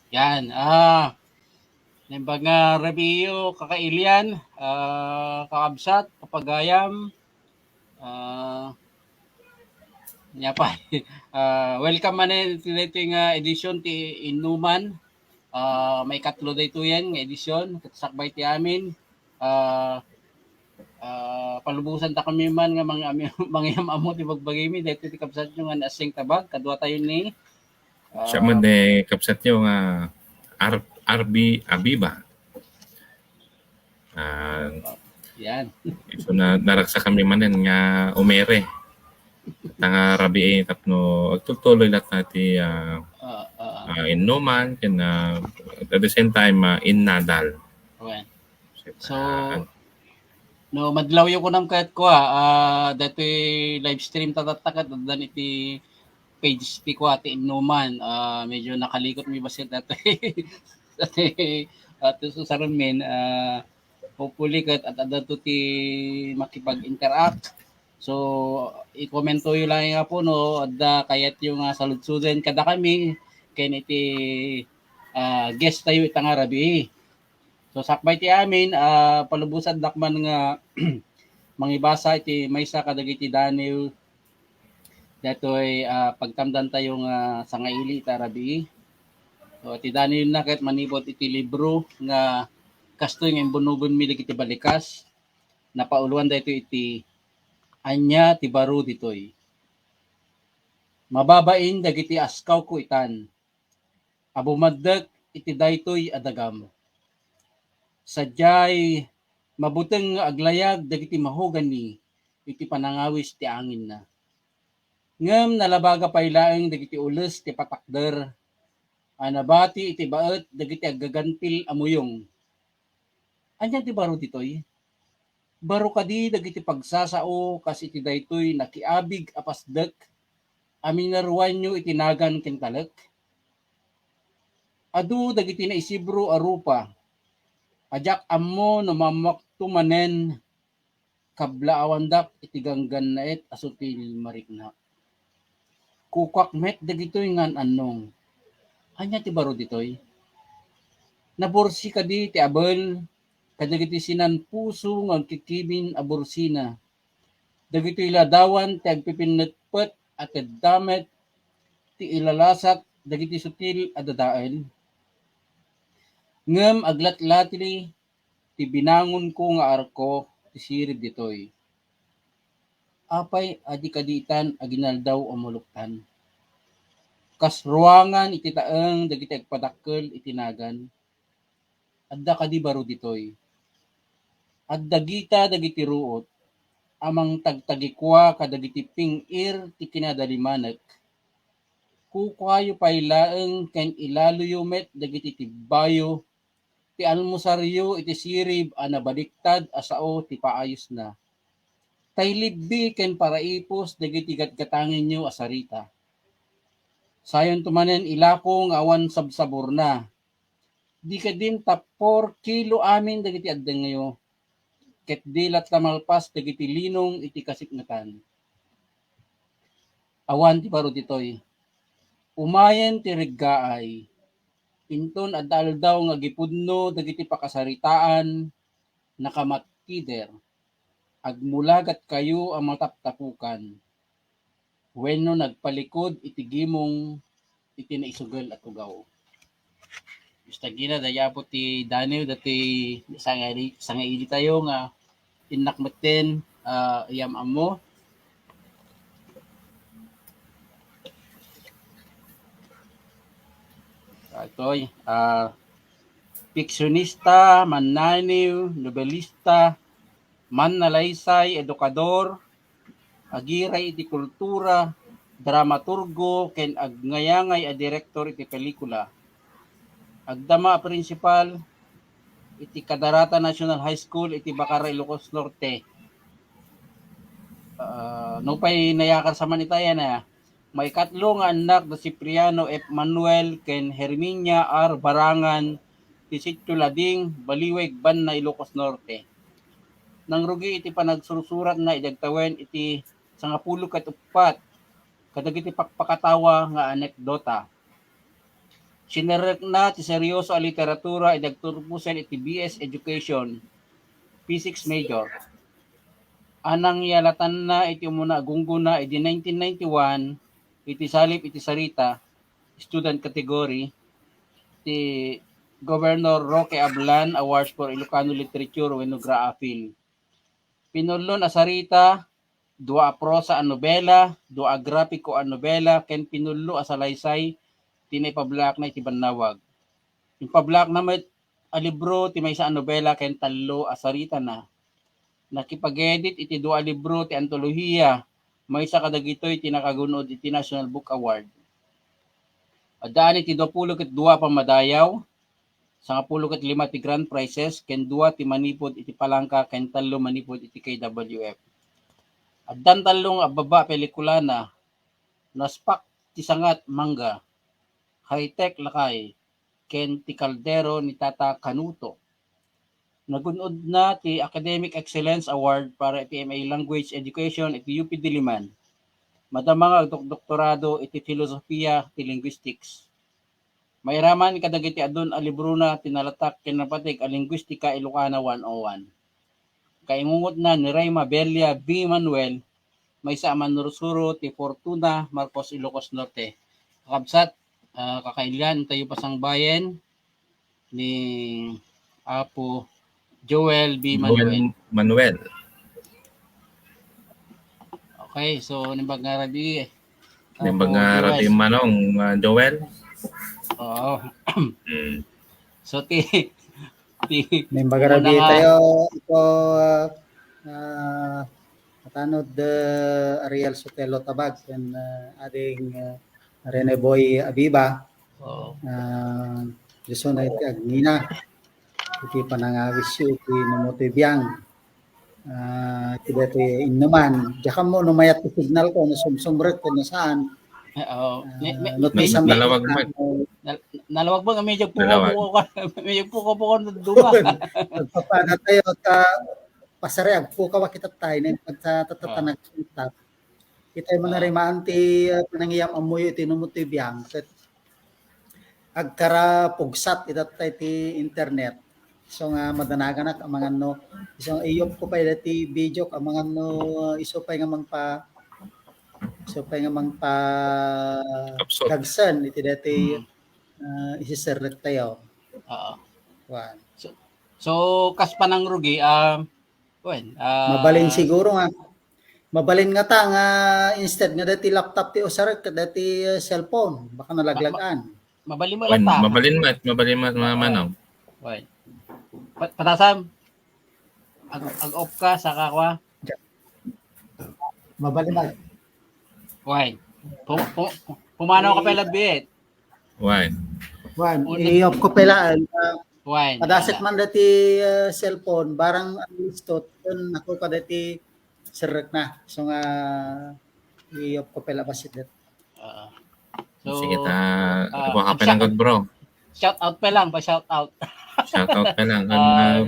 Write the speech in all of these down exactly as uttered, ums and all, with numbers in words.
Yan, ah, naimbag nga rabii, kakailian, ah, kakabsat, kapagayam, ah, nia pay, ah, welcome manen iti daytoy nga edition ti Inuman. Ah, maikatlo daytoyen nga edition, ket sakbay ti amin, ah, ah, palubosantayo man nga mang-, mangyam-ammo ti bagbagimi, daytoy ti kabsatyo nga ni Asing Tabag, kaduatayo ni, ah, Siya man ni kabsatyo nga R-, R B Abiba. Ah, Yan. So, na-, naragsakami manen nga umere. Ta nga rabii tapno agtultuloy latta ti, ah, Ah, ah, ah. ah, Inuman, ken, ah, at the same time, ah, Innadal. Awen. So, Ah, no, madlawyo kunam ket kua, ah, daytoy live stream ta tatta ket addan iti page ti kua ti Inuman. Ah, medyo nakalikotmi bassit daytoy. Daytoy, ah, ti susarenmin, ah, hopefully ket ad-, addanto ti makipag-interact. So, i-commentoyo laeng, Apo, no adda kayatyo nga saludsoden kadakami ken iti, ah, guest tayo ita nga rabii. So, sakbay ti amin, ah, palubosandak man nga mangibasa iti maysa kadagiti daniw daytoy, ah, pagtamdantayo nga sangaili ita rabii. So, ti daniwna ket manipud iti libro nga kastoy nga imbunobenmi dagiti balikas, napauluan daytoy iti Ania ti Baro Ditoy. Mababain dagiti askawko itan a bumaddek iti daytoy a dagam. Sadiay mabuteng nga aglayag dagiti mahogani iti panangawis ti anginna. Ngem nalabaga pay laeng dagiti ules ti patakder a nabati iti baet dagiti aggagantil a muyong. Ania ti baro ditoy? Baro kadi dagiti pagsasao kas iti daytoy nakiabig a pasdek a minaruanyo iti nagan ken talek? Adu dagiti naisibro a rupa a diak ammo no mammakto manen kablaawandak iti ganggannaet a sutil mariknak. Kukuak met dagitoy ngan annong. Ania ti baro ditoy? Nabursi kadi ti abel kadagiti sinan-puso nga agkikimin a bursina. Dagitoy ladawan ti agpipinnetpet a tedda met ti ilalasat dagiti sutil a dadael. Ngem aglatlatli ti binangonko nga arko ti sirib ditoy. Apay a di kadi itan aginaldaw a maluktan? Kas ruangan iti taeng dagiti agpadakkel iti nagan. Adda kadi baro ditoy? Adda gita dagiti ruot a mangtagtagikua kadagiti ping-ir ti kinadalimanek. Kukuayo pay laeng ken ilaloyo met dagiti tibbayo ti almusaryo iti sirib a nabaliktad a sao ti paayusna. Tay libbi ken paraipus dagiti gatgatangenyo a sarita. Sayonto manen ilako nga awan sabsaborna. Di kadin tappo kilo amin dagiti addengyo, ket di latta malpas dagiti linong iti kasikngetan. Awan ti baro ditoy. Umayen ti reggaay. Inton adda aldaw nga agipudno dagiti pakasaritaan, nakamatkider. Agmulagatkayo a mataptapukan wenno nagpalikod iti gimong iti naisugel a tugaw. Basta gina, daydi Apo ti daniw dati sangaili-, sangaili tayo nga innak metten, ah, iyam-ammo. Itoy, ah, piksionista, mannaniw, nobelista, mannalaysay, edukador, agiray iti kultura, dramaturgo, ken agnayangay a direktor iti pelikula. Agdama a prinsipal iti Cadarata National High School iti Bacarra, Ilocos Norte. Ah, nupay nayakar sa man ita, yan, ah, maikatlo nga annak da Cipriano F. Manuel ken Herminia R. Barangan ti Sitio Lading, Baliweg, Banna, Ilocos Norte. Nangrugi iti panagsursuratna idi agtawen iti sangapulo ket uppat kadagiti pakpakatawa nga anekdota. Sinerrekna ti serioso a literatura idi agturposen iti B S Education, physics major. Anang yalatanna iti umuna a gunggona idi nineteen ninety-one, iti salip iti sarita, student category, ti Governor Roque Ablan Awards for Ilocano Literature wenno GRAAFIL. Pinullon a sarita, dua a prosa a nobela, dua a grapiko a nobela, ken pinullo a salaysay ti naipablakna iti bannawag. Impablakna met a libro ti maysa a nobela ken tallo a saritana. Nakipag-edit iti dua a libro ti antolohiya, maysa kadagitoy ti nakagun-od iti National Book Award. Addaan iti duapulo ket dua a pammadayaw, sangapulo ket lima ti grand prizes, ken dua ti manipud iti Palangka ken tallo manipud iti K W F. Addan tallo nga abbaba a pelikulana, Naspak ti Sangat Mangga, High Tech Lakay, ken ti Kaldero ni Tata Canuto. Nagun-odna ti Academic Excellence Award para iti M A Language Education iti U P Diliman. Madama nga agdokdoktorado iti Filosofia ti Linguistics. Mairaman kadagiti adun a librona ti nalatak ken napatik a Linguistika Ilocana one oh one. Kaingungotna ni Rey Mabella B. Manuel, maysa a mannursuro ti Fortuna Marcos Ilocos Norte. Kakabsat, ah, kakailian, intayo pasangbayen ni Apo Joel B. Manuel. Joel Manuel. Okay, so, naimbag nga rabii, eh. Naimbag nga rabii, Manong, ah, Joel. Oo. Mm. So, ti, ti, Naimbag nga rabii tayo, ito, ah, ah, katanod, ah, Ariel Sotelo Tabag, ken, ah, ading, ah, Rene Boy Abiba. Oo. Ah, Diyos na iti agngina. Iti panangawis yu, iti numuti biang. Ah, iti daytoy innuman. Diak ammo no mayat ti signal ko, no sumsumrek ko, no saan. Eh, oo. Ah, no, ti medyo, saan nalawag mo. Nal-, nalawag mo nga medyo puko-puko ka, medyo puko-puko na duma. Nagpapada tayo, ta, pasari, agpukaw a kita tayo, na yung pagtatatatanag kita. Kita yung manarimaan ti, ah, panangiyam ammoyo iti numuti biang, ket agkarapugsat itattay ti internet. So nga madanaganak amangan no, so nga iyop ko pay dati video amangan no, isu pay nga mangpa-, isu pay nga mangpa-, kapsot. Dagsen iti dati, ah, isiserrek tayo. Oo. Kuan. So, so, kas panangrugi, ah, Wen, ah, mabalin siguro nga, mabalin nga ta nga instead nga dati laptop ti usarek, dati, eh, cellphone, baka nalaglagan. Ma-, ma-, mabalin mo lang ta. Mabalin met, mabalin met, mga manong. Wen. Pa-, patasam. Ag-, ag-off ka, saka kwa. Mabalin met. Wen. Pu-, pu-, pu-, pumanaw ka pala, Biet. Wen. Wen, i-off ko pala, ah, Wen, padaset man dati, ah, cellphone, barang ang listot, kun ako ka dati serrek na. So nga, i-off ko pala basit dat. Oo. So, sige ta, ah, ako ka pala, bro. Shout out pa lang, pa shout out. Shout out pa lang. Ah, ah,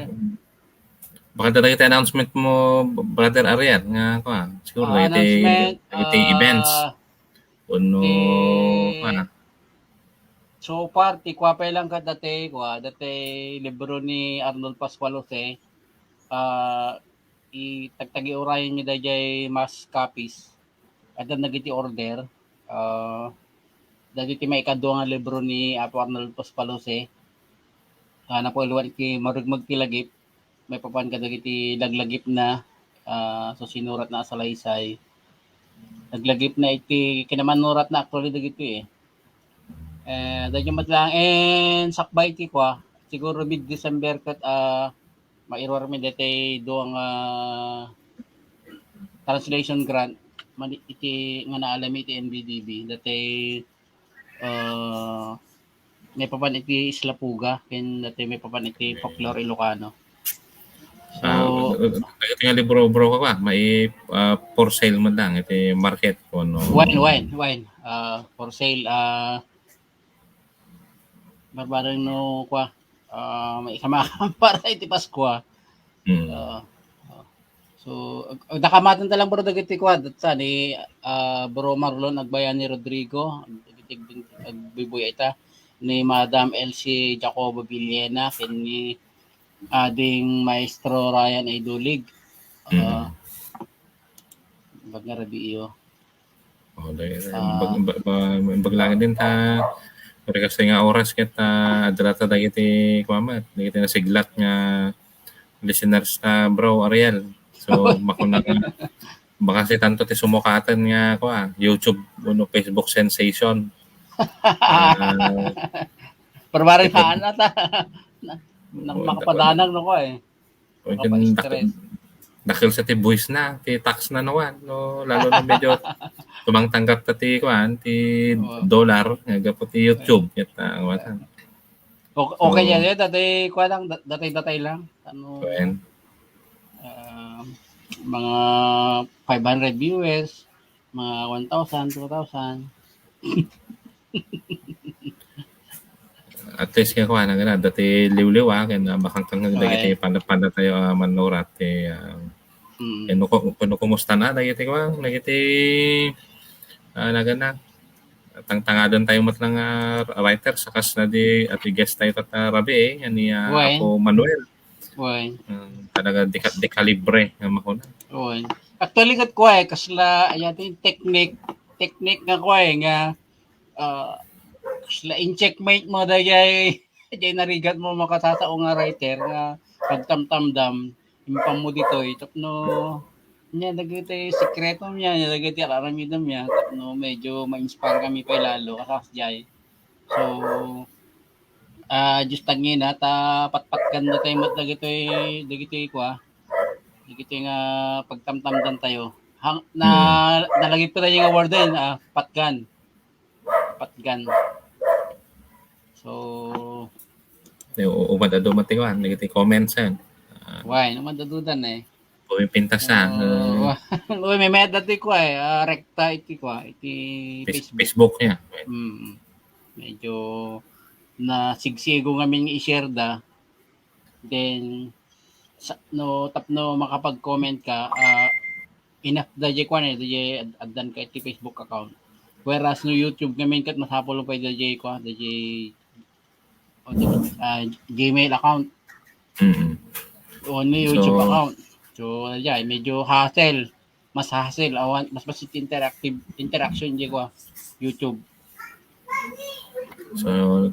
baka dati announcement mo, Brother Ariel, nga ako, ah, siguro, ah, iti, announcement, iti, ah, events. Wenno, ti, ah, so far, ti kua pay lang ket dati, kua, dati libro ni Arnold Pascual Jose, ah, i-, tagtagi-urayen mi daydiay mass copies. Addan dagiti order, ah, dagiti maikadua nga libro ni Apo Arnold Pascual Jose, ah, napauluan iti marugmeg ti lagip, maipapan kadagiti laglagipna, ah, so sinuratna a salaysay. Laglagipna iti kinamanuratna actually dagiti, eh. Eh, daytoy met lang, and sakbay ti kua, siguro mid-December ket, ah, mairuar mi daytoy dua nga translation grant, madi-, iti nga naalami iti N B D B, daytoy ah, maipapan iti Isla Puga, ken daytoy maipapan iti Folklore Ilocano. So, ah, iti nga libro, bro, ka, mai-, ah, for sale man lang iti market wenno. Wen, wen, wen. Ah, for sale, ah, barbareng no, kua, ah, maikama para iti Paskua. Mm. Ah, ah. So, ag-, agdakamaten ta lang, bro, dagiti kua, datsa ni, ah, Bro Marlon Agbayani Rodrigo, dagiti ag-, agbuy-buy ita. ni Madam Elsie Jacobo Villena ken ni Ading Maestro Ryan Idulig. Mm. Ah, Bagna Rabiio. Oh, dahil, Ah. bag, bag, bag, bag lang din ta, pagkasi nga oras ket, ah, adda ta dagiti, kuwan met, dagiti nasiglat nga listeners ta, bro Ariel. So, makuna nga, baka si tanto ti sumukaten nga, kuwan, YouTube, uno, Facebook sensation. Ah, Pero bari Ito- saan ata. Na, na, Oo, makapadanag no ko eh. O, Makapastress. Dak-, dakkel sa ti buwis na, ti tax na naman, no? Lalo na medyo tumangtanggap ta ti, kuwan, ti Oo. dollar, nga gapu ti YouTube, ket, ah, wala. O-, okay So, yan, eh. Dati, kuwan lang, da-, datay-datay lang. Ano, Kuwan. ah, mga five hundred viewers, mga one thousand, two thousand. At least, nga kuwan, nga na, dati liwliwa, ken, ah, makangkang Okay. dagiti panda-panda tayo, ah, manurat, ti, ah, Mm. ken no, ken no, kumusta na, dagiti kuwan, dagiti, ah, nagana, tangtangadan tayo met lang, ah, writer, sakas na di, at i-guest tayo ket, ah, rabii, eh, nga ni, ah, Uy. Apo Manuel. Uy. Mm, talaga, deka-, dekalibre nga makuna. Uy. Actually, ket kuwan, eh, kasla, ayan, ti technique, technique nga kuwan, eh, nga, ah, kasla in checkmate mo, dayay, dayay narigat mo, makasasao nga writer, nga pagtamtamdam, impam mo ditoy, tapno, niya, dagiti sekreto niya, niya, dagiti aramidem niya, tapno, medyo ma-inspire kami pay lalo, kasas jay. So, ah, just tangina, ta patpatgan na tayo met dagitoy, dagitoy kuwan, dagitoy nga pagtamtamdan tayo. Hang, na, Hmm. nalagip ko tayo nga word din, ah, patgan. Patgan. So, Di, u-, umad adu met ti kuwan, dagiti comments, eh. Ah, why? Naman dadudan eh. Pumipintas na. Uh, uy, may mayat dati ko eh. Ah, rekta iti ko, iti Face-, Facebook. Facebook niya. Mm. Medyo nasigsigo nga min i-share da. Then, sa, no, tapno makapag-comment ka, ah, enough da jay kuwan eh, da jay ad-, addan ka iti Facebook account. Whereas no YouTube ngamin ket masapul pay da jay kuwan, da jay, o, ah, Gmail account. Mm. O, ni YouTube So, account. So, yeah, medyo hassle. Mas hassle. Awan, mas mas interactive, interaction jay kuwan, YouTube. So,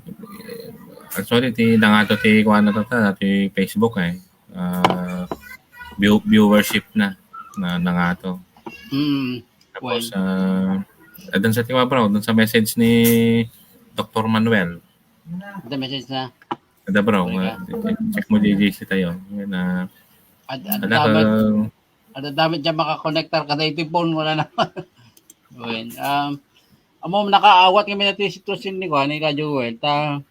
actually, ti nangato ti kuwan na ta, ti Facebook eh. Ah, view-, viewership na, na nangato. Mm. Tapos, ah, addan sa ti kuwan, bro, dun sa message ni Doktor Manuel. Ada message na. Ada, bro, Sorry ah, ka. check mo, J J C tayo. Yan, ah, Ad-, ad-, ala, dapat, ah, ada dapat dyan makakonektar ka dahil iti phone, wala naman. Well, um, amo, nakaawat kami na ti sitwasyon ni kuwan, ni Ka Joel. Ta,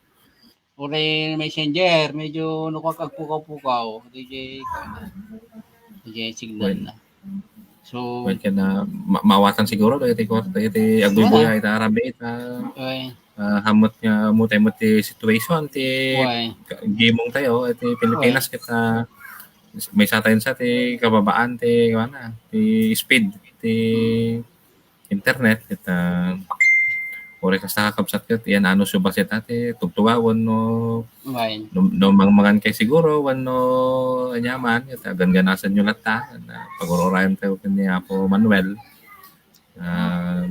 uri messenger, medyo nukag agpukaw-pukaw. D J, kuwan na. D J signal Well, na. So, well, kaya na, ma-, maawatan siguro, dagiti kuwan, dagiti agbuybuya, ita arabe, ita, okay. ah, hamot nga, mo tayo mo ti situation, ti Why? ka-, gimong tayo, ti Pilipinas, kita, may sa tayo sa, ti kababaan, ti, kuwan na, ti speed, ti internet, kita, uri kasta kakabsat ket, yan, ano, subasita, ti tugtugawan, no, Why? no, no, mangmangan kay siguro, wano, anyaman, kita, ganganasan nyo latta, na pag-ururayan tayo ken ni Apo Manuel. Ah,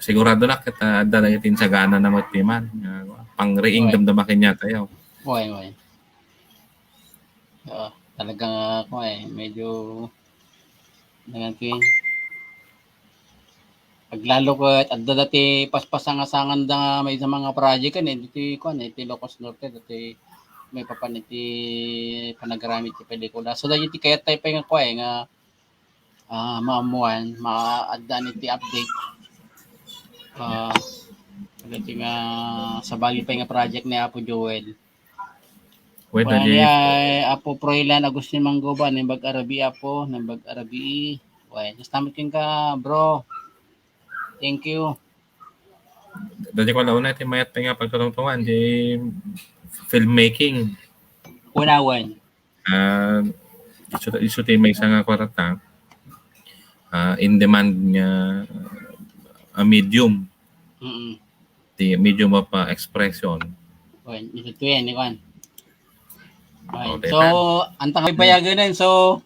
sigurado na kita, adda na iti insagana na met ti man, nga pangriing Why? damdama kanya tayo. Why, why? Oo, talagang ako eh, medyo, ano nga ito eh, aglalo ko, adda dati paspasangasangan da nga may sa mga project kan eh, diti kuwan eh, ti Ilocos Norte, dati may papan iti panagaramid ti pelikula. So, dati kayat tayo pa nga kuwan eh, nga, ah, maamuan, maaddaan iti update. Ah, dati nga sabali pa nga project ni Apo Joel. Wait, Wala dati, niya, eh, Apo Froilan Agustin Manggoba, Naimbag a Rabii, Apo, Naimbag a Rabii. Wala, just tamit ka, bro. Thank you. Dati ko launa, ti mayat pa nga pagtutungtungan, ti filmmaking. Unawan. Ah, isu, isu ti maysa nga kwarta, ah, in demand nga, ah, medium. Mm-mm. Di, medium of, uh, expression. Wen, ito to yan, ikuan. Wen. Oh, so, antang ay bayagan yan. So,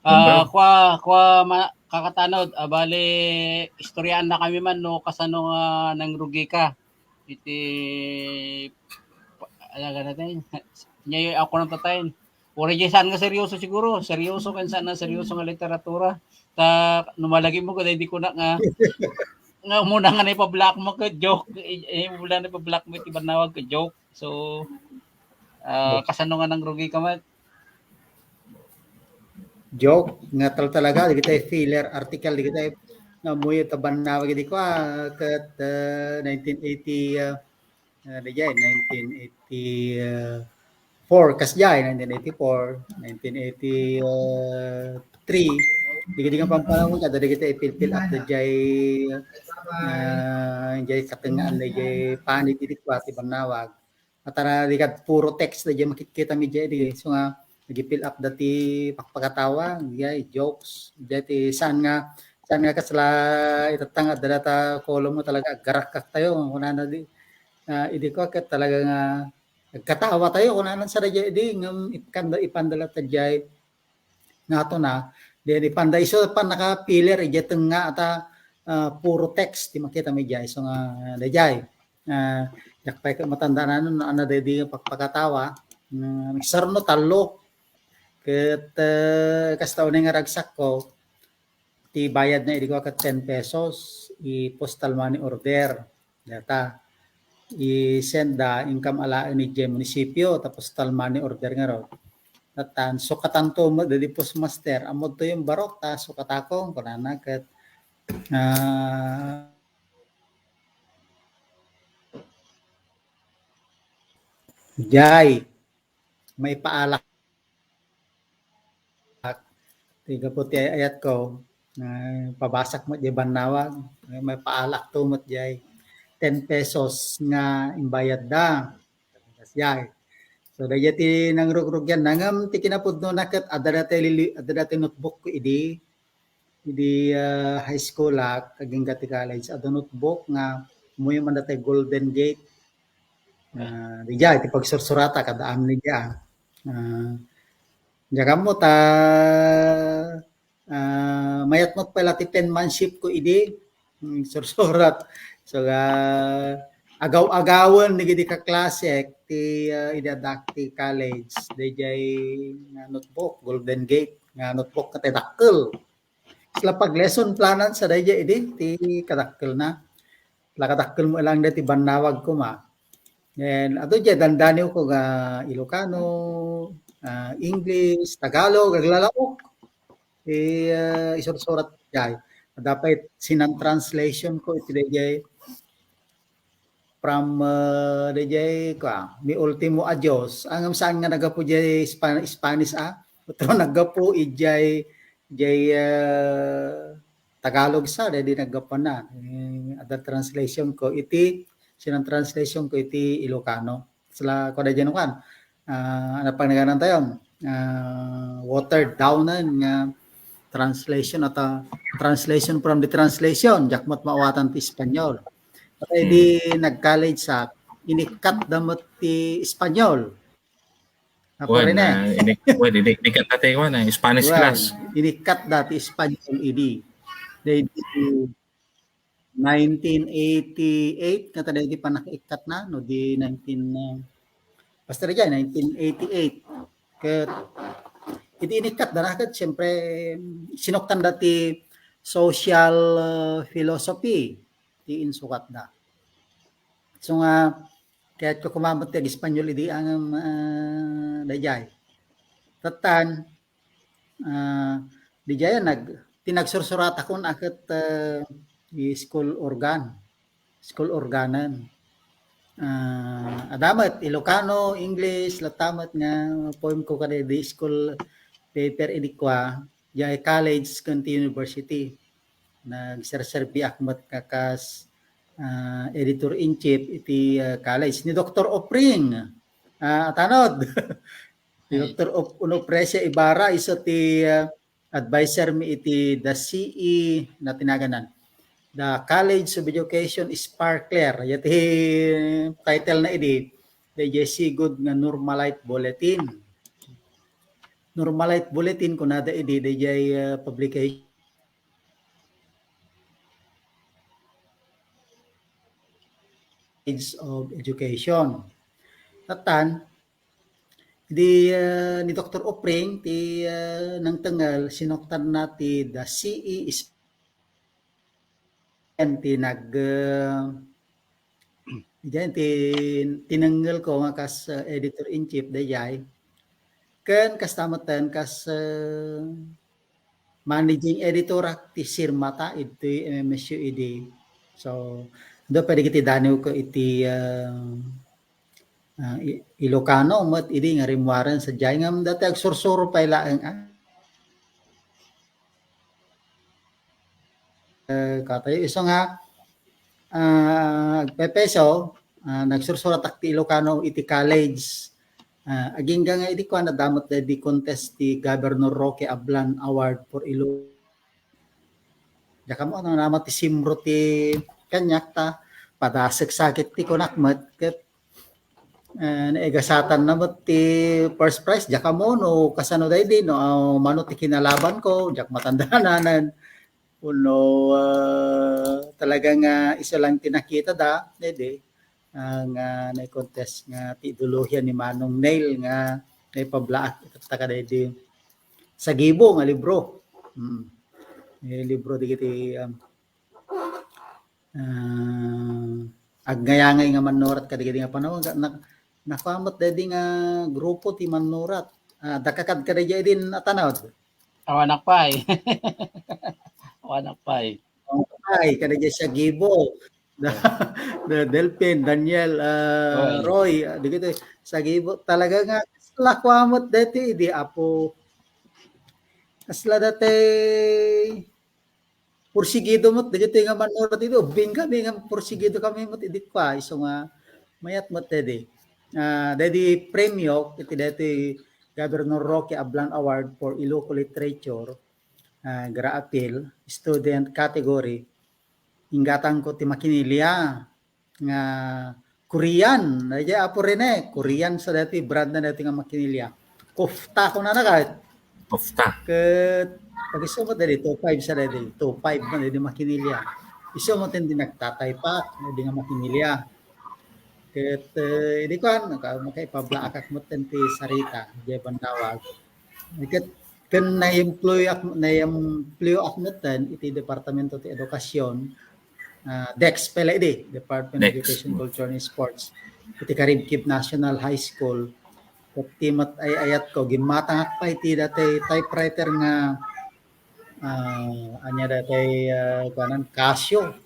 uh, kwa, kwa, ma, kakatanod, uh, bali, istoryaan na kami man, no, kasano nga nangrugi ka. Iti, alaga natin. Niya ako ng tatain. Uray di saan nga seryoso siguro. Seryoso kan saan nga seryoso nga literatura. Ta, numalagi mo, kada hindi ko na nga, nga muna nga na ipa-block mo ka joke. Eh, muna na ipa-block mo iti banawag ka joke. So, uh, kasano nga nang rugi ka man? Joke nga tal talaga, di kita filler article, di kita nga muyo ta banawag di ko, ah, kat, uh, nineteen eighty, uh, uh, di jay, nineteen eighty-four, kas jay, nineteen eighty-four, nineteen eighty-three, di kita nga pampanaw ka, di kita ipilpil up, di jay, uh, jay katengaan, di jay panik, di ko, ati banawag. At ara, di kad puro text da jay makikita mi jay di. So nga, nag-fill up dati pakpakatawa, jay jokes, jay ti saan nga, saan nga kasla itatangad da data kolom mo talaga, garakak tayo, kunana di. Ah, idi ko, ket talaga nga, nagkatawa tayo, kunana sa da jay di, ngem ipkanda, ipandala ta jay, nga ato na, then ipanda iso pan naka-filler, ijay tengnga ata, ah, puro text, ti makita mi jay. So nga, da jay. Ah, diak pay ket matandaan no, ano, daydi nga pakpakatawa. Mm, sarno tallo. Ket, eh, kasta unay nga ragsakko, ti bayad na idi ko ket ten pesos, i postal money order. Data. I-send da, income alaen iti munisipyo, tapos tal money order nga ro. Tatan, sukatan to mo, dadi postmaster, amod to yung barok, ta sukatakong, kunana ket, ah, jay, maipaalak. Ti gapu ti ayat ko, ah, pabasak met jay bannawag, ah, maipaalak to met jay ten pesos nga imbayad da. Jay. So, dayjay ti nangrugrugian na ngem ti kinapudno na ket adda dati lili-, adda dati notebook ko idi, idi, ah, high school ak, agingga ti college, adda notebook nga umuyo man dati Golden Gate. Ah, dayjay, ti pagsursurata, kada amin dayjay. Ah, diak ammo ta, ah, mayat met pay la ti penmanship ko idi. Mm, sursurat. So, ah, agaw-agawen dagiti kaklasek ti, ah, idi addak ti college. Dayjay nga notebook, Golden Gate, nga notebook ket ti dakkel. Kasla pag-lesson planan sa dayjay idi, ti kadakkelna. Kasla kadakkel mo lang dayta ti bannawag koma. Then, adu jay, dandaniw ko nga Ilocano, ah, English, Tagalog, aglalaok. I, ah, isursurat jay. Adda pay sinan-translation ko iti dayjay from, ah, dayjay, kua, Mi Ultimo Adios. Ngem saan nga naggapu jay Span-, Spanish, ah? Utro naggapu ijay, jay, ah, Tagalog sa, daydi naggapuan na. Eh, adda translation ko iti, sinan-translation ko iti Ilocano. Sala, kua dayjay no kan, ah, ano pang naganan tayo? Ah, watered down na nga translation at, ah, translation from the translation, diak met maawatan ti Espanyol. Ket idi nag-college sa, inikkat da met ti Espanyol. Apo rin, eh. Ah, inik-, well, inik-, inikkat dati, kwan, eh, Spanish class. Inikkat dati Espanyol idi. Daydi nineteen eighty-eight, nga taday di panakaikkat na, no, di nineteen, uh, basta dayjay, nineteen eighty-eight. Ket, idi inikkat da na, ket, siyempre, sinuktan dati social, uh, philosophy, ti insukat da. So nga, kayat ko kumamat ti ag-Espanyol idi ngem, ah, dayjay. Tatan, ah, dayjay nag-, ti nagsursurat akon a ket, ah, i school organ, school organen. Ah, adda met Ilocano, English, latta met nga poem ko kadi di school paper idi kua, jay college ken ti university. Nagserserbiak met nga kas, ah, editor-in-chief iti, ah, college ni Doktor Opring. Ah, atanod. Ni Doktor Op-, Unoprecia Ibarra, isu ti, ah, adviser mi iti the C E na tinaganan. The College of Education Sparkler. Iti title na idi, dayjay sigud nga Normalite Bulletin. Normalite Bulletin, kunada idi, dayjay, ah, publication of Education. Tatan, di, ah, ni Doktor Opring, ti, ah, nangtengel, sinuktanna ti the C E is ti nag, ah, diyan ti tinengel ko nga kas, ah, editor-in-chief dayjay. Ken kasta metten kas, ah, managing editor ak ti sirmata iti M M S U E D. So, adu pay dagiti daniw ko iti, ah, ah, I-, Ilocano met idi nga rimmuaren sadiay ngem dati agsursuro pay laeng, ah. Eh, katayo isu nga, ah, agpepeso, ah, nagsursuratak ti Ilocano iti college. Ah, agingga nga idi kuan, adda met daydi contest ti Governor Roque Ablan Award for Ilo-, diak ammo no naman ti simro ti kaniak ta padasek sakit ti kunak met ket, eh, naigasatanna met ti first prize. Diak ammo no kasano daydi, no, ah, mano ti kinalaban ko, diak matandaanan. Wenno, ah, talaga nga isu lang ti nakitada, daydi, ah, nga nai-contest nga ti ideolohiya ni Manong Neil nga naipablaak itatta kadaydi Sagibo nga libro. Mm. Eh, libro dagiti, um, ah, agnayangay nga mannurat kadagidi nga panawen. Na-, nakuan met daydi nga grupo ti mannurat. Ah, dakakad kadaydi idin a tanod. Awanak pay. Awanak pay. Ay, kadaydi Sagibo. Da-, da-, Delphin, Daniel, ah, Roy. Roy, ah, dagiti Sagibo. Talaga nga, kasla kuan met daydi idi, apo. Kasla dati, porsigido met dagiti nga mannurat idi. Ubbing kami nga porsigido kami met idi kua. Isu nga, mayat met daydi. Ah, daydi premio, iti daydi Governor Roque Ablan Award for Ilocano Literature, ah, Gra Apil, student category, inggatangko ti makinilya nga Korean. Dayjay Apo Rene, Korean sa daytoy brand na daytoy nga makinilya. Kofta kunana ket. Kofta. Ket, pag-isu met daydi, two five sa daydi, two five man daydi makinilya. Isu met ti nagtataypak, daydi nga makinilya. Ket, eh, idi kuan, maka-, makaipablaakak met ti sarita, diay bannawag. Ket, ken naiemployoak, naiemployoak metten iti Departamento ti Edukasyon, ah, DEX pay la idi, Department of Education, Culture, and Sports, iti Karibkib National High School. Ket ti met ay-ayatko, gimmatangak pay iti dati typewriter nga, ah, ania dati, ah, kuanan, Casio.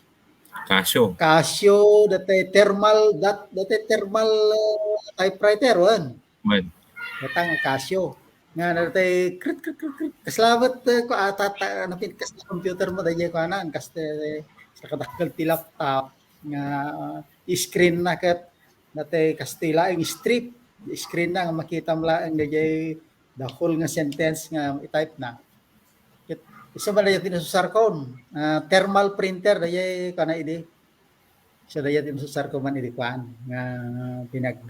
Casio. Casio, dati thermal, dat-, dati thermal, ah, typewriter, wen. Wen. Datang Casio. Nga, ano, tay, krit, krit, krit, krit. Kasla met, eh, ku-, ah, ta-, ta-, ano, pin-, kasla computer mo, dayjay, kuanan, kas-, eh, sa kadakkel ti laptop, nga, ah, screen na ket, natay, kas ti laeng strip, screen na, nga makitam laeng, dayjay, the whole nga sentence nga i-type na. Ket, isu man dayjay ti nasusarkon, ah, thermal printer, dayjay, kuana idi. So, dayjay ti nasusarko man idi kuan, nga pinag,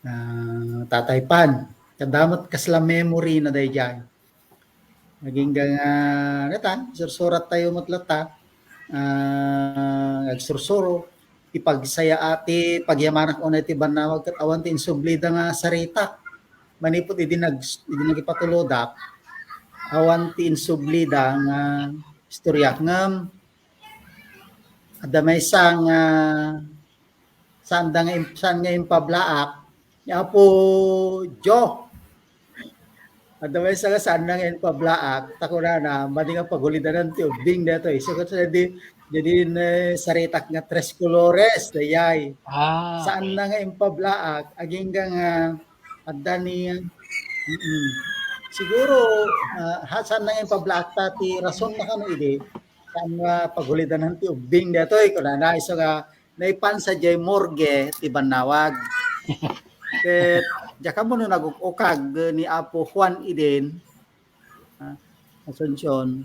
ah, tataypan. Kadamat kasla memory na dayjay. Naging nga, natan, sursurat tayo met latta. Ah, agsursuro, ipagsaya ati, pagyamanak unay ti bannawag, ket awan ti insublida nga saritak. Manipud idi nag-, idi nagipatulodak, awan ti insublida nga istoryak. Ngem, adda maysa nga saanda nga im-, saan nga impablaak, ni Apo Joe. Adda maysa nga saanda nga impablaak, ta kunana, madi nga pagulidanan ti ubbing daytoy. So, ket daydi, daydi, eh, saritak nga tres colores, dayjay. Ah, okay. Saanda nga impablaak, agingga nga adda ni, mm. Siguro, ah, ha, saanda nga impablaak ta ti rason na kano idi, saan nga pagulidanan ti ubbing daytoy, kunana, isu nga naipan sadiay morgue ti bannawag. Ket diak ammo no naguk-ukag ni Apo Juan Eden, ah, Asuncion.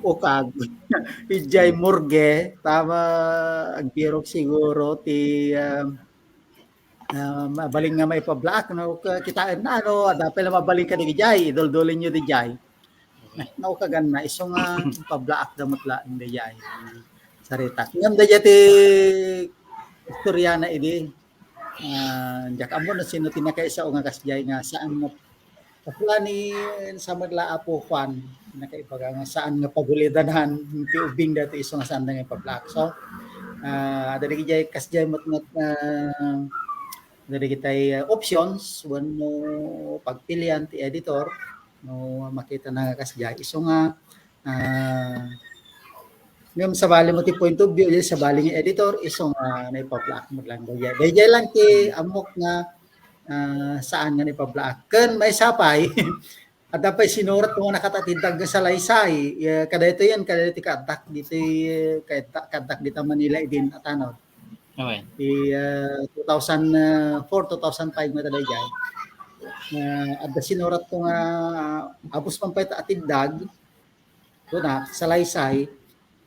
Ukag. Idiay morgue, tama, agbirok siguro ti, ah, ah, mabalin nga maipablaak, no? Ka-, kitaen na, no? Adda pay la mabalin kadi idiay, iduldulinyo idiay. Naukaganna, isu nga pablaakda met laeng idiay. Sarita. Ngem daydiay ti istoriana idi, ah, diak ammo no sino ti nakaisao nga kasdiay nga saan nga Kaplani sa met la Apo Juan, nakaibaga nga saan nga pagulidanan ti ubing daytoy isu nga saanda nga ipablaak. So, ah, adda dagiti kasdiay met, met, ah, adda dagiti, ah, options wenno pagpilian ti editor no makitana nga kasdiay. Isu nga, ah, ngem sabali met ti point of view, sabali nga editor, isu nga naipablaak met lang daydiay. Daydiay lang ti ammok nga ah, saan nga naipablaak. Ken maysa pay, adda pay sinuratko nga nakatatindog nga salaysay. Ya, kadaytoy yan, kadaytoy kaaddak ditoy, kaaddak, kaaddak dita Manila idin Atanod. Okay. Ti, ah, two thousand four, two thousand five nga talaga. Ah, adda sinuratko nga, ah, apos man pay ta atindog, Kuna, salaysay,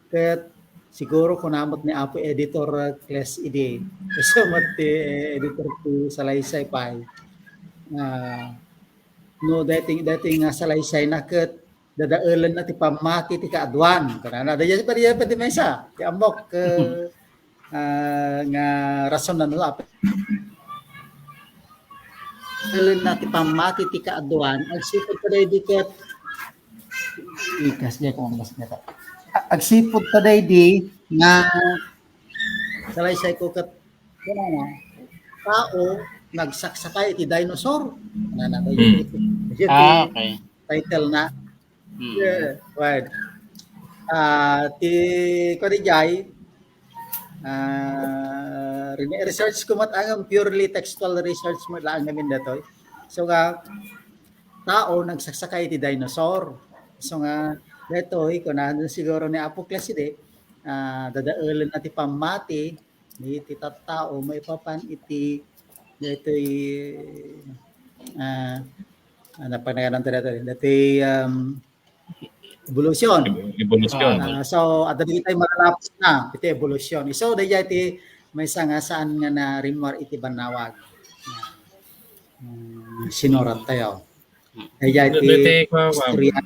ket siguro kuna met ni Apo Editor, ah, Kles idi. Isu met ti editor ti salaysay pay. Ah, no, daytoy, daytoy nga salaysayna ket dadaelenna ti pammati ti kaaduan. Kunana, daydiay pay, daydiay pay ti maysa, ti ammok, eh, ah, nga rason no, Apo. Dadaelenna ti pammati ti kaaduan, agsipud ta daydi ket, ikas, diay ko, ikas, diay ko. A-, agsipud ta daydi nga salaysay ko ket, kunana, tao nagsaksakay iti dinosaur. Kunana, Hmm. daydi, daydi Ah, okay. title na. Mm. Yeah, right. Ah, ti, kuan, idiay, ah, re-, research ko met, ang purely textual research met laeng ngamin daytoy. So nga, tao nagsaksakay iti dinosaur. So nga, daytoy, kunana siguro ni Apo Kles idi, ah, dadaelenna ti pammati, iti tattao maipapan iti daytoy, ah, ano pa nga daytoy, daytoy, um, evolution. Evolution. Ah, so, adda dagiti malalapos na iti evolution. So, daydiay ti maysa nga saan nga narimmuar iti bannawag. Hmm, sinurat tayo. Daydiay ti Daydiay ti, istorya.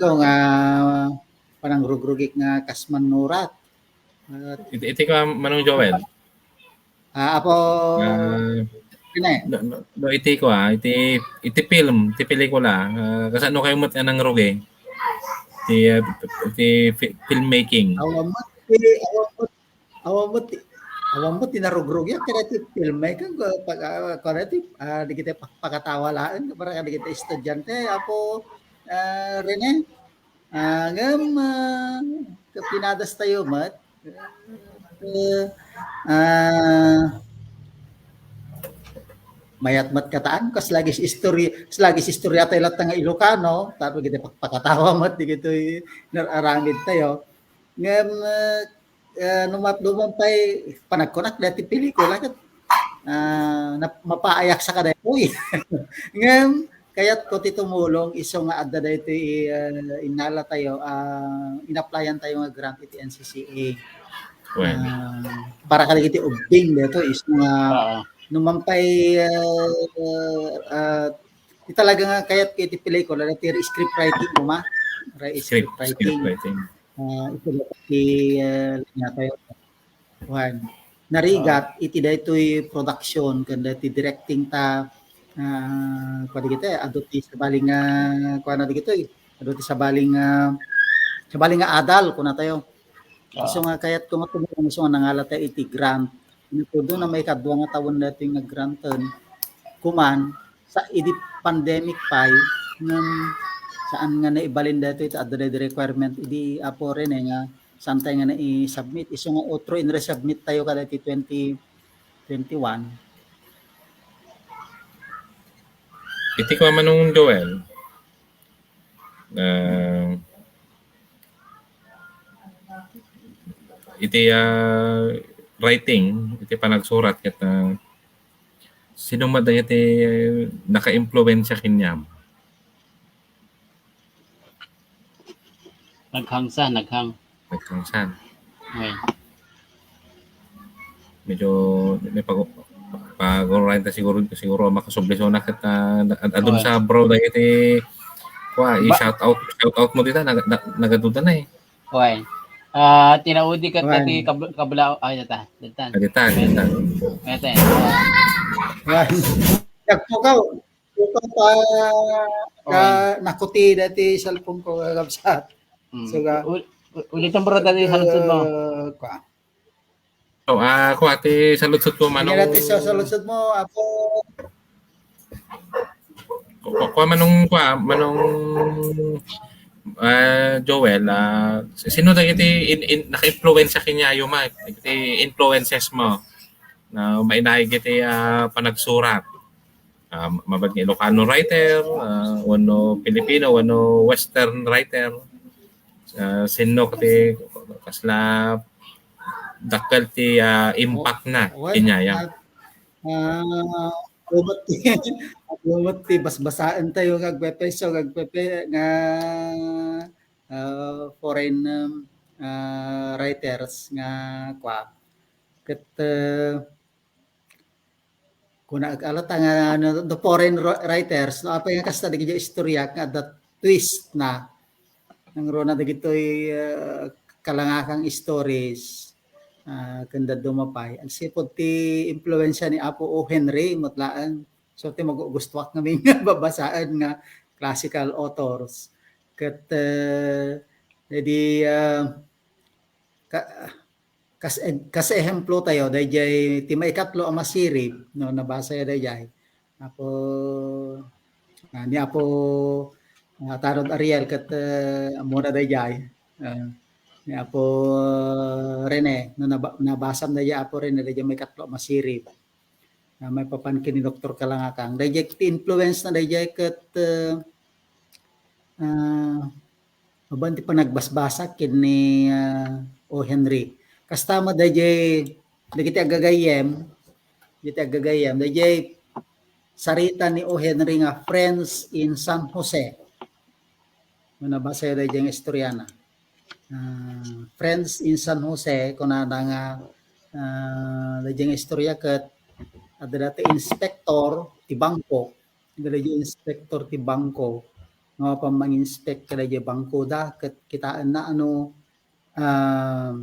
Ko nga panangrugrugik nga kas mannurat. Iti, iti ko, Manong Joel. Ah, Apo Ah, Rene. No, no, no, iti ko, ah, iti, iti film, iti pelikula, ah, kasano kayo met nga nangrugi? Iti, ah, iti fi-, filmmaking. Awan met ti, awan met, awan met ti, awan met ti narugrugi, ah, kada ti filmmaking, ah, pag, ah, kada ti, ah, di kita pak-, pakatawa laeng, para kada kita estudyante, Apo, ah, Rene. Ah, ngem, ah, kapinadas tayo met. Eh, ah, mayat met kataan, kas lagi si istorya, kas lagi si istorya tayo latta nga Ilocano, tapos kita pakpakatawa met, di kitoy nararamid tayo. Ngem, ah, eh, no matduman pay panagkunak dati pelikula ket, ah, nap-, mapaayak sa kada, uy. Ngem, kayat ko ti tumulong isu nga adda daytoy, ah, innala tayo, ah, inaplayan tayo nga grant iti N C C A. Well. Ah, para kadagiti ubbing daytoy isu nga Oo. no man pay, ah, ah, Ti talaga nga kayat ko iti pelikula, dati script writing, kuma? Ra-, Script, script writing. Script writing. Ah, iti dati, ah, linya tayo. Kuan. Narigat, Oo. iti daytoy production, ken dati directing ta, ah, kuan dagiti, adu ti sabali nga, kuan na dagitoy, adu ti sabali nga, sabali nga adal, kuna tayo. Oo. Isu nga kayat ko nga tumulong, isu nga nangala tayo iti grant. Iti pudno na maikadua nga tawen dati nga granten. Kuman, sa idi pandemic pay, ngem saan nga naibalin daytoy iti adda daydi requirement idi Apo Rene nga saan tayo nga nai-submit. Isu nga utro in resubmit tayo kada iti twenty twenty-one. Iti ko, Manong Joel, ah, iti, ah, writing, iti panagsurat ket, ah, sino met dagiti naka-impluwensya kaniam? Naghangsan, naghang. Naghangsan. Okay. Medyo may pag pag-urayan ta siguro, siguro makasubli so na ket, ah, ad-, adun Okay. sa bro dagiti kua, Ba- i-shout out, shout out mo dita, nag-, nag-, nagaduda na eh. Okay. Ah, tinaudi ket Kuan. ti kab- kabla ay data, data. Dita, dita. Ete. Kuan. Nagpukaw. Pukaw pa ka nakuti dati cellphone ko, kakabsat. Mm. So, ga- Ul- ul- ulitan bro dati sa lunsod mo. Uh, kuan. So, ah, kua ti saludsod ko, Manong. Kanya dati sa saludsod mo, apo. Kua, kua, Manong, kua, Manong, ah, Joel, ah, sino dagiti in, in, naka-influensya kenyayo, ma? Dagiti influences mo na mainaig iti, ah, panagsurat? Ah, mabagin Ilocano writer, ah, wenno Filipino, wenno Western writer. Ah, sino ti kasla dakkel ti, ah, impact na Well, kenyayo? Ah, ah, lumot ti, lumot ti basbasaen tayo nga agpepeso, nga agpepe-, nga, ah, foreign, um, ah, writers nga kua. Ket, ah, kuna, ala ta nga, ano, the foreign ro-, writers, no, apay nga kasta dagiti istorya nga adda twist na. Nangruna dagitoy, ah, kalangakang stories, ah, ken dadduma pay. Agsipud ti impluensya ni Apo O. Henry, met laeng. So, ti magugustuak ngamin nga babasaen nga classical authors. Ket, eh, di, ah, ka-, kas, kas ehemplo tayo, dayjay ti maikatlo a masirib, no, nabasa ya dayjay. Apo, ah, ni Apo, ah, Tarod Ariel ket, eh, ammona dayjay. Ah, ni Apo Rene, no, naba-, nabasam dayjay Apo Rene, dayjay maikatlo a masirib. Ah, maipapan ken ni Doktor Kalangakang. Dayjay ti influence na dayjay ket, eh, ah, aban ti panagbasbasa ken ni, ah, O. Henry. Kasta met dayjay dagiti aggagayyem, dagiti aggagayyem, dayjay sarita ni O. Henry nga Friends in San Jose. No, nabasa dayjay nga istoriana. Ah, Friends in San Jose, kunana nga, ah, dayjay nga istorya ket adda dati inspector ti bangko. Dayjay inspector ti bangko nga mapan manginspect kadayjay bangko da ket kitaenna ano, ah,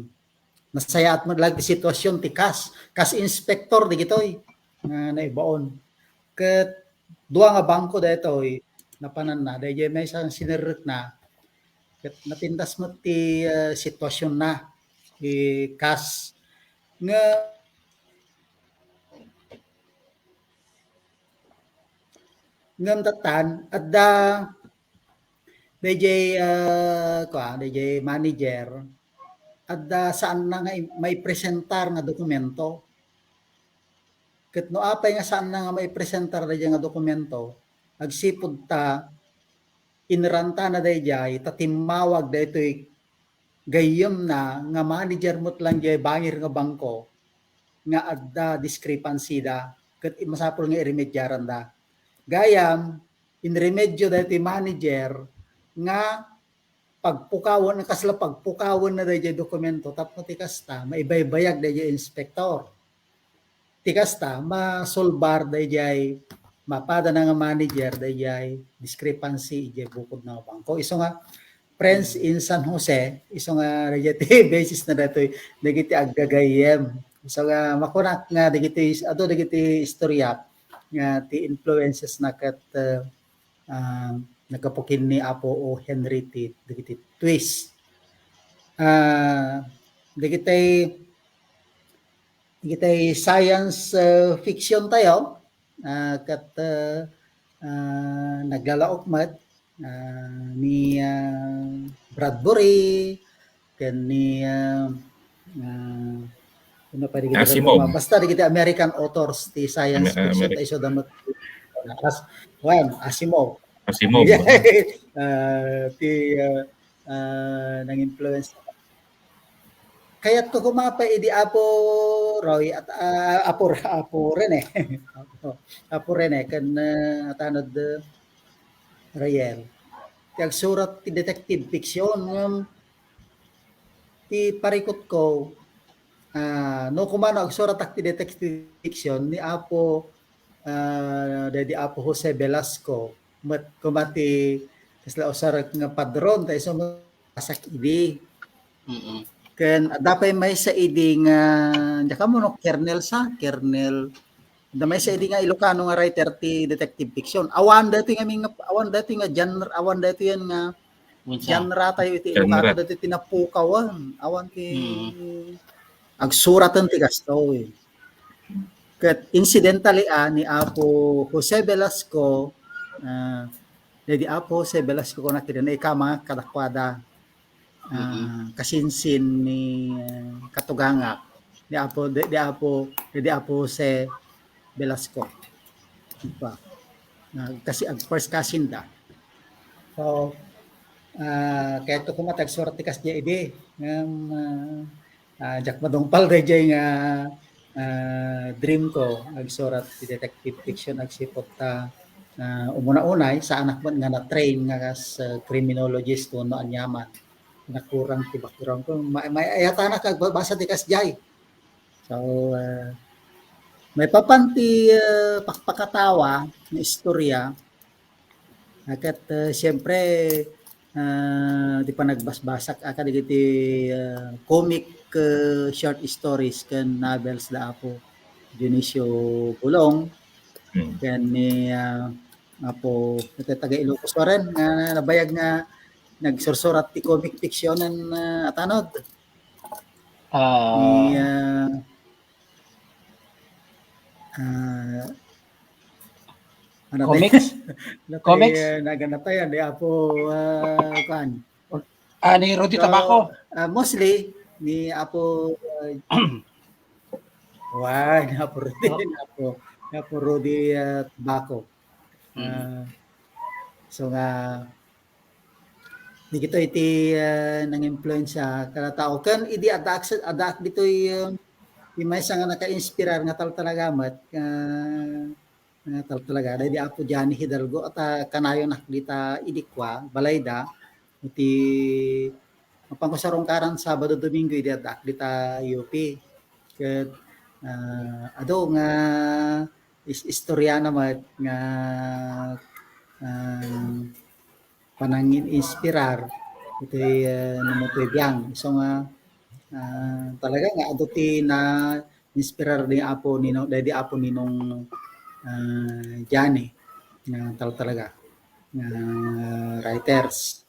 nasayaat met laeng ti sitwasyon ti kas, kas inspector dagitoy nga naibaon. Ket dua nga bangko daytoy napananna, dayjay maysa nga sinerrekna, ket napintas met ti, ah, sitwasionna, ti kas nga, ngem tattan, adda dayjay, ah, kua, dayjay manager, adda saanna nga i-, maipresentar nga dokumento. Ket no apay nga saanna nga maipresentar dayjay nga dokumento, agsipud ta inrantana dayjay, ta timmawag daytoy gayyemna nga manager met lang jay bangir nga bangko nga adda discrepancy da, ket masapul nga iremediaranda. Gayam, inremedyo daytoy manager nga pagpukawen, kasla pagpukawen na dayjay dokumento tapno ti kasta, maibaybayag dayjay inspector. Ti kasta, masolbar dayjay, mapada na nga manager dayjay discrepancy ijay bukod na bangko. Isu nga, Friends in San Jose, isu nga dayjay ti basis na daytoy dagiti aggagayyem. Isu nga makunak nga dagiti, adu dagiti istorya nga ti influences na ket, ah, ah, naggapu ken ni Apo O. Henry ti dagiti twist. Ah, dagiti, dagiti science, ah, fiction tayo, ah, ket, ah, ah, naglalaok met, ah, ni, ah, Bradbury, ken ni, ah, ah, ano pa dagiti Asimov. Basta dagiti American authors ti science Amer-, fiction Amer-, ta isu da met. As-, well, Asimov. Asimov. Ah, ti, ah, ah, nang-influence. Kayatko koma pay idi Apo Roy at, ah, Apo, Apo Rene. Apo, Apo Rene, ken, ah, tanod, ah, Rayel. Ti agsurat ti detective fiction, ngem ti parikutko, ah, no kumano agsuratak ti detective fiction ni Apo, ah, daydi Apo Jose Velasco, met koma ti kasla usarek nga padron, ta isu met basak idi. Mm-mm. Ken adda pay maysa idi nga, diak ammo no kernel sa, kernel. Adda maysa idi nga Ilocano nga writer ti detective fiction. Awan daytoy nga min-, awan daytoy nga genre, awan daytoy nga Unsa? Genre tayo iti Genre. Ilocano, dati ti napukawan. Awan ti Mm. agsuraten ti kastoy. Ket incidentally, ah, ni Apo Jose Velasco, ah, daydi Apo Jose Velasco ko nakita, naikama kadakuada, ah, Mm-mm. kasinsin ni, ah, katugangak, ni Apo, di, di Apo, di, di Apo Jose Velasco. Pa. Ah, kasi ag first cousin da. So, ah, kayatko koma ti agsurat ti kasdiay idi. Ngem, ah, ah, diak madungpal daydiay nga, ah, dream ko, agsurat ti detective fiction, agsipud ta, ah, umuna-unay, saanak met nga na-train nga kas, ah, criminologist wenno aniaman. Nakurang ti background ko. Ma-, maayatanak agbabasa ti kasdiay. So, ah, maipapan ti, ah, pakpakatawa nga istorya, ah, ket, ah, siyempre, ah, ti panagbasbasak a kadagiti, ah, comic, ah, short stories ken novels da Apo Dionisio Bulong, Hmm. ken ni, ah, Apo, iti taga Ilocos Norte nga nabayag nga nagsursurat ti comic fiction-en, ah, atanod. Ah. Ni, ah, ah, ano ba Comics? yan? Ano ba Comics? yan? Naganap tayo ni Apo, ah, kuan. Ah, ni Rudy So, Tabaco. ah, mostly, ni Apo, ah, why? Ni Apo Rudy, Oh. ni Apo, ni Apo Rudy, ah, Tabaco. Mm. Ah, so nga, dagitoy ti, ah, nang-impluwensya kada tao. Ken idi adda ak-, adda ak ditoy, ah, ti maysa nga naka-inspirar nga tal-, talaga met, ah, nga tal-, talaga, daydi Apo Johnny Hidalgo, at, ah, kanayon ak dita idi kua, balayda, iti mapanko sarungkaran Sabado, Domingo, idi adda ak dita U P. Ket, ah, adu nga is-, istorya na met nga, ah, panangin-inspirar iti, ah, namatoy biang. So nga, ah, talaga nga adu ti na-inspirar ni Apo Ninong, daydi Apo Ninong, ah, Johnny, nga tal-, talaga, nga writers.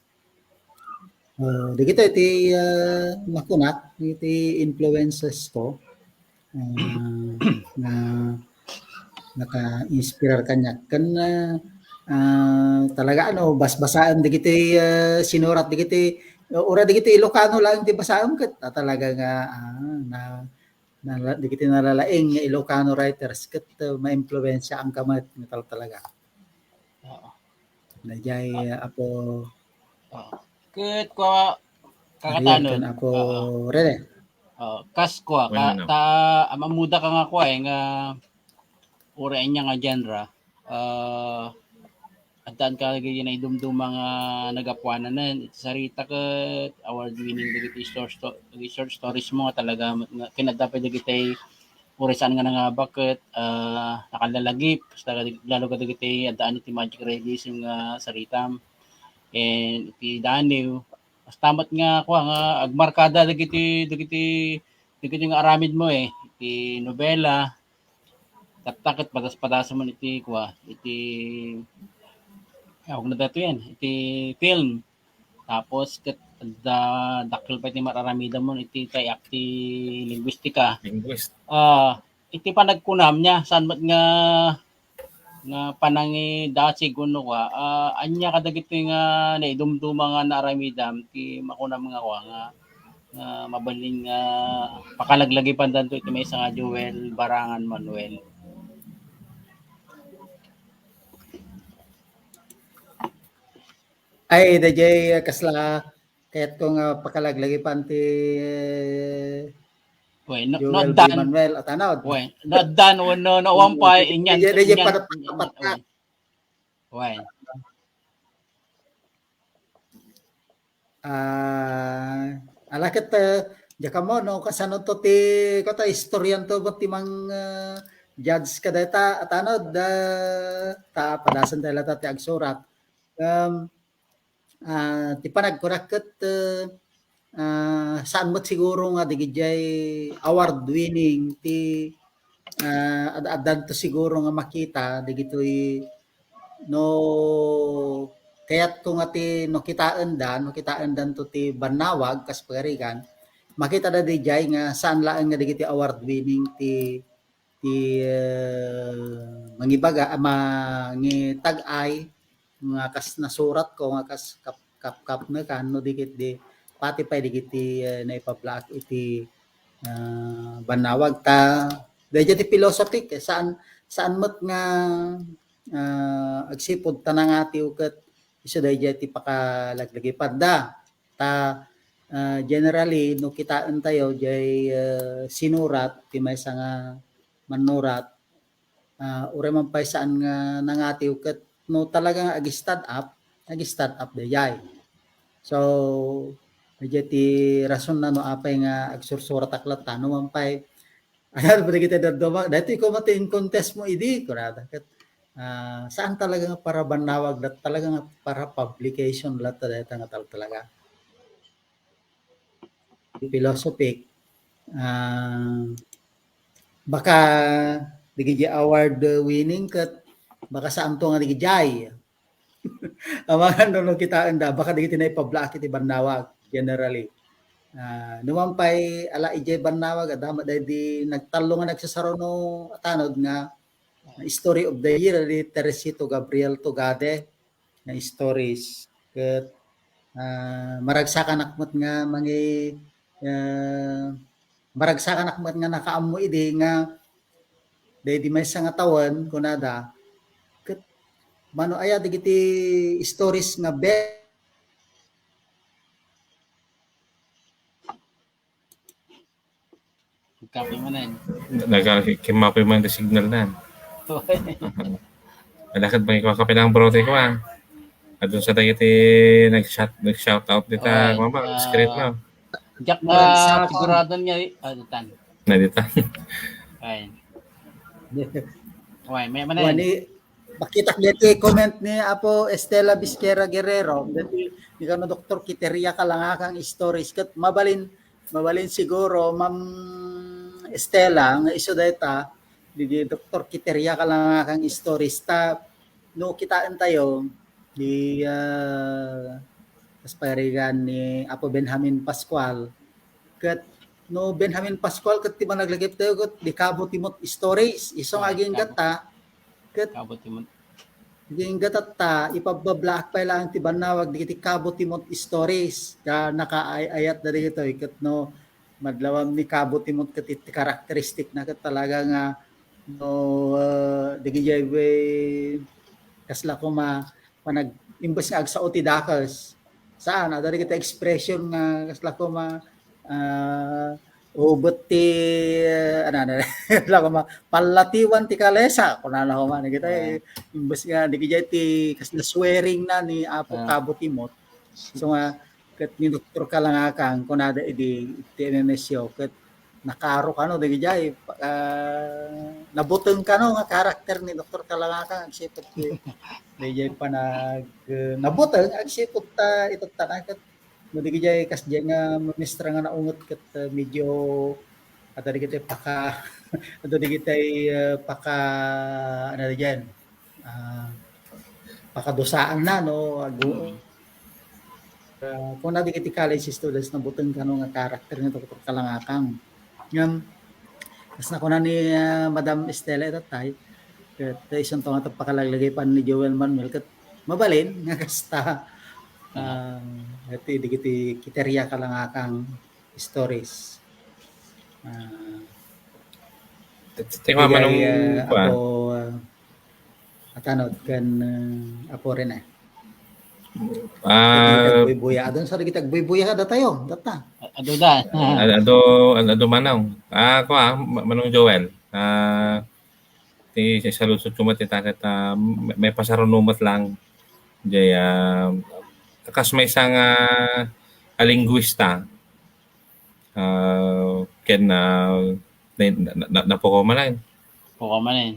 Ah, dagitoy ti, ah, makunak, iti influences ko. Ah, nga naka-inspirar kaniak. Ken, ah, ah, talaga, ano, basbasaem dagiti, ah, sinurat dagiti, uray dagiti Ilocano laeng ti basaem ket, ah, talaga nga, ah, na, nala-, dagiti nalalaing nga Ilocano writers ket, ah, maimpluwensiaanka met nga tal-, talaga. Oo. Daydiay, ah, Apo Oo. Ket kua, Ariel kakatanon. ken Apo Oo. Rene. Oo. Kas kua, Bueno, ka, no. ta, am-, ammuda ka nga kua, eh, nga uray ania nga genre. Ah, addan ka dagiti naidumduma nga nagapuananen. Iti sarita ket award-winning dagiti short sto-, dagiti short stories mo nga talaga nga kinadda pay dagiti uray saan nga nangabak ket, ah, nakallalagip, kasta kad-, lalo kadagiti addaan iti magic realism nga saritam. Ken iti Daniw, kasta met nga, kua, nga agmarkada dagiti, dagiti, dagiti nga aramid mo, eh. Iti nobela, tatta ket padas-padasem iti, kua, iti, awag na daytoy yan, iti film. Tapos ket adda dakkel pay ti mar-aramidem iti tay-ak ti linguistika. Linguist. Ah, iti panagkunam nia, saan met nga, nga panangidasig wenno kua, ah, ania kadagitoy nga naidumduma nga naaramidam ti makunam nga kua nga, nga mabalin nga pakalaglagipandanto iti maysa nga Joel Barangan Manuel. Ay, daydiay, kasla, kayatko nga pakalaglagipan ti Wen, no, no Joel B. addan. Manuel Atanod. Wen, no addan wenno, no, awan pay, Daydiay, inyan, daydiay, inyan, pada-, inyan, pada-, wen. Wen. Ah, Ala ket, eh, diak ammo no kasano to ti, kata, historian to ba ti mang, eh, judge ka dayta, atano, da, ta, padasan tayo lata ti agsurat. Um, ah, ti panagkurak ket, eh, ah, saan met siguro nga digijay award winning ti, ah, ad-, addanto siguro nga makita digitoy no kayatko nga ti no kitaendan, no kitaendan to ti bannawag kas pagarigan, makita da dijay nga saan laeng nga digiti award winning ti, ti, eh, mangibaga, ah, mangitag-ay nga kas nasurat ko nga kas kap-, kapkapnekan no dikit di pati pay digiti, eh, naipablaak iti, ah, bannawag ta dayjay ti philosophy, eh, saan, saan met nga, ah, agsipud ta nangatiw ket isu dayjay ti pakalaglagipadda. Ta, ah, generally, no kitaentayo, jay, ah, sinurat, ti maysa nga mannurat, ah, uray man pay saan nga nangatiw ket no talaga nga ag-start up, ag-start up dayjay. So, dayjay ti rason na no apay nga agsursuratak latta, no man pay, ano ba dagiti dadduma? Dati ko mati in contest mo idi, kunada. Ket, ah, saan talaga nga para bannawag, dat talaga nga para publication latta dayta nga tal-, talaga. Philosophic. Ah, baka digiti award winning ket baka saanto nga digiti amangan no, no kitaenda, baka digiti naipablaak iti bannawag, generally. Ah, numan pay, ala, ijay bannawag, adda met daydi nagtallo nga nagsasaro no atanod nga Story of the Year, di Teresito Gabriel Tugade nga stories. Ket, ah, maragsakanak met nga mangi-, ah, maragsakanak met nga nakaammo idi nga daydi maysa nga tawen, kunada, ket mano aya dagiti stories nga be- Kape manen. Nagkimapay man ti signal na. Wala ket bang ikaw kape lang brote ko, ah. Adun sa dagiti nag-shout, nag-shout out dita, Oy, mama, ah, screen mo. Diak na Oy, sa sigurado nga, ah, ditan. Na ditan. Ay. Oy, may manen. Wani, Makitak daytoy comment ni Apo Estela Bisquera Guerrero, daytoy ni kano Doktor Kiteria Kalangakang stories. Ket mabalin, mabalin siguro, Ma'am Estela, nga isu dayta, di, di Doktor Kiteria Kalangakang stories. Ta, no kitaentayo, di, ah, kas pagarigan ni Apo Benjamin Pascual, ket no Benjamin Pascual ket ti managlagiptayo ket di Cabo Timot stories. Isu nga Ah, aginggatta, ket Cabo Timot. Aginggatta ta, ipabbablaak pay laeng ti bannawag dagiti Cabo Timot stories. Ta nakaay-ayat da dagitoy ket no madlawam ni Cabo Timot ket iti karakteristik na ket talaga nga no, ah, dagijay way kasla koma panag-, imbes nga agsao ti dakes. Saan, adda dagiti expression nga kasla koma, ah, ubet ti, ah, ano, ano, kasla koma, pallatiwan ti kalesa, kunana koma, dagiti, Ah. imbes nga, dagiti ti kasla swearing na ni Apo Ah. Cabo Timot. So nga, ket ni Doktor Kalangakang, kunada idi, ti M M S U, ket nakaro kano dagijay, ah, nabuteng kano nga karakter ni Doktor Kalangakang agsipud ti dagijay panag, eh, nabuteng agsipud ta itattana ket no dagijay kasdiay nga ministra nga naunget ket, eh, medyo adda dagitay paka-, adda dagitay, eh, paka-, ano diyan, ah, pakadusaan na, no? Agu-, Mm. ah, kuna dagiti college students, nabuteng kano nga karakter ni Doktor Kalangakang. Ngem, kas nakuna ni, ah, Madam Estela itatay, ket isunto nga pakalaglagipan ni Joel Manuel, ket mabalin nga kasta, ah, iti dagiti Kiteria Kalangakang stories. Ah, Ti-, ti-, Manong, ah, kuan. Apo, ah, Atanod ken, ah, Apo Rene. Ah, dagiti agbuybuya. Adun sa dagiti agbuybuya kadatayo, data. Adu da. Ad-, adu, ad-, adu Manong. Ah, kuan, Ma-, Manong Joel. Ah, ti, ti saludsodko met ita ket, ah, may, may pasaruno met lang. Jay, ah, kas maysa nga, ah, linguista. Ah, ken, ah, na, na, na, napukaw man ay. Pukaw man ay.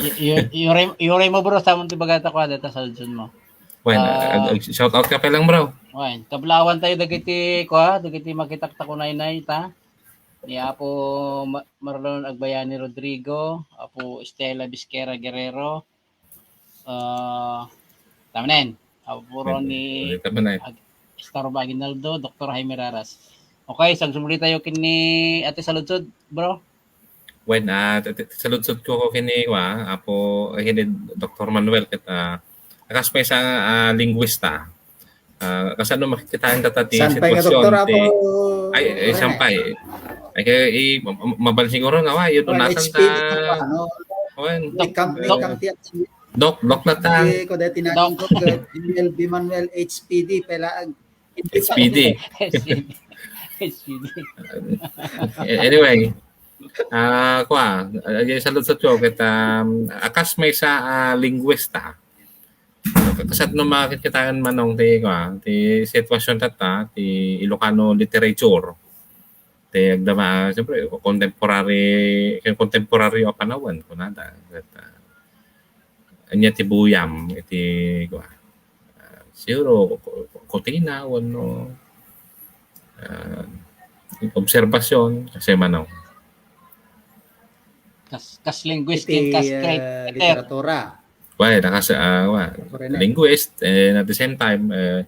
Y-, y-, yuray, yuray mo, bro, sa amon ti bagata ko, data sa luzon mo. Wen, ah, ag-, ag-, shout out ka pa lang, bro. Wen, kablawan tayo dagiti, kwa, dagiti makitakta ko naynay, ta. Ni Apo Ma-, Marlon Agbayani Rodrigo, Apo Estela Bisquera Guerrero, ah, tama na yan. Apo Ronnie Ag-, Estarba Aguinaldo, Doktor Jaime Raras. Okay, so agsumuli tayo kini Ate Saludsod, bro. Wen, ah, ti-, ti-, saludsod ko ko kini, wa, Apo, eh, kini Doktor Manuel, ket, ah, akas maysa, ah, linguista. Ah, kasano makikitaen ta ti saan pay nga sitwasyon doktor, ti Apo? Ay, eh, saan pay? Ay, kaya, i-, ma-, ma-, mabal siguro nga, wa, yun, well, nasan H P D ta, ano? Wen. May kam-, may kam-, ti-, Doc, Doc na ta. Hindi ko dati na Doc. Doc, eh, Daniel B. Manuel, H P D, pela ang H P D. H P D. H P D. Eh, anyway, ah, kwa, ah, saludsod ko ket, um, akas maysa, ah, linguista. Kasano makikitaen, Manong, ti, kwa, ti sitwasyon tatta, ti Ilocano literature. Ti agdama, siyempre, contemporary, contemporary a panawen, kunada. Ket, ah, ania ti buyam iti, kua, ah, siguro, ku-, ku-, kutina wenno, ah, obserbasion, kasi mano. Kas, kas linguist iti, ken kas, ah, writer. Literatura. Wa, nakas-, ah, wa. Correct. Linguist, and at the same time, eh,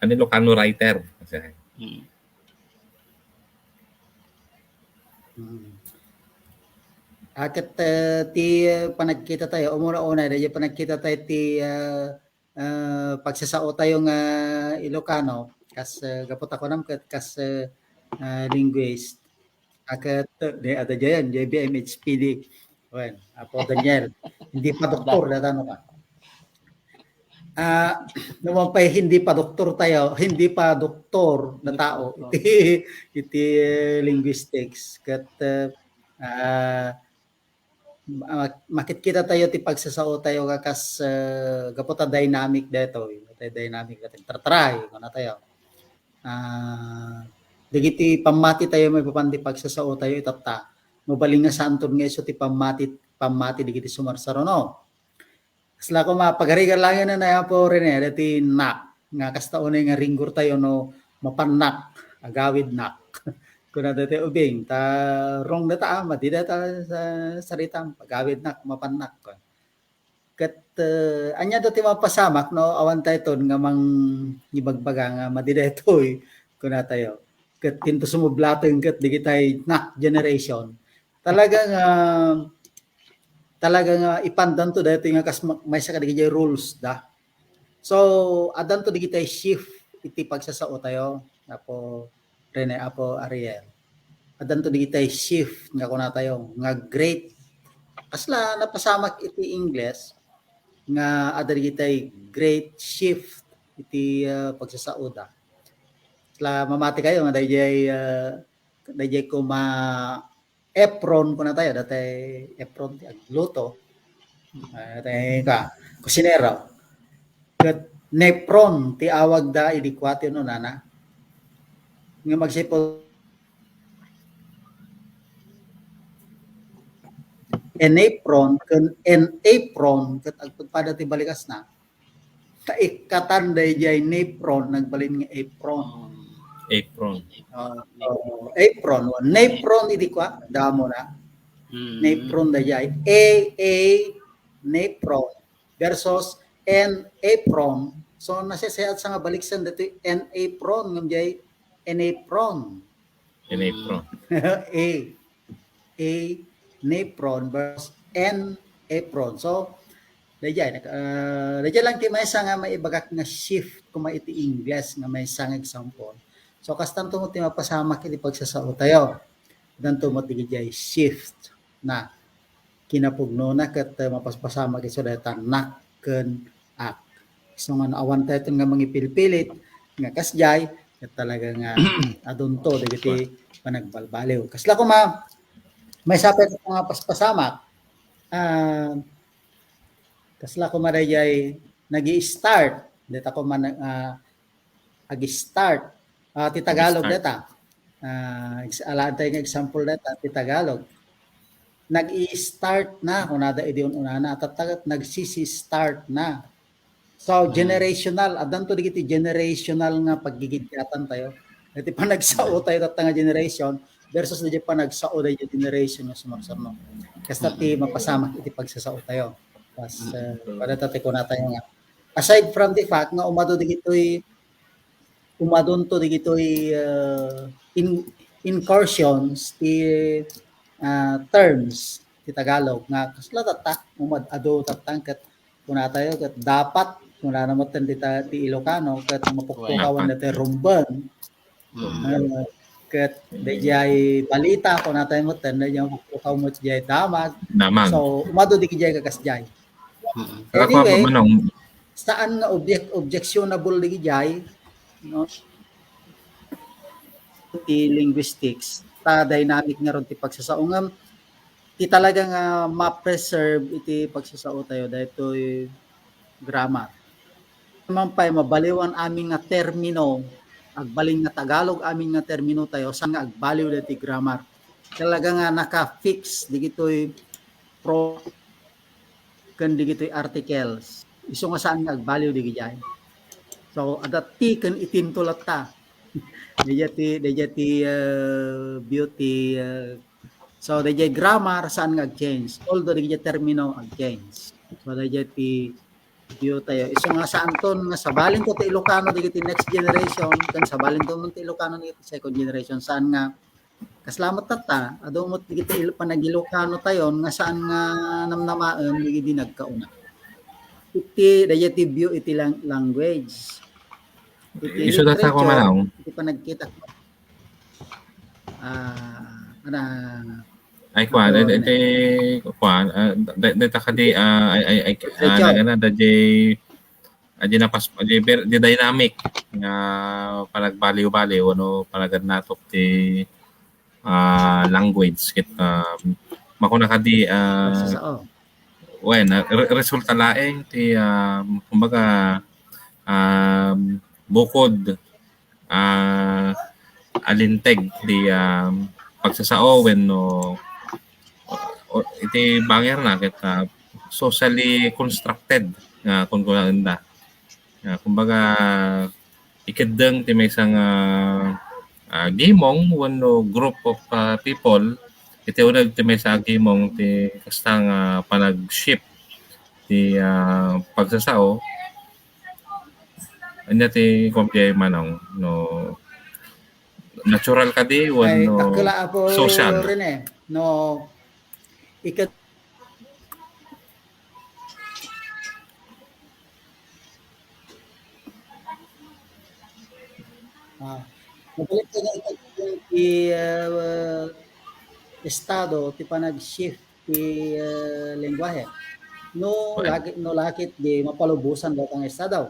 an Ilocano writer. Kasi, hmm. Hmm. Ah, ket, eh, ti, eh, panagkita tayo, umuna-una, daydi panagkita tayo ti, eh, eh, pagsasao tayo nga Ilocano, kas, eh, gapu ta kunam ket kas, eh, eh, linguist. Ah, ket, eh, di, ada dyan, J B M H P D. Wen, Apo Daniel, hindi pa doktor, datano ka. Ah, naman pa'y hindi pa doktor tayo, hindi pa doktor na tao iti, iti, eh, linguistics. Ket, eh, ah, ma-, makitkita tayo ti pagsasao tayo nga kas, eh, gapu ta dynamic daytoy, tay dynamic daytoy. Tratry, kuna tayo. Ah, dagiti pammati tayo maipapan ti pagsasao tayo itatta. Mabalin nga saanton nga isu ti pammati, pammati dagiti sumarsaruno. Kasla koma, pagarigan lang yun na Apo Rene, dati nak, nga kasta unay nga ringgor tayo no mapannak, agawid nak. Kuna dati ubing, ta wrong data, ah, madi data sa sarita, agawid nak, mapannak. Ket, eh, ania dati mapasamak no awan tayo ton nga mangibagbaga nga madi daytoy, kuna tayo. Ket tinto sumublateng ket digitay nak generation. Talaga nga, talaga nga ipandanto daytoy nga kas ma-, maysa kadagiti rules da. So, addanto digitay shift iti pagsasao tayo, Apo Rene, Apo Ariel. Addanto digitay shift nga kuna tayo nga great. Kasla napasamak iti Ingles nga adda digitay great shift iti, ah, pagsasaoda. Kasla mamati kayo nga dayjay, ah, dayjay kuma Efron, kuna tayo, dati Efron ti agluto. Ah, dati ka, kusinero. Ket Nepron ti awagda idi kua ti ununana. Nga magsipul-, Enepron ken Enapron ket agpadpada ti balikasna. Kaikkatan dayjay Nepron, nagbalin nga Efron. Efron. Ah, oo, Efron. Nepron idi kua, damo na. Mm. Nepron dayjay. A, A, Nepron versus N, Efron. So, nasesayat sa nga baliksan daytoy N, Efron, ngem jay Enepron. Enepron. A, A, Nepron versus N, Efron. So, dayjay, nak-, ah, dayjay lang ti maysa nga maibagak nga shift kuma iti Ingles nga maysa nga example. So, kastanto met ti mapasamak iti pagsasao tayo. Danto met dayjay shift na kinapugnona ket, eh, mapaspasamak isu dayta nak ken ak. Isu nga no awan tayo nga mangipilpilit nga kasjay, ket talaga nga adunto dagiti panagbalbaliw. Kasla koma, maysa pay nga paspasamak, ah, kasla koma dayjay nag-i-start, dayta koma na-, ah, ag-start. Ah, ti Tagalog dayta. Ah, ex-, alaan tayo nga example dayta ti Tagalog. Nag-i-start na, kunada idi un-unana, tatta ket nagsisi-start na. So, generational, addanto dagiti generational nga paggigiddiatan tayo. Iti panagsao tayo tatta nga generation versus dagiti panagsao dagiti generation nga sumarsurno. Kasta ti mapasamak iti pagsasao tayo. Pas, uh, pada ta ti kuna tayo nga. Aside from the fact nga umado dagitoy umadunto dagitoy, ah, in-, incursions ti, ah, terms ti Tagalog nga kasla tatta, umad-adu tatta ket kuna tayo ket dapat, kunana metten ti ta-, ti Ilocano ket mapukpukawan daytoy rumben. Ah, ket daydiay balita, kuna tayo metten, daydiay mapukpukaw met diay damag. Damag. So, umadu dagijay kakasdiay. Anyway, saan nga object-, objectionable dagijay, no? Ti linguistics, ta dynamic ngarud ti pagsasao ngem ti talaga nga ma-preserve iti pagsasao tayo, daytoy grammar. Man pay, mabaliwan amin nga termino, agbalin nga Tagalog amin nga termino tayo, saan nga agbaliw daytoy grammar. Talaga nga naka-fix dagitoy pro ken dagitoy articles. Isu nga saan nga agbaliw dagijay. So, adda ti ken itinto latta. Dayjay ti, dayjay ti, uh, beauty, uh, so, dayjay grammar, saan nga ag-change. Although dagijay termino ag-change. So, dayjay ti view tayo. Isu nga saanton nga sabalinto ti Ilocano dagiti next generation, ken sabalinto man ti Ilocano dagiti second generation, saan nga kasla met tatta, adu met dagiti Il-, panag-Ilocano tayon nga saan nga namnamaen dagiti nagkauna. Iti, dayjay ti view iti lang-, language. Iti isu tatta literature, kumanaw. Iti panagkita. Ah, ana, ay, kuan, ako, iti, kuan, ah, da-, da-, dayta kadi, ah, ay, ay, ay, ah, nagana, dayjay, ah, di napas-, di ber-, di dynamic nga panagbaliw-baliw, ano, panagannatok ti, ah, language, ket, ah, makuna kadi, ah, pagsasao. Wen, ah, re-, resulta laeng ti, ah, kumbaga, ah, bukod, ah, alinteg ti, ah, pagsasao wenno o, iti bangir na ket, ah, socially constructed nga kunkunaenda. Ah, kumbaga, ikeddeng ti maysa nga, ah, gimong wenno group of, ah, people, iti uneg ti maysa a gimong ti kasta nga panag-shift ti, ah, pagsasao. Ania ti kuan ti manong, no, natural kadi wenno social? Rene, no, iket-, ah, mabalik ka nga iti, ah, estado ti panag-shift ti, ah, lengguahe. No, lagi, no lakit di mapalubosan dayta nga estado.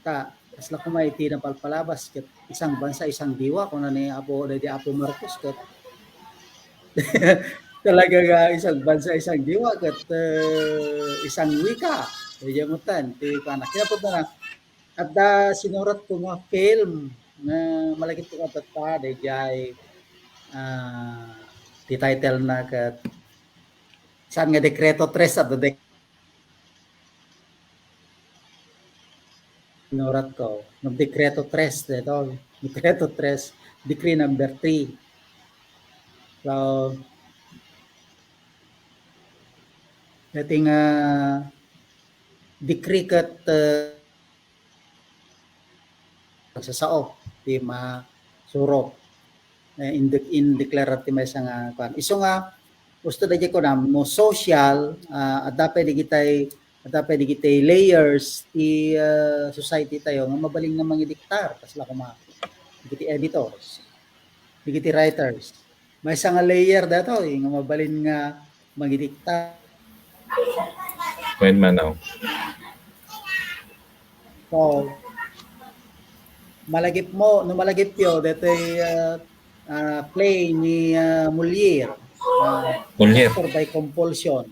Ta, kasla koma iti napalpalabas, ket isang bansa, isang diwa, kuna ni Apo, daydi Apo Marcos, ket talaga nga isang bansa, isang diwa, ket, eh, isang wika. Daydi met, ti, kana, kinapudno na, adda sinurat ko nga film nga malagip ko kadatta, daydiay, ah, ti title na ket saan nga Dekreto tres, adda dek-, sinurat ko, no, Dekreto tres, dito, Dekreto tres, Decree number three. So, dating, ah, decree ket, ah, pagsasao ti masurot. Eh, in-, indeclare ti maysa nga kuan. Isu nga, gusto da kunam, no, social, ah, adda pay digitay, adda pay digitay layers ti, ah, society tayo nga mabalin nga mangidiktar, kasla koma, dagiti editors, dagiti writers. Maysa nga layer datoy nga mabalin nga mangidikta. Wen man, oh. So, malagip mo, no malagip yo, datoy, ah, ah, play ni, ah, Moliere. Ah, Moliere. Torture by compulsion.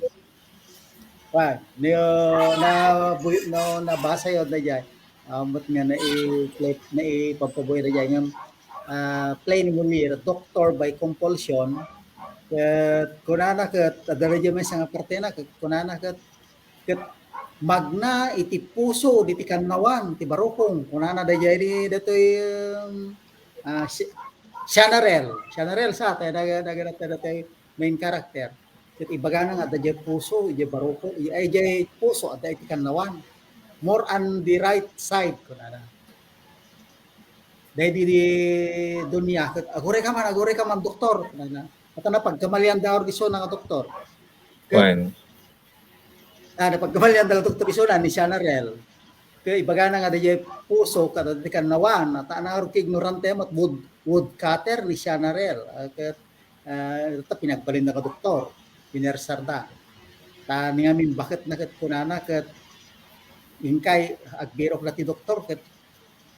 Wa, no, na, bu-, no, nabasa yo daydiay. Ah, met nga nai-, naipagpabuhi daydiay ngem, ah, plain Moliere, doctor by compulsion. Ket kunana ket, adda daydiay maysa nga partena, ket kunana ket, ket magna iti puso diti kannawan ti barukong. Kunana daydiay ni datoy, um, ah, si-, Sianarel. Sianarel sa, tayo daga-, daga-, daga-, datoy main character. Ket ibagana nga adda diay puso, idiay barukong, ay, idiay puso, adda iti kannawan. More on the right side, kunana. Daydi di Dunya, ket, "Aguray ka man, aguray ka man, doktor," kunana. Ket napagkamalianda ket isuna nga doktor. Ket, Wen. ah, napagkamalianda nga doktor isuna ni Sianarel. Ket ibagana nga diay puso, ket adda iti kannawan, ta ngarud ket ignorante met, wood, woodcutter ni Sianarel. Ah, ket, ah, ta pinagbalinda nga doktor, pinersarda. Ta ni ngamin baketna ket kunana ket inkay agbirok la ti doktor ket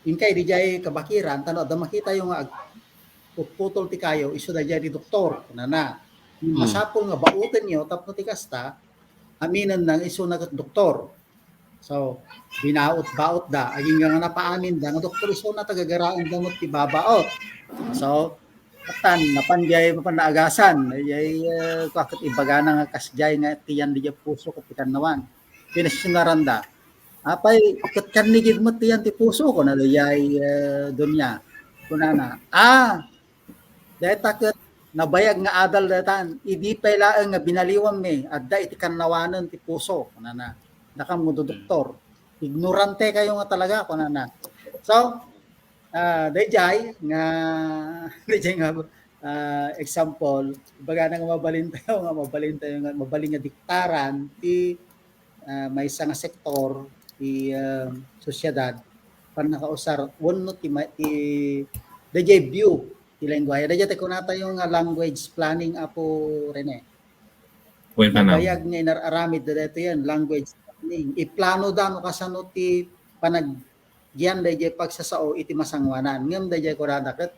inkay diay kabakiran, ta no adda makitayo nga agputputol ti kayo, isu daydiay ti doktor, kunana. Hmm. Masapul nga baotenyo tapno ti kasta, aminenna nga isuna ket doktor. So, binaot-baotda, agingga nga napaaminda nga doktor isuna, ta gagaraenda met ti babaot. So, atan, napan diay mapan naagasan, diay, eh, kua ket ibagana nga kasdiay nga ti yan diay puso ket ti kannawan. Pinasingaranda. Apay, ket kannigid met ti yan ti puso, kunana diay, eh, Dunya. Kunana, "Ah, dayta ket nabayag nga adal daytan, idi pay laeng nga binaliwanmi, adda iti kannawanen ti puso," kunana. "Dakam nga doktor, ignorante kayo nga talaga," kunana. So, ah, daydiay nga, daydiay nga, ah, example, ibagana nga mabalintayo, nga mabalintayo, nga mabalin nga diktaran ti, ah, maysa nga sektor ti, ah, sosyedad, pannakausar wenno ti ma-, ti, daydiay view ti lengguwahe. Daydiay ti kunatayo nga language planning, Apo Rene. Wen, kanam. Nabayag nga inar-aramid daytoy yan, language planning. Iplanoda no kasano ti panagyan daydiay pagsasao iti masangoanan. Ngem daydiay kunada ket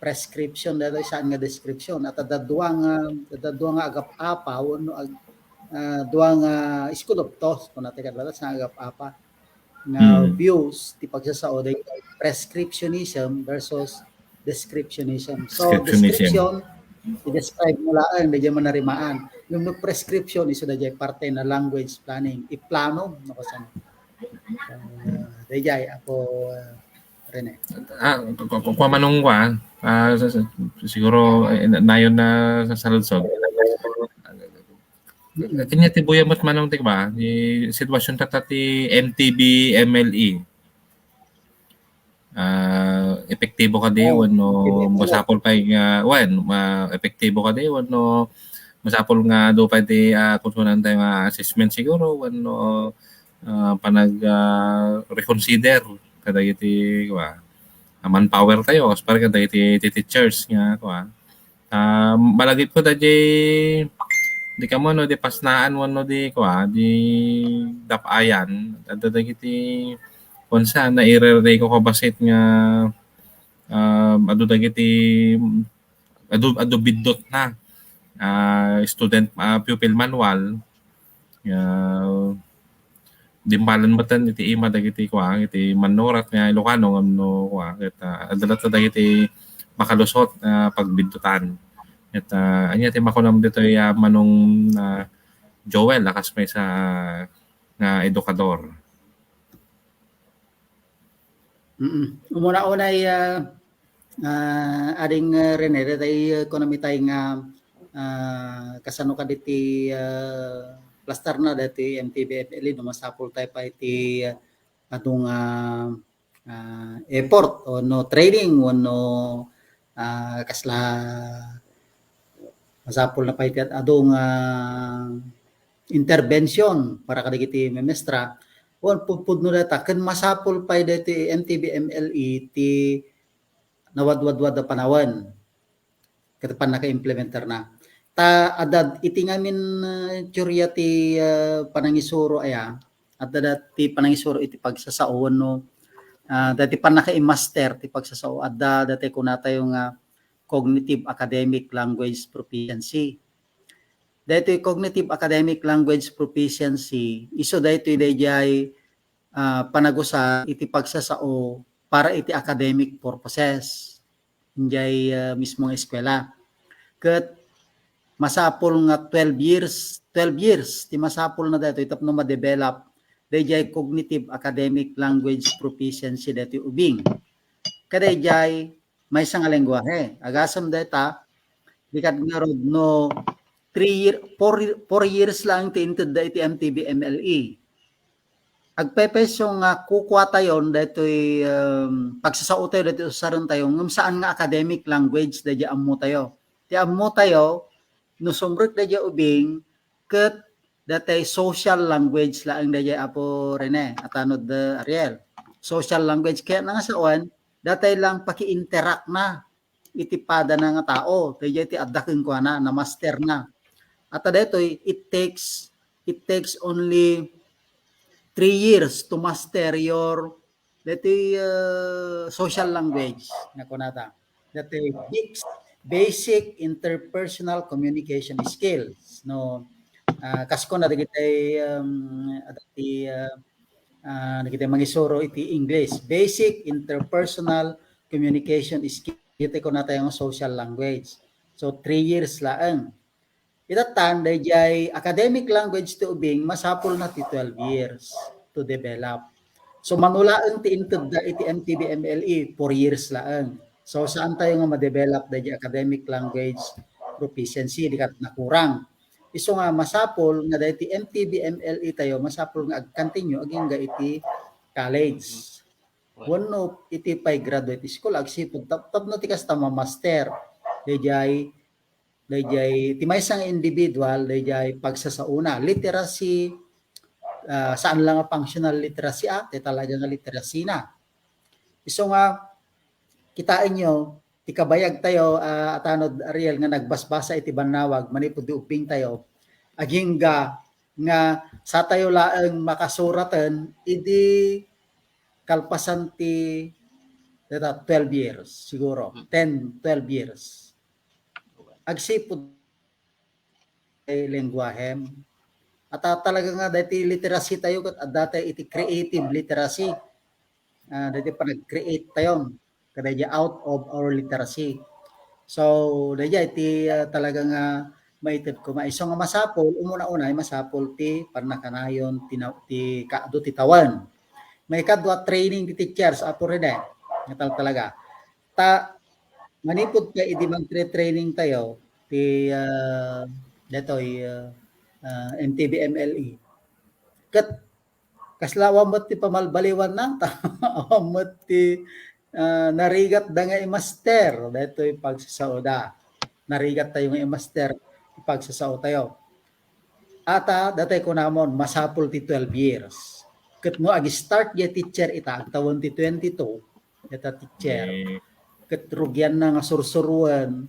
prescription daytoy, saan nga description. At adda dua nga, adda dua nga agap-apa, wenno ag-, ah, dua nga school of thought, kunata ket latas nga agap-apa nga Hmm. views ti pagsasao daytoy, prescriptionism versus descriptionism. So, Descriptionism. Description, i-describe mo laeng, daydiay manarimaan. Ngem no prescription, isu daydiay parte na language planning. Iplano, no, kasano. Ah, daydiay, Apo, ah, Rene. Ah, ku-, ku-, ku-, kua manong kua, ah, sa-, sa-, siguro, eh, na-, nayon na sa saludsod. Kanya ti buya met manong ti ba, ti sitwasyon ta, ta ti M T B M L E. Ah, epektibo kadi, Oh, wenno epektibo. Masapul pay nga, wen, ma-, epektibo kadi, wenno masapul nga adu pay ti, ah, kunkunan tayo nga assessment siguro, wenno, ah, panag, ah, reconsider kadagiti, kua, ah, manpower tayo, as par kadagiti ti teachers nga, kua, Ah, malagipko daydiay, di kamo no, di pasnaan wenno di, kua, di dap-ayan. Adda dagiti, kunsa, nairereko ko bassit nga, ah, adu dagiti, adu, adu biddutna, ah, student, ah, pupil manual, nga dimmalan met iti ima dagiti, kua, iti mannurat nga Ilocano, ngem no, kua, ket, ah, adda latta dagiti makalusot nga pagbiddutan. Ket, ah, ania ti makunam ditoy, ah, Manong, ah, Joel, a kas maysa nga edukador? Mm. Umuna-unay, ah, ah, ading, ah, Rene, daytoy, ah, kunam itay nga, ah, kasano kaditi, ah, plastarna daytoy M T B M L E, no, masapul tayo pay ti, ah, adu nga, ah, effort wenno training wenno, ah, kasla masapul na pay ti adu nga intervention para kadagiti memestra. Wen, pudpudno dayta, ken masapul pay daytoy M T B M L E ti nawadwadwad a panawen ket pannakaimplementarna. Ta adda iti ngamin, ah, teoria ti, ah, panangisuro aya, adda ti panangisuro iti pagsasao wenno, ah, dati pannakaimaster ti pagsasao, adda dati kunatayo nga cognitive academic language proficiency. Daytoy cognitive academic language proficiency, isu daytoy daydiay, ah, panagusa iti pagsasao para iti academic purposes. idiay, ah, mismo nga eskwela. Ket masapul nga twelve years, twelve years ti masapul na daytoy tapno ma-develop daydiay cognitive academic language proficiency daytoy ubing. Kadaydiay maysa nga lengguahe. Agasem dayta, di kad ngarud no three year, four, four years lang ti intedda iti M T B M L E. Agpepeso nga kukuatayon daytoy, um, pagsasaotayo daytoy usarentayo ngem saan nga academic language daydiay ammotayo. Ti ammotayo, no sumrek daydiay ubing, ket datay social language laeng daydiay, Apo Rene, atanod, uh, Ariel. Social language, kayatna nga sawen, datay lang paki-interact na iti padana nga tao. Daydiay ti adda kenkuana, na-master na. At daytoy, it takes, it takes only three years to master your, daytoy, uh, social language nga kunata. Daytoy bas-, basic interpersonal communication skills, no? Ah, kas kuna dagiti, um, adda ti, ah, ah, dagiti mangisuro iti English, basic interpersonal communication skill, iti kunatayo nga social language. So, three years laeng. Itatan, daydiay academic language ti ubing, masapul na ti twelve years to develop. So, mano laeng ti intedda iti M T B M L E, four years laeng. So, saan tayo nga ma-develop daydiay academic language proficiency, di ket nakurang. Isu nga masapul nga daytoy M T B M L E tayo, masapul nga ag-continue agingga iti college. Wenno iti pay graduate school, agsipud tap-, tapno ti kasta ma-master. Daydiay, daydiay, ti maysa nga individual, daydiay pagsasaona. Literacy, ah, saan lang nga functional literacy, ah, ti talaga nga literacy na. Isu nga, kitaenyo, ti kabayag tayo, ah, atanod Ariel nga nagbasbasa iti bannawag, manipud di ubbing tayo, agingga nga satayo laeng makasuraten idi kalpasan ti, data, twelve years, siguro, Hmm. ten, twelve years. Agsipud ti lengguahem. At, ah, talaga nga, daytoy literacy tayo, ket adda tayo iti creative literacy. Ah, daytoy panag-create tayo, kadaydiay out of our literacy. So, daydiay ti, ah, talaga nga maited koma. Isu nga masapul, umuna-una, ay masapul ti pannakanayon, ti na-, ti kaadu ti tawen. Maikadua, training ti teachers, Apo Rene. Nga tal-, talaga. Ta, manipud ta idi mangtre-training tayo, ti, ah, daytoy, ah, ah, M T B M L E. Ket kasla awan met ti pamalbaliwanna, ta awan met ti, ah, narigatda nga i-master daytoy pagsasaoda. Narigat tayo nga i-master ti pagsasaotayo. Ata, datay kunamon, masapul ti twelve years. Ket no ag-start diay teacher ita, agtawen ti twenty-two, data teacher. Eh. Ket rugianna nga sursuroen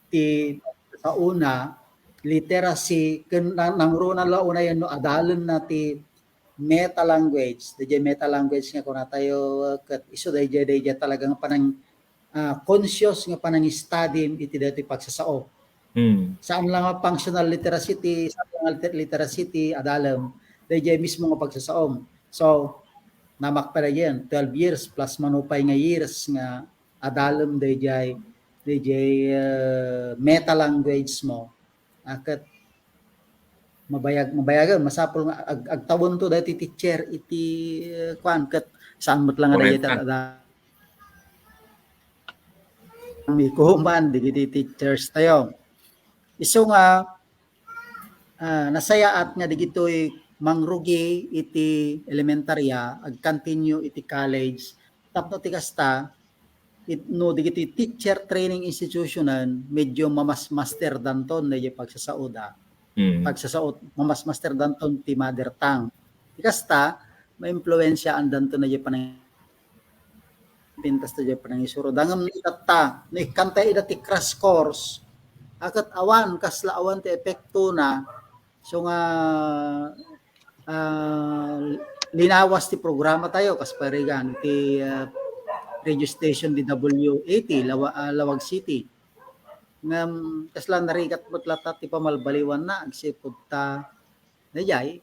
ti saona, literacy, ken na-, nangruna la unayen no adalenna ti meta language. Daydiay meta language nga kunatayo, ket isu daydiay, daydiay talaga nga panang-, ah, conscious nga panangistudy iti daytoy pagsasao. Hmm. Saan lang nga functional literacy ti, saan lang nga liter-, literacy ti adalem, daydiay mismo nga pagsasaom. So, namakpadayen, twelve years plus manupay nga years nga adalem daydiay, daydiay, eh, meta language mo. Ah, ket mabayag-, mabayagen, masapul nga ag-, agtawento daytoy teacher iti, eh, kuan, ket saan met lang nga daydiay. Correct. Tada-, mikuman, dagiti teachers tayo. Isu nga, ah, nasayaat nga dagitoy mangrugi iti elementarya, ag-continue iti college, tapno ti kasta, it-, no dagiti teacher training institutionen, medyo mamas-, master danton daydiay pagsasaoda. Mm. Pagsasao-, mamas-, master danton ti mother tongue. Ti kasta, maimpluwensiaan danton daydiay panang-, pintas daydiay panangisuro. Dangem no itatta, no ikkanta ida ti crash course, a ket awan, kasla awan ti epektona, so nga, ah, linawas ti programa tayo, kas parigan, ti, ah, radio station D W eighty, Lawa-, ah, Lawag City. Ngem, kasla narigat met latta ti pamalbaliwanna, agsipud ta, daydiay,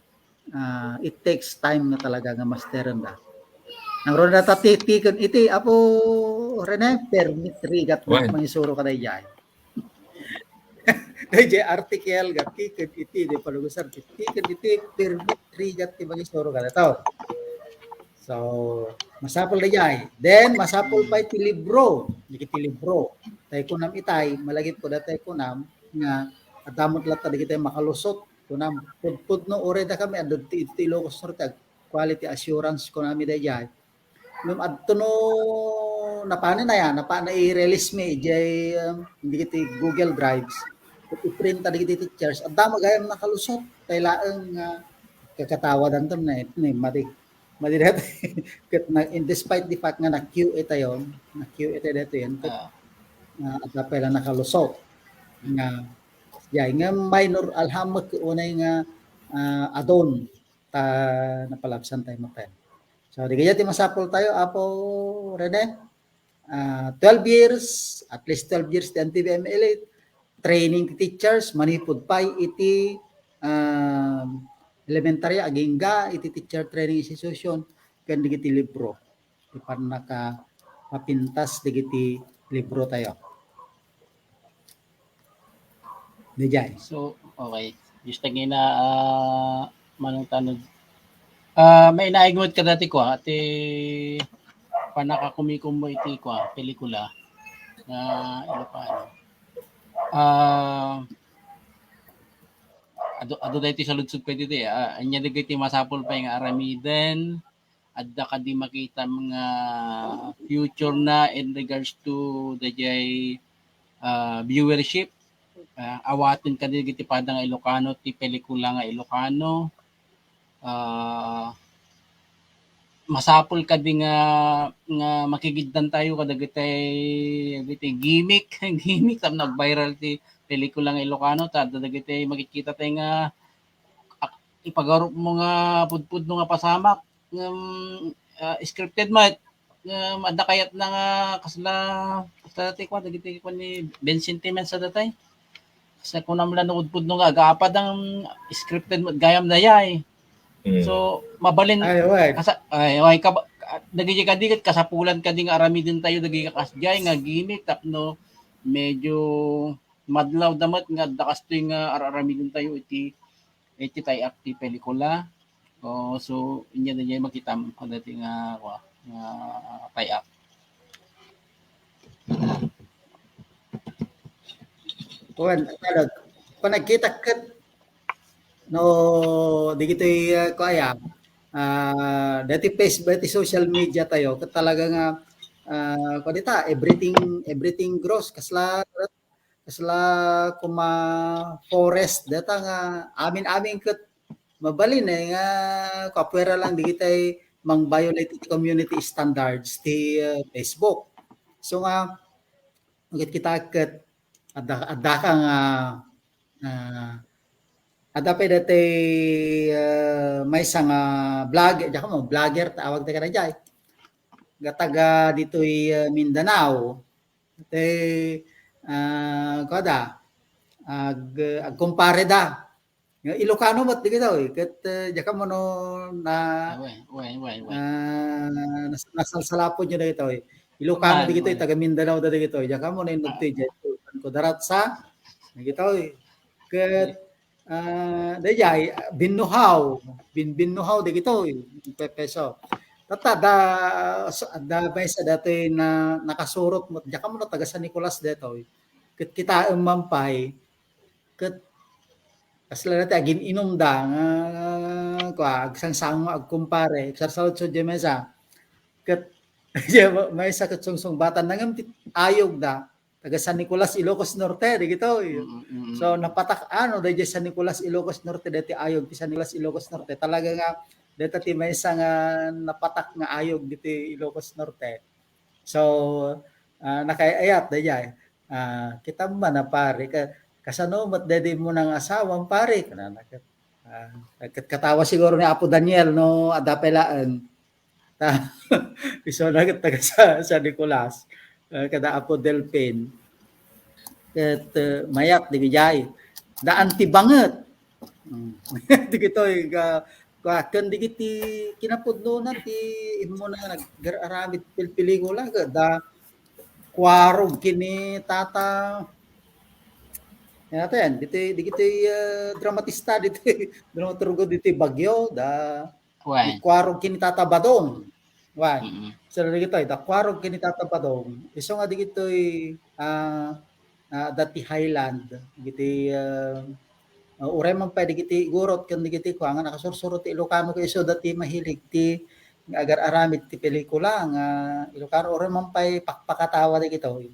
ah, it takes time nga talaga nga masterenda. Nangruna ta ti-, tiken iti, Apo Rene, permit rigat nga mangisuro ka dayjay. Dayjay article nga ti ket iti, di palugusan, ti ket iti permit rigat ti mangisuro ka dayta. So, masapul dayjay. Then, masapul pay ti libro. Dagiti libro. Tay kunam itay, malagip ko datay kunam nga adda met latta dagiti makalusot. Kunam, pudpudno, uray dakami, adda ti, ti Ilocos Norte, quality assurance kunami dayjay. Ngem adto no napanen aya, napa-, nai-release mi idiay, um, dagiti Google Drives. Ket i-print ta dagiti teachers. Adda met gayam nakalusot. Tay laeng nga kakatawadanto na, ni, madi. Madi dayta. Ket na, in despite the fact nga na-Q A tayo, na-Q A tayo daytoyen, ket, Ah. ah, adda pay la nakalusot. Nga, yay, nga minor alhamek unay nga, ah, adon ta napalabsan tayo mapen. So, di kaya ti masapul tayo, Apo Rene? Ah, twelve years, at least twelve years ti N T V M L A, training ti teachers, manipud pay iti, ah, elementary, agingga iti teacher training institution, ken dagiti libro. Ti pannaka-, mapintas dagiti libro tayo. Dayjay. So, okay. Just tagina, ah, manong tanod. Ah, may naigmut ka dati ko, ah, ti panakakumikum mo iti ko, ah, pelikula. Na, ano pa, ano? Ah, adu, adu daytoy saludsod pay ditoy, ah, anya dagiti masapul pay nga aramiden, adda kadi makitam nga future na in regards to dayjay, ah, viewership, ah, awaten kadi dagiti pada nga Ilocano ti pelikula nga Ilocano, ah, masapul kadi nga, nga makigiddan tayo kadagitay, dagitay gimmick, gimmick tapno nag-viral ti pelikula nga Ilocano, ta adda dagitay makikita tayo nga ak-, ipagarup mo nga pudpudno nga pasamak, ngem, ah, scripted met, ngem adda kayatna nga kasla, kasla ti kuan, dagiti kuan ni Ben Sentiments a datay. Sa kunam la no pudpudno nga aga-apad ang scripted met gayam dayay. Mm. So, mabalin, Ay, way. kasa-, ay, way, kaba-, dagiti kadi ket kasapulan kadi nga aramiden tayo dagiti kasdiay nga gimmick tapno medyo madlaw da met nga adda kastoy nga ar-aramiden tayo iti, iti tay-ak ti pelikula. Oh, so, inya da niya makitam kadati nga, wa, nga tay-ak. Kuwan, ano, panagkita ket, no, digitoy, ah, kuaya, ah, dati Facebook, dati social media tayo, ket talaga nga, ah, kuwan dita, everything, everything grows, kasla, kasla kuma forest, data nga, amin-amin ket mabalin, eh, nga kapuera lang digitay mang-violate iti community standards ti, ah, Facebook. So nga, ket kita ket adda, adda ka nga, ah, adda pay dati, ah, maysa nga vlog, diak mo, vlogger, tawag ti kadayjay. Nga taga ditoy, ah, Mindanao. Ti, ah, kuada, ag-, agkumpare da. Nga Ilocano met dagitoy, ket, eh, diak ammo no na, Uy, uy, uy, uy. ah, nas-, nasalsalapod yo dagitoy. Ilocano Uy, dagitoy, uy. Taga Mindanao da dagitoy. Diak ammo no inno Ah. dagitoy, diak ko daratsa, dagitoy. Ket, ah, dayjay, binnuhaw, bin-, binnuhaw dagitoy, pe-, peso. Tatta, da, so, da maysa datoy na nakasurot met, diak ammo no taga San Nicolas datoy. Ket kitaem man pay, ket kasla dati agin-inum da nga, kua, agsangsango, agkumpare, agsarsarot sa diay maysa. Ket, maysa ket sungsungbatan na ngem ti ayog da, taga San Nicolas, Ilocos Norte, dagitoy. Mm, mm, mm. So, napatak, ano, dayjay San Nicolas, Ilocos Norte, dati ayog ti San Nicolas, Ilocos Norte. Talaga nga, data ti maysa nga napatak nga ayog diti Ilocos Norte. So, ah, nakaayat dayjay. Ah, kitam man a pare, ka-, kasano met daydi mo nang asawam, pare? Kunana ket, ah, ket katawa siguro ni Apo Daniel no adda pay laeng. Ta-, isuna ket taga Sa-, San Nicolas, ah, kada Apo Delpin. Ket, ah, mayat dagijay. Daan ti banget. Mm. Dagitoy, ga-, ga-, ken dagiti kinapudnona ti immuna nga nag-, aramid pel-, pelikula, ga-, da, kuarog ken ni Tata, naten, ditoy, ditoy, ah, dramatista, ditoy dramaturgo, ditoy Baguio, da, Wen. Kuarog ken ni Tata Badong. Wen. Mm-mm. Sir, dagitoy, da kuarog ken ni Tata Badong. Isu nga dagitoy, ah, ah, dati Highland, dagiti, ah, ah, uray man pay dagiti igurot ken dagiti kua nga nakasursuro ti Ilocano ket isu dati mahilig ti nga agar-aramid ti pelikula nga Ilocano, uray man pay pakpakatawa dagitoy.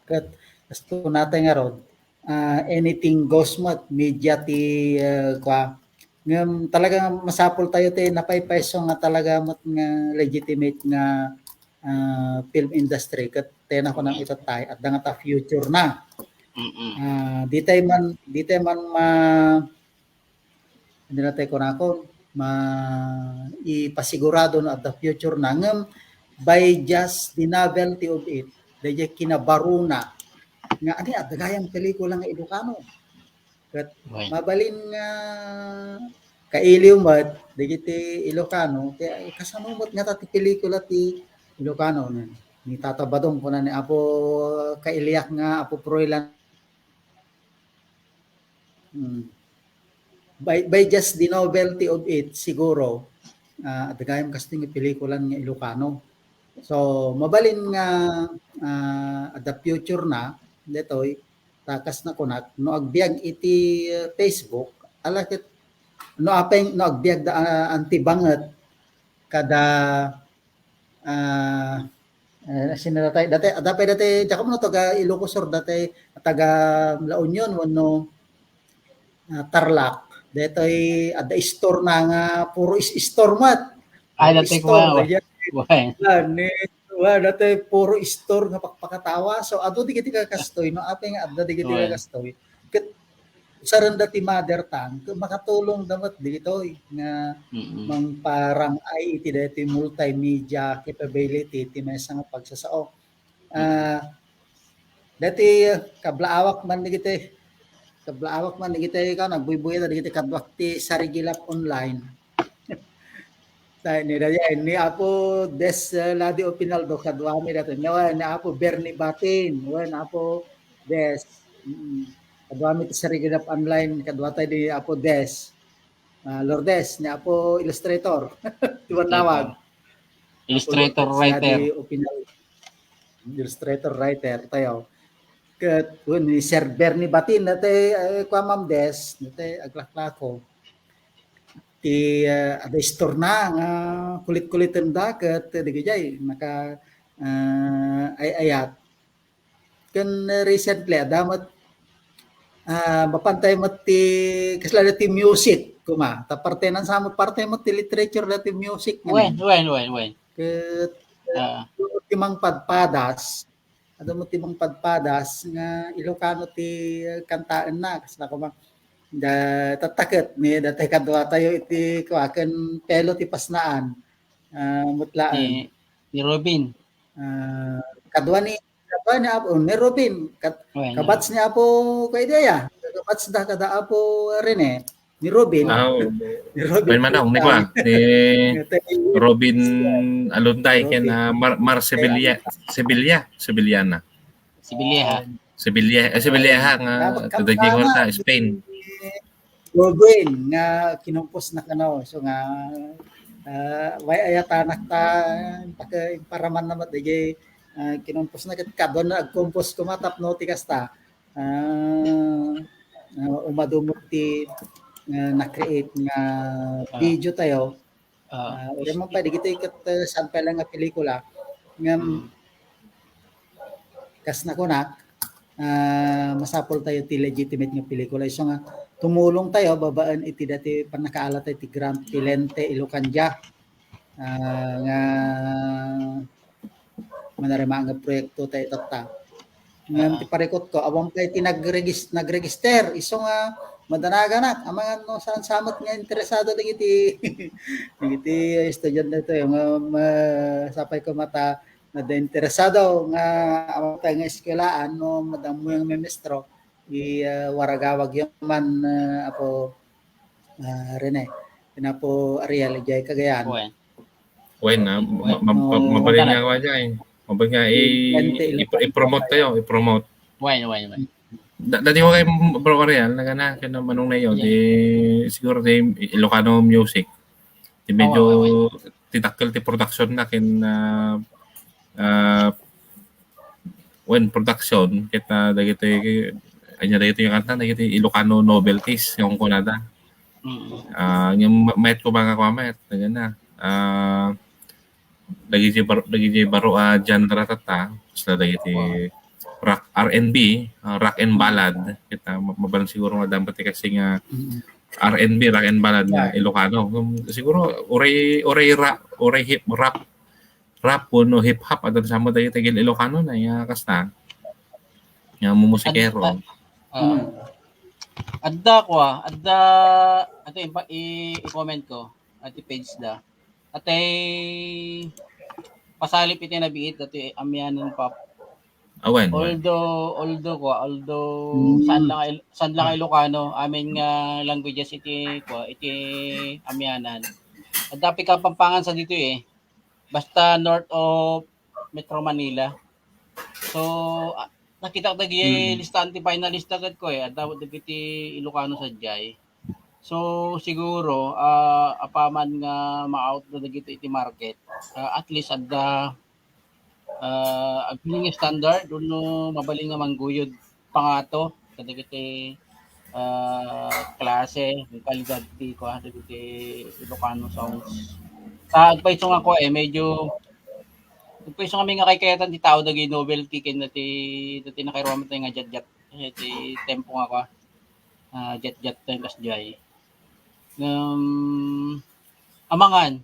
Ket, asto natay ngarud, ah, anything goes met, media ti, ah, kua. Ngem talaga masapul tayo ti napaypayso nga talaga met nga legitimate nga, ah, film industry. Ket tena ko nang itattay, adda nga ta future na. Mm-mm. Ah, di tayo man, di tayo man ma-, Hindi na tayo kunakon, ma-, ipasigurado no adda future na. Ngem, by just the novelty of it, dayjay kinabaruna nga, ania, adda gayam pelikula nga Ilocano. Ket Right. mabalin nga kailiw met, dagiti Ilocano, kaya kasano met nga ta ti pelikula ti Ilocano, ni, ni Tata Badong, kuna ni Apo Kailiak nga, Apo Froilan, Hmm. By, by just the novelty of it, siguro, ah, adda gayam kastoy nga pelikulan nga Ilocano. So, mabalin nga, ah, adda future na, detoy, ta kas nakunak, no agbiag iti, ah, Facebook, ala ket, no apay, no agbiag da, ah, antibanget, kada, ah, eh, sino dati? Dati, dati, dati, Giacomo, no, taga Ilocos Sur, dati, taga La Union, wenno, ah, Tarlac. Detoy, adda store na nga, puro is, store met. Ay, Puro dati store, ko, dayjay. Why? Ah, ni, wa, dati, puro store nga pakpakatawa. So, adu, di kiti kakastoy, no? Apay nga, adda, di kiti Why? kakastoy. Ket, usarenda ti mother tongue, ket makatulong da met dagitoy nga Mm-mm. mangparang-ay iti daytoy multimedia capability ti maysa nga pagsasao. Mm-mm. Ah, dati, kablaawak man dagiti, kablaawak man dagiti, ikaw, nagbuybuyat dagiti kaduak ti Sarigilap Online. Tay, ni dayay, ni Apo Des, eh, Ladi Opinaldo, kaduami dati. Ni, ni Apo Bernie Batin, wen Apo Des. Mm. Kaduami ti Sarigilap Online, kaduatay ni Apo Des. Ah, Lourdes, ni Apo Illustrator. Ti mannawag. Illustrator. Illustrator Apo Lourdes, writer. Ladi Opinal-, Illustrator writer, tayo. Ket, wen, ni Sir Bernie Batin, dati, eh, kua Ma'am Des, dati, aglaklako. Ti, ah, adda store na nga kulit-kuliten da ket dagijay naka, ah, ay-ayat. Ken recently, adda met, ah, mapantay met ti, kasla ti music, kuma. Ta parte nan sa met, parte met ti literature dati music nga Wen, ni. wen, wen, wen. Ket, Ah. ti mangpadpadas, Adu met ti mangpadpadas nga Ilocano ti kantaenna, kasla koma. Da, tatta ket ni, dati kadua tayo iti kua ken Pelo ti Pasnaan. Ah, met laeng. Ni, ni Robin. Ah, kadua ni, kadua ni Apo, ni Robin, kat-, Wen, kabats ni Apo, kay Idea. Kabats da kada Apo Rene. Ni Robin. Ah, oo. Ni Robin Wen Manong, ni Putang. Kwan, ni Robin Alunday, ken, Robin. Ah, Mar-, Mar Sevilla, Sevilla, Sevillana. Sevilla, ha? Sevilla, eh, Sevilla, ha, nga, Dapat taga Gicorta, kanta na. Spain. Robin, nga kinumpos na kano. So nga, ah, way ayatanak ta, paka-, imparaman na met, dagay, ah, kinumpos na, ket kadua na agkumpos koma tapno ti kasta. Ah, ah, umadu met ti, ah, na-create nga Ah. video tayo. Ah, Ah, uray man pay, dagitoy ket, ah, saan pay lang nga pelikula. Ngem, Mm. kas nakunak, ah, masapul tayo ti legitimate nga pelikula. Isu nga, tumulong tayo babaen iti dati pannakaala tayo ti grant ti Lente Ilocandia. Ah, nga manarima nga proyekto tayo itatta. Ngem Ah. ti parikutko, awan pay ti nagregis-, nagregister. Isu nga madanaganak, amangan no saan sa met nga interesado dagiti, dagiti estudiante tayo nga ma-, sapay ko mata, nadda interesado nga awan tayo nga eskuelaan no madammo nga memestro, i, ah, waragawag yung man, ah, Apo, ah, Rene. Ken Apo Ariel, ijay Cagayan. Wen. Wen, ah, ma-, ma-, ma-, mabalin nga kua jay. Mabalin nga, i-, i-, i-promote tayo, i-promote. Why, why, why? Da-, dati ko kay Bro Ariel, nagana, kay Manong Neo, di, siguro di Ilocano music. Di medyo, tidakkel ti production na ken, ah, ah, when production, ket, ah, dagiti, ania dagiti nga kanta, dagiti Ilocano novelties, yung kunada. Mm. Ah, yung ma-, mayat ko mga kumamayat, nagana. Ah, dagiti bar-, dagiti baro a genre tatta, kasla dagiti rock, R and B, ah, rock and ballad. Kita, ma-, mabalin siguro nga dapat ti kasi nga R and B, rock and ballad nga Ilocano. Um, siguro, uray, uray ra-, uray hip, rap, rap wenno hip hop, adda sa mo dagiti Ilocano na, ya, kasta. Ya, mumusikero. Ad-, ah, adda ko, ah, adda, ato, i-, i-comment ko, at i-page da. Atay pasalip iti nabiit dati Amianan Pop. Awen. Although, although ko, although saan lang, saan lang Ilocano, amin nga languages iti, ko, iti Amianan. Adda pay Kapampangan sa dito eh. Basta north of Metro Manila. So, ah, nakita ko dagi listahan ti finalist ket ko eh. Adda dagiti Ilocano sadiay. So, siguro, ah, apaman nga ma-out da dagiti iti market, ah, at least adda, ah, agbalin nga standard wenno mabalin nga mangguyod pangato kadagiti, ah, klase, kalidad ti, kua, dagiti Ilocano songs. Ta agpayso nga kua eh, medyo, agpayso nga may nga kaykayatan ti tao dagiti novelty ken dati, dati nakairuam tayo nga jatjat, eh, ti tempo nga kua, ah, jatjat tayo kasdiay. Um, amangan,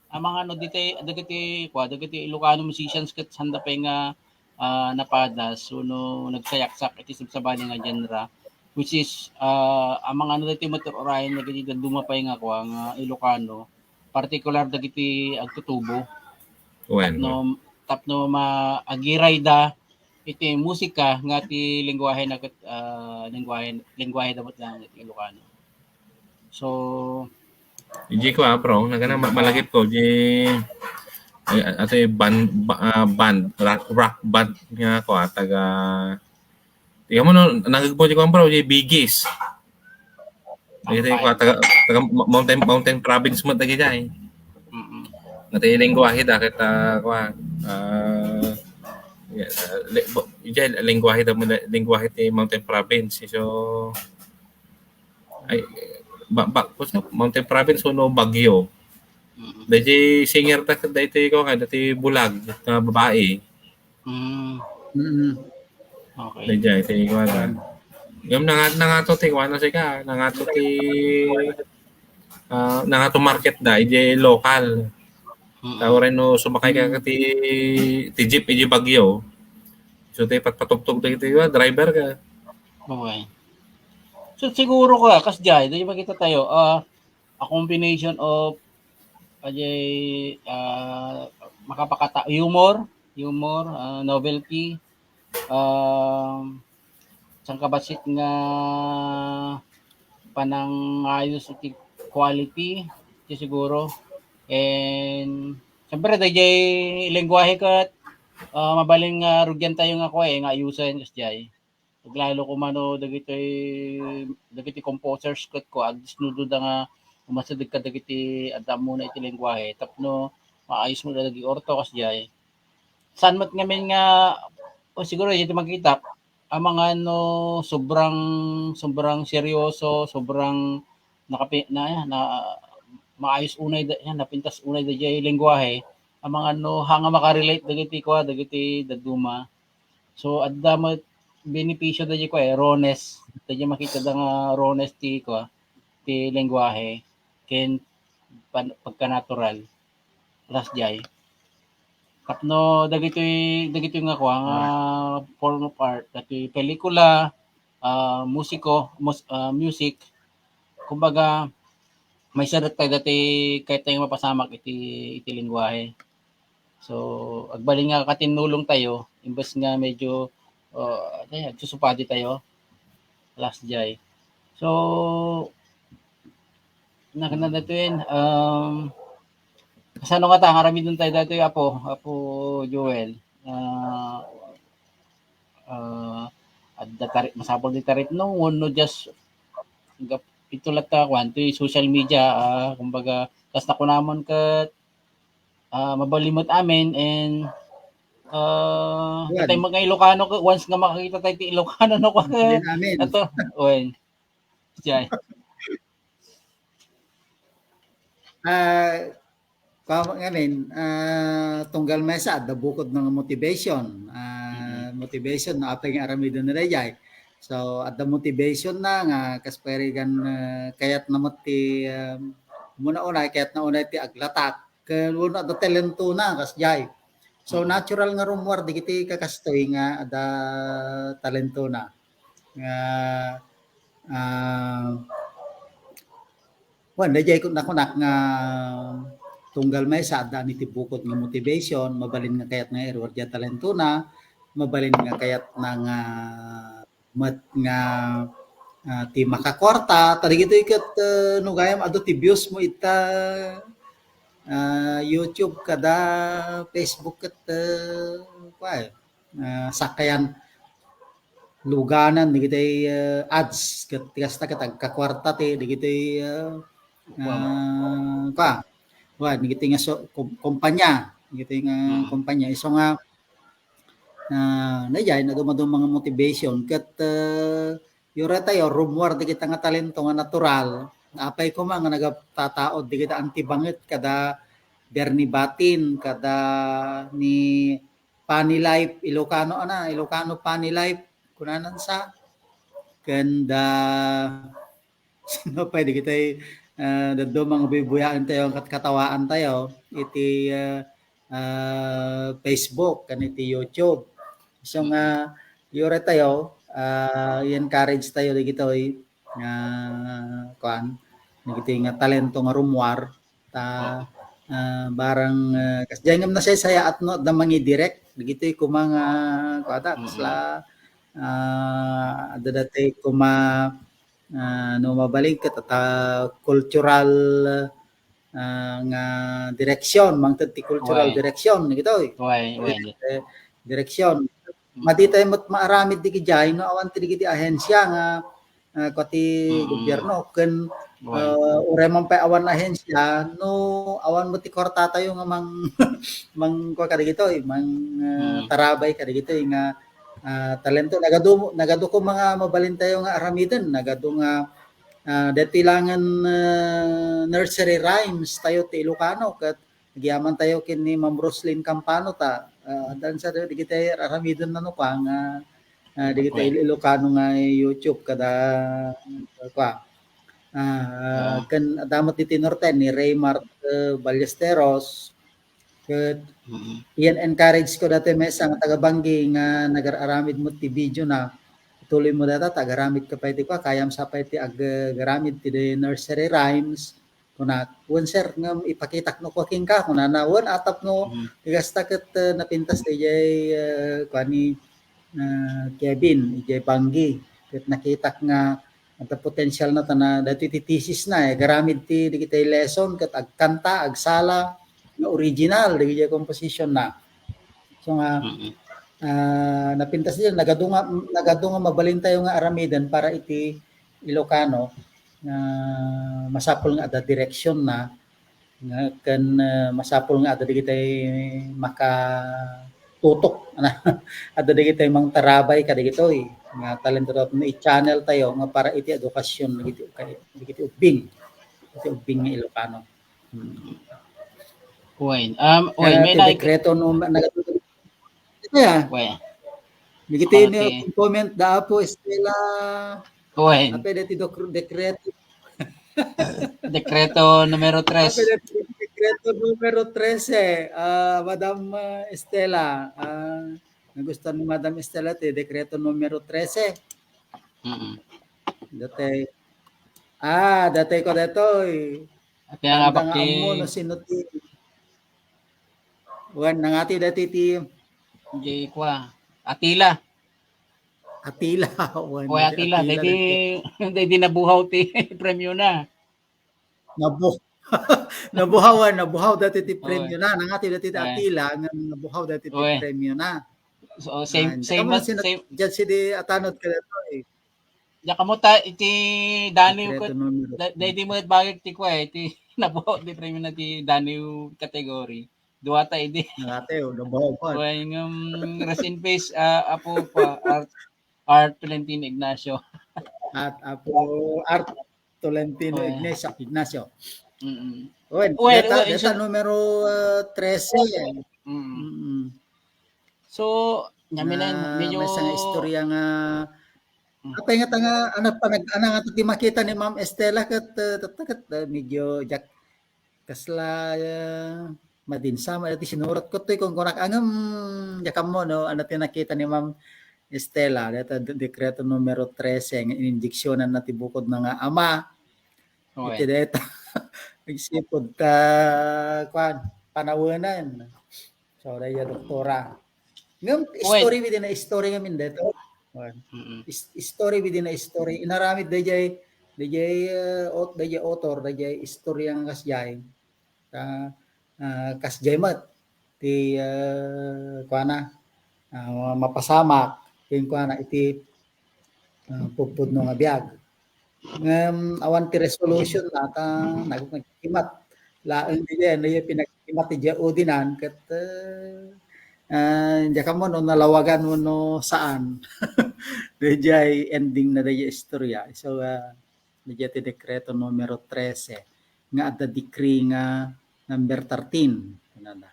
amangan no diti, dagiti, kua, dagiti Ilocano musicians ket sanda pay nga, ah, napadas wenno nagsayaksak iti sabsabali nga genre, which is, ah, amangan no dagiti matur-urayen dagiti dadduma pay nga, kua, nga Ilocano, particular dagiti agtutubo. Wen, Tapno, tapno ma-, agirayda iti musika nga ti lengguahe na ket, ah, lengguahe, lengguahe da met laeng iti Ilocano. So, Iji ko, ah, bro, nagana ma-, malagip ko, di, ay, ato yung band, ba-, ah, band, rock, rock band nga ko, ah, taga, tingnan mo, no, nagagpo di ko, bro, di Bee Gees. Ito yung, ah, taga, taga Mountain, Mountain Province mo, taga dyan, eh. mm. Nga ti lengguahe da, ket, ah, kua, ah, yeah, le-, bo-, ijay, lengguahe da, lengguahe ti Mountain Province. So, ay, ba, ba, kung sa Mountain Province, uno Baguio. Mm. Dayjay singer ta, daytoy ko nga, dati bulag, nga babae. Mm. Mm. Okay. Dayjay, ti ko na. Yung nanga-, nangato ti, kuwan na sika, nangato ti, ah, nangato market da, ijay local. Mm. Tao rin no, sumakay ka ti, ti jeep, ijay Baguio. So, ti patpatugtog ti, ti, driver ka. Okay. So, siguro ka, kasdiay, dayjay makita tayo, ah, a combination of, ajay, ah, makapakata-, humor, humor, ah, novelty, um, sangkabassit nga panangayos iti quality, iti siguro. And, siyempre, dayjay lengguahe ket, ah, mabalin nga rugyan tayo nga kua, eh, nga ayusen, kasdiay. Aglalo ko mano dagiti, dagiti composers ket ko, agdisnudo da nga umasideg kadagiti adda ammona iti lengguahe tapno maayos mo dagiti orto kasdiay. Saan met ngamin nga, o siguro, iti makita, amangan no sobrang, sobrang seryoso, sobrang nakapi-, na, na, maayos unay da, yan, napintas unay da jay lengguahe, amangan no, hanga makarelate dagiti kua, dagiti dadduma. So, adda met benepisyo da jay kua, eh, rawness. Da jay makita da nga rawness ti kua, ti lengguahe, ken pan-, pagkanatural. Alas jay. Tapno dagitoy, dagitoy nga kua, nga form of art, dagitoy pelikula, ah, musiko, mus-, ah, music, kumbaga, maysa dagiti dati kayat tayo mapasamak iti, iti lengguahe. So, agbalin nga katinnulong tayo, imbes nga medyo, ah, ano yan, agsusupadi tayo. Alas jay. So, nakita datoy, um, kasano nga ta, aramiden tayo datoy, Apo, Apo Joel. ah, ah, adda tari-, masapul ti taripno, wenno just gap-, ito latta, kuan, ti social media, ah, kumbaga, kas nakunamon ket, ah, mabalin met amin and, ah, Yan. Katay mga Ilocano ko, once nga makakita tayo ti Ilocano, no, kuan, Mabalin amin. Ato, wen. Jay. Ah, pa-, ngamin, ah, tunggal maysa, adda bukod nga motivation. Ah, Mm-mm. Motivation no apay nga aramiden na dayjay. So, adda motivation na nga kas pay rigan, ah, kayat na met ti, ah, muna unay, kayat na unay ti aglatak. Ken wenno adda talentona, kasjay. So, Mm. Natural nga rummuar dagiti kakastoy nga adda talentona. Nga, ah, wen, dayjay kun-, nakunak nga tunggal maysa, adda amin ti bukod nga motivation, mabalin nga kayat nga iruar diay talentona, mabalin nga kayat na nga met nga, ah, ti makakuarta, ta dagitoy ket, ah, no gayam adu ti views mo ita, ah, YouTube kada Facebook ket, ah, kuan, ah, sakayan luganan dagitoy, ah, ads ket ti kasta ket agkakuarta ti dagitoy, ah, Kuan. Ah, kuan, kuan, dagitoy nga so-, kom-, kompanya, dagitoy nga Mm. kompanya. Isu nga, ah, dayjay, nadumaduma nga motivation ket, ah, uray tayo, rummuar dagita nga talento nga natural. Apay koma nga nagatataod dagita antibanget kada Bernie Batin, kada ni Funny Life, Ilocano, ana, Ilocano Funny Life, kunanan sa, ken da, sino pay, dagitoy, ah, dadduma nga bubuyaen tayo, kat-, katawaan tayo, iti, ah, ah, Facebook, ken iti YouTube. So nga, uray tayo, ah, i-encourage tayo dagitoy nga, kuan, dagitoy nga talento nga rummuar, ta, Oo. ah, barang, ah, kasjay ngem nasaysayaat no adda mangidirek, dagitoy koma nga, kuan, ta, Mm-mm. kasla, ah, adda datoy koma, ah, no mabalin ket, ta, cultural, ah, nga direksyon, mangted ti cultural Uway. Direksyon, dagitoy. Uway, uway. Dire-, direksyon. Mm. Madi tayo met maaramid dagijay no awan ti dagiti ahensya nga, ah, kua ti Mm. gobyerno ken, Uway. ah, uray man pay awan ahensya no awan met ti kuarta tayo nga mang-, mang-, kua kadagitoy, mang-, ah, Mm. tarabay kadagitoy nga, ah, talento. Nagadu-, nagadu koma nga mabalin tayo nga aramiden, nagadu nga, ah, daytoy langen, ah, nursery rhymes tayo ti Ilocano ket Agyaman tayo ken ni Ma'am Roslyn Campano ta, ah, addan sa dagiti aramiden nano kua nga, ah, dagiti Okay. Il-, Ilocano nga YouTube kada, kua. Ah, Ah. ken adda met ditoy norte ni Raymart, eh, Ballesteros. Ket Mm-mm. i-encourage ko datoy maysa nga taga Banggi nga nagar-aramid met ti video na. Ituloy mo dayta, ta agaramid ka pay ti kua, kayam sa pay ti ag-, agaramid ti nursery rhymes. Kunak, "Wen, sir, ngem ipakitak no kua kenka," kunana. "Wen, a tapno Mm. ti kasta ket, eh, napintas idiay, eh, kua ni, eh, Kevin, idiay Banggi. Ket nakitak nga adda potensial na ta na daytoy ti thesis na, eh, agaramid ti dagiti lesson ket agkanta, agsala nga original dagiti composition na." So nga, Mm-mm. ah, napintas diay, nagadu nga, nagadu nga mabalin tayo nga aramiden para iti Ilocano, nga masapul nga adda direksyon na, nga ken, ah, masapul nga adda dagiti makatutok, ana, adda dagiti mangtarabay kadagitoy nga talento tapno i-channel tayo nga para iti edukasyon dagiti, dagiti ubbing, iti ubbing nga Ilocano. Hmm. Wen, um, wen, Kaya may ti naik-, dekreto no, nag-, Kaya, Wen. Dagiti Pati ni comment da Apo Estela. Wen. Apay deti dok-, dekreto. Dekreto numero tres. Apay deti dekreto numero trese. Ah, Madam, ah, Estela. Ah, nagustuhan ni Madam Estela ti dekreto numero trese. Mm-mm. Dati. Ah, dati ko detoy. Apay nga Tanda nga baki ammo no sino ti Wen, nangati dati ti J. Kua. Atila. Atila. Wen, Kua Atila, Atila dati, dati. Dati nabuhaw ti premyo na. Nabu-, Nabuhawan, nabuhaw dati ti premio na. Nangati dati ti Atila, nga nabuhaw dati ti premio na. So, same, same, same. Diyan si di atanod ka dito eh. Diyan kamo ta, iti Daniel ko, da-, da-, di mo bagay ti ko eh, iti nabuhaw ti premio na ti Daniel category. Duwata idi. Nangati, oh, nabuhaw pa. Well, ngem, rest in peace, ah, Apo pa, Art, Art Tolentino Ignacio. At Apo Art Tolentino Ignacio, Ignacio. Mm-mm. Well, well, deta, well, deta so numero, ah, trese. Mm. Mm-mm. So, nami na, medyo may istorya nga, mm, apay nga ta nga, ano, panag-, ano nga ti makita ni Ma'am Estela ket, ah, tatta ket, ah, medyo jak-, kasla, ah, madinsa, ma-, ti sinurat ko toy, kung kunak, angem, diak ammo, no, ano ti nakita ni Ma'am Estela, deta de-, dekreto numero trese, nga ininjeksionan na ti bukod na nga ama. Okay. Iti deta, nagsipud ta, kuan, panawenan. So, daya doktora. Ngem, story within a story ngamin deta. Kuan. Mm-mm. Is-, story within a story. Inaramid dayjay, dayjay, uh, ot-, dayjay author, dayjay istorya nga kasjay. Ta, ah, kasjay met ti, ah, kuana, ah, mapasamak kenkuana iti, ah, pudpudno nga biag. Ngem awan ti resolution na ta nag-, nagkimat laeng diay, ano, yung pinagkimat ti diay udinan ket, ah, ah, diak ammo no nalawagan wenno saan. Dayjay ending na dayjay istorya. So, ah, Dayjay ti dekreto numero trese nga adda decree nga number thirteen, kunada.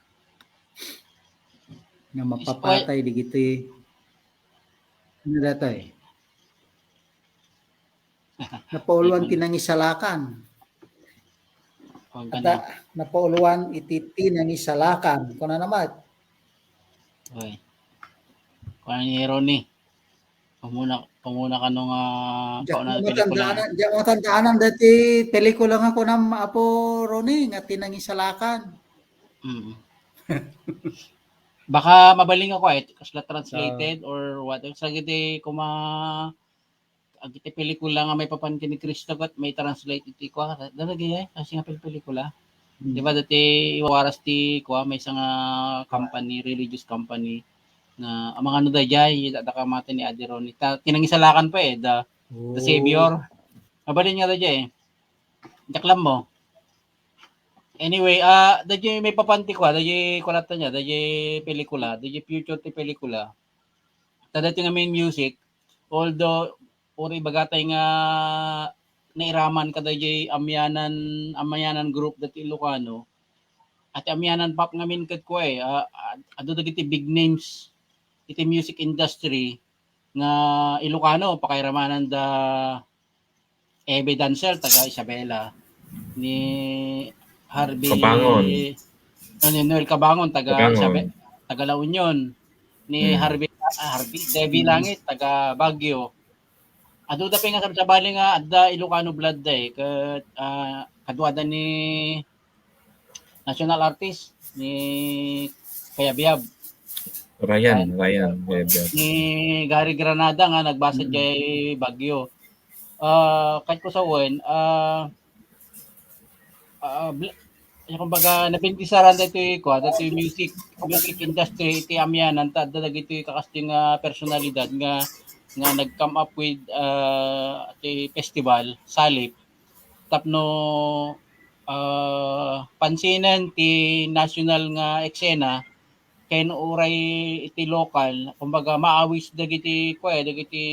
Nga mapapatay dagiti, ano datoy? Napauluan ti nangisalakan. Adda, napauluan iti ti nangisalakan. Kunana met. Oy. Kuan ni Ronnie. Pamuna, pamuna kano nga kauna nga pelikula. Diak matandaanan, diak matandaanan dati pelikula nga kunam, Apo Ronnie, nga ti nangisalakan. Mm. Baka mabaling ako, eh, kasla translated or what. Sa giti kuma, agiti pelikula nga maipapan ken ni Cristo ket maitranslate iti kua, dagiti, eh, kasi nga pel-, pelikula. Mm. Di ba, dati iwawaras ti kua, maysa nga company, religious company, na, ah, mangano dayjay, adda kaammo ni Adi Ronnie. Ta, ti nangisalakan pa eh, the, the Savior. Mabalin nga dayjay eh. Daklam mo. Anyway, ah, dayjay maipapan ti kua, dayjay kunata niya, dayjay pelikula, dayjay future ti pelikula. Ta dati nga main music, although, uri bagatay nga nairaman kadayjay Amianan, Amianan group dati Ilocano, ati Amianan Pop ngamin ket kua, eh, ah, ah, adu dagiti big names iti music industry nga Ilocano, pakairamanan da Ebe Dancel, taga Isabela, ni Harvey Cabangon. Ni Noel Cabangon, taga Cabangon. Isabe-, taga La Union, ni Hmm. Harvey, ah, Harvey, Debbie Hmm. Langit, taga Baguio. Adu da pay nga sabsabali nga adda Ilocano blood da eh. Ket, ah, kaduada ni national artist ni Kayabyab. Ryan, Ryan. Ryan Kayabyab. Ni Gary Granada nga nagbasa Mm. jay Baguio. Ah, ket ko sawen, ah, ah, bl-, kumbaga, nabendisaran daytoy, kua, daytoy music, music industry iti Amianan, ta adda dagitoy kakasdi nga personalidad nga, nga nag-come up with, ah, ti festival, Salip. Tapno, ah, pansinen ti national nga eksena, ken uray iti lokal, kumbaga, maawis dagiti, kua, dagiti,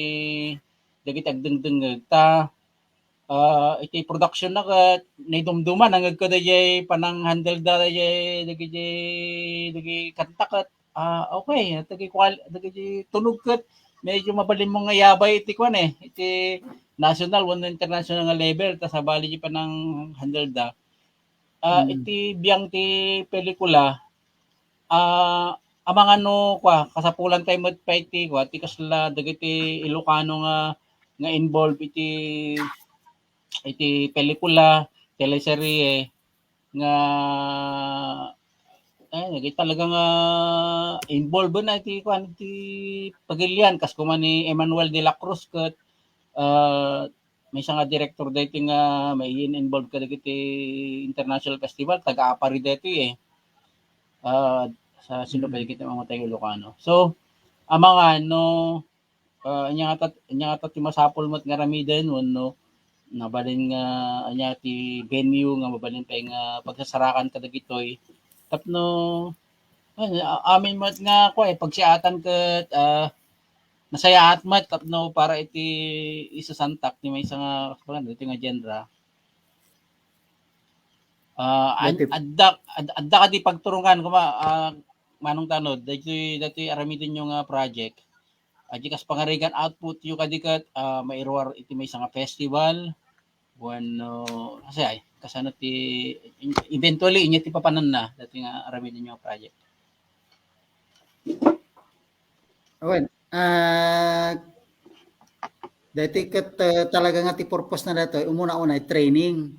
dagiti agdengdengngeg. Ta, ah, iti production na ket naidumduma, nangngegko dayjay panang-handle da dayjay dagiti, dagiti kanta ket, ah, okay, dagiti kual-, dagiti tunog ket medyo mabalin mo nga iyabay iti kuan, eh, iti national wenno international nga level, ta sabali di panang-handle da. Ah, Hmm. iti biang ti pelikula, ah, amangan no, kua, kasapulan tayo met pay ti, kua, ti kasla dagiti Ilocano nga, nga involved iti, iti pelikula, teleserye, nga, eh, nagit talaga nga involved na iti, kuan, iti pagilian, kas kuma ni Emmanuel de la Cruz ket, ah, maysa nga director daytoy nga may involved kadagiti international festival, taga-Aparri daytoy, eh. Ah, sa sino ba Hmm. dagiti mamati nga Ilocano? So, amangan no, ah, ania ngata, ania ngata ti masapul met nga aramiden wenno nabalin nga, ania ti venue nga mabalin pay nga pagsasarakan kadagitoy tapno, ah, amin met nga, kuwan, eh, pagsiatan ket, ah, nasayaat met tapno para iti isasantak ti maysa nga, kuwan, daytoy nga genre. Ah, an-, Dati adda, ad-, adda kadi pagturungan, kuma, ah, Manong Tanod, daytoy, daytoy aramidenyo nga project. Adi kas Pangarigan Output yo kadi ket, ah, mairuar iti maysa nga festival. Wenno, kasi ay, kasano ti, eventually, inya ti papananna, daytoy nga aramidenyo nga project. Wen, ah, daytoy ket, ah, talaga nga ti purpose na daytoy, umuna-una, training.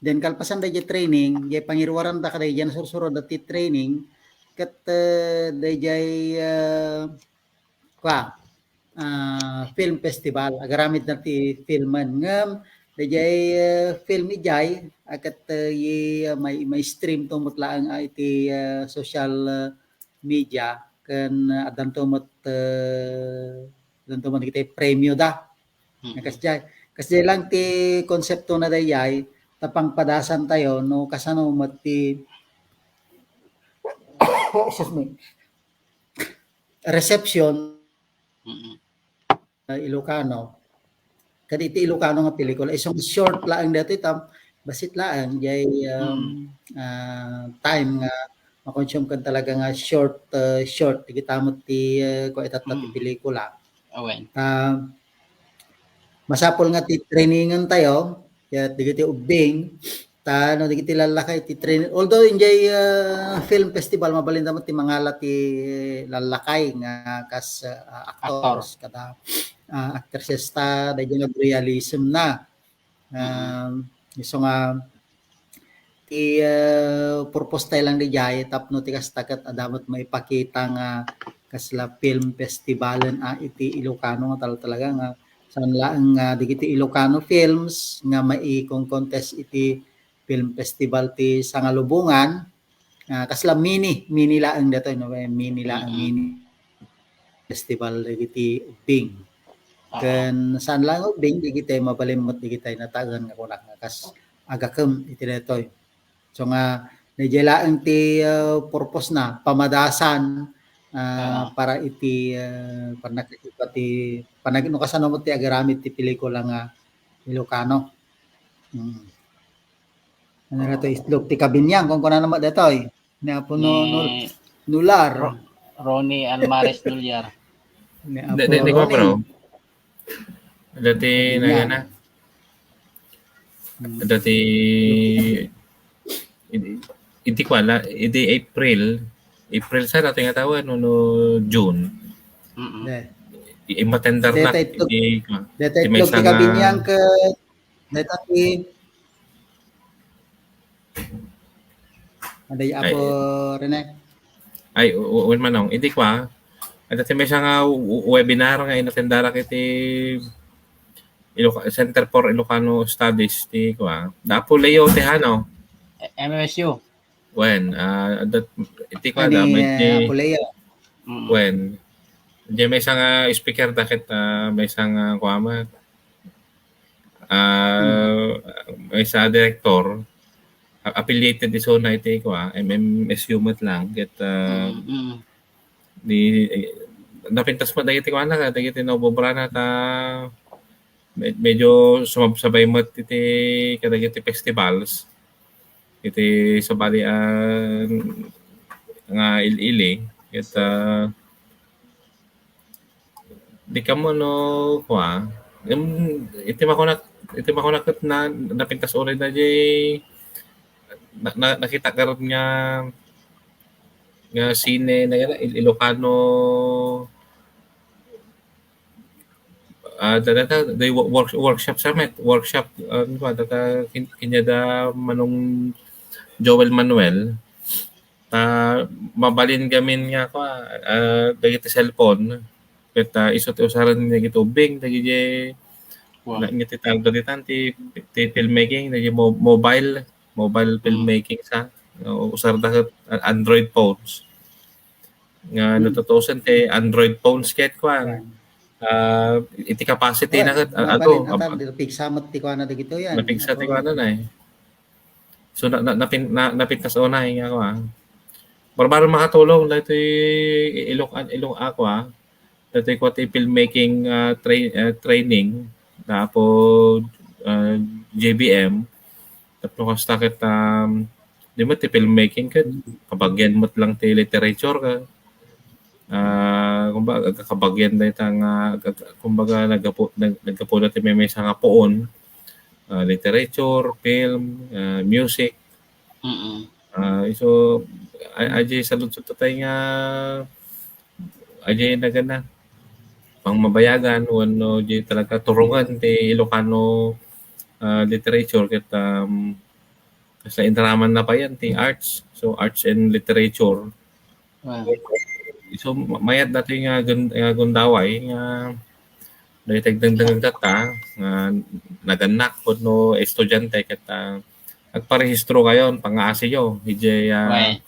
Then, kalpasan dayjay training, jay pangiruaranda kadayjay nasursurod ti training, ket, ah, dayjay, ah, kwa, ah, film festival, agaramid na ti filmen. Ngem, dayjay, ah, film ijay, a ket, ah, ye, ah, may, may stream to met laeng, ah, iti, ah, social, ah, media, ken, ah, addanto met, ah, addanto met iti premio da. Mm. Kasjay, kasjay lang ti konsepto na dayjay, ta pangpadasan tayo, no, kasano met ti, excuse me, reception, Mm. ah, Ilocano. Kadi iti Ilocano nga pelikula. Isu nga short laeng daytoy, tam-, bassit laeng, jay, um, Mm. ah, time nga makonsume ken talaga nga short, ah, short. Dagita met ti, ah, kua itatta ti Mm. pelikula. Awen. Ah, masapul nga ti trainingen tayo, ket dagiti ubbing, ta no dagiti lallakay ti train-, although injay, ah, film festival, mabalin da met ti mangala ti lallakay nga kas, ah, actors, Actor. kada, ah, actresses ta, dayjay nagrealism na. Mm. Um, isu nga ti, ah, purpose tayo lang dijay tapno ti kasta ket adda met maipakita nga kasla film festivalen a iti Ilocano nga tal-, talaga nga saan laeng nga dagiti Ilocano films nga maikon-contest iti film festival ti Sangalubongan. Ah, kasla mini, mini laeng daytoy, no? Eh, mini laeng, Mm. mini festival dagiti ubbing. Oo. Ken saan laeng ubbing, dagiti mabalin met dagiti nataengan nga kunak nga kas agakem iti daytoy. So nga, dayjay laeng ti, ah, purpose na, pamadasan, ah, Oo. para iti, ah, pannakit-, pati, panag-, no kasano met ti agaramid ti pelikula nga Ilocano. Mm. Ano ra to, Oo. Itlog ti Kabinyang, kung kunana met daytoy. Ni Apo no-, Ni no-, Nular. Ro-, Ronnie Almares Nuliar. Ni Apo Dati, dati ko, Ronnie. Bro. Dati na Kabinyang. Yan, ah. Hmm. Dati, iti, iti kuala, iti April, April sa dati nga taon, no, no June. Mm-mm. De. I-, imatender na, Deta itlog, iti, deta iti itlog maysa ti nga Kabinyang ket Dayta ti, aday, Ay, Apo Rene. Ay, u-, u-, wen manong. Iti kua, adda ti maysa nga w-, webinar nga inatendarak iti Iloca-, Center for Ilocano Studies ti kua. Da Apo Leo Tejano. Eh, M S U. Wen, ah, adda, iti kua Ani, da, may, eh, Apo Leo. Mm. Wen. Di maysa nga speaker da ket, ah, maysa nga kua met. Ah, Hmm. Maysa a direktor, a-, affiliated isuna iti kua, M M S U met lang, ket, ah, Mm, mm. Di, eh, napintas met dagiti kuana, dagiti naubobrana ta me-, medyo sumabsabay met iti kadagiti festivals. Iti sabali, ah, nga il-ili, ket, ah, di kamo no, kua, em, iti makuna, iti makuna ket na, napintas uray da jay na, na, nakita garud nga, nga sine, na, Il-, Ilocano, ah, da, da, da, da, wo-, work-, workshop summit, workshop, ah, ano ba, da, da, kin-, kinya da Manong Joel Manuel, ta mabalin gamin nga, kua, ah, dagiti cellphone, ket, ah, isu ti usaren dagiti ubbing, dagiti, Wow. Na, nga ti tawag dita, ti, ti filmmaking, na yung mo-, mobile, mobile filmmaking sa, uh, usar da ket, uh, Android phones. Nga, hmm, natutusen ti Android phones ket kuan. Right. Ah, iti capacity na ket, ah, napigsa met ti kuana dagito yan. Napigsa ti kuana na eh. So, na, na, napin-, na, napintas unay nga ako, ah. Barbaro makatulong dahil ito yung ilok, ilok ako, ah. Dati ko ti filmmaking, ah, trai-, ah, training na apo, ah, J B M. Tapno kasta ket, um, di mo ti filmmaking ket kabagian met lang ti literature ka. Ah, kumbaga, kabagian dayta nga, kumbaga, naggapu-, nag-, naggapu na ti maymaysa nga puon, ah, literature, film, ah, music. Mm. Ah, so, a-, ajay saludsod tayo nga, ajay nagana, pangmabayagan, wenno di talaga turungan ti Ilocano, ah, literature ket, um, kasla inaraman na pa yan, ti arts. So, arts and literature. Ah. So, ma-, mayat dati nga gun-, nga gundaway nga dagiti agdengdengngeg data nga nagannak wenno estudiante ket, ah, agparehistro kayon, pangngaasiyo. Idiay, ah,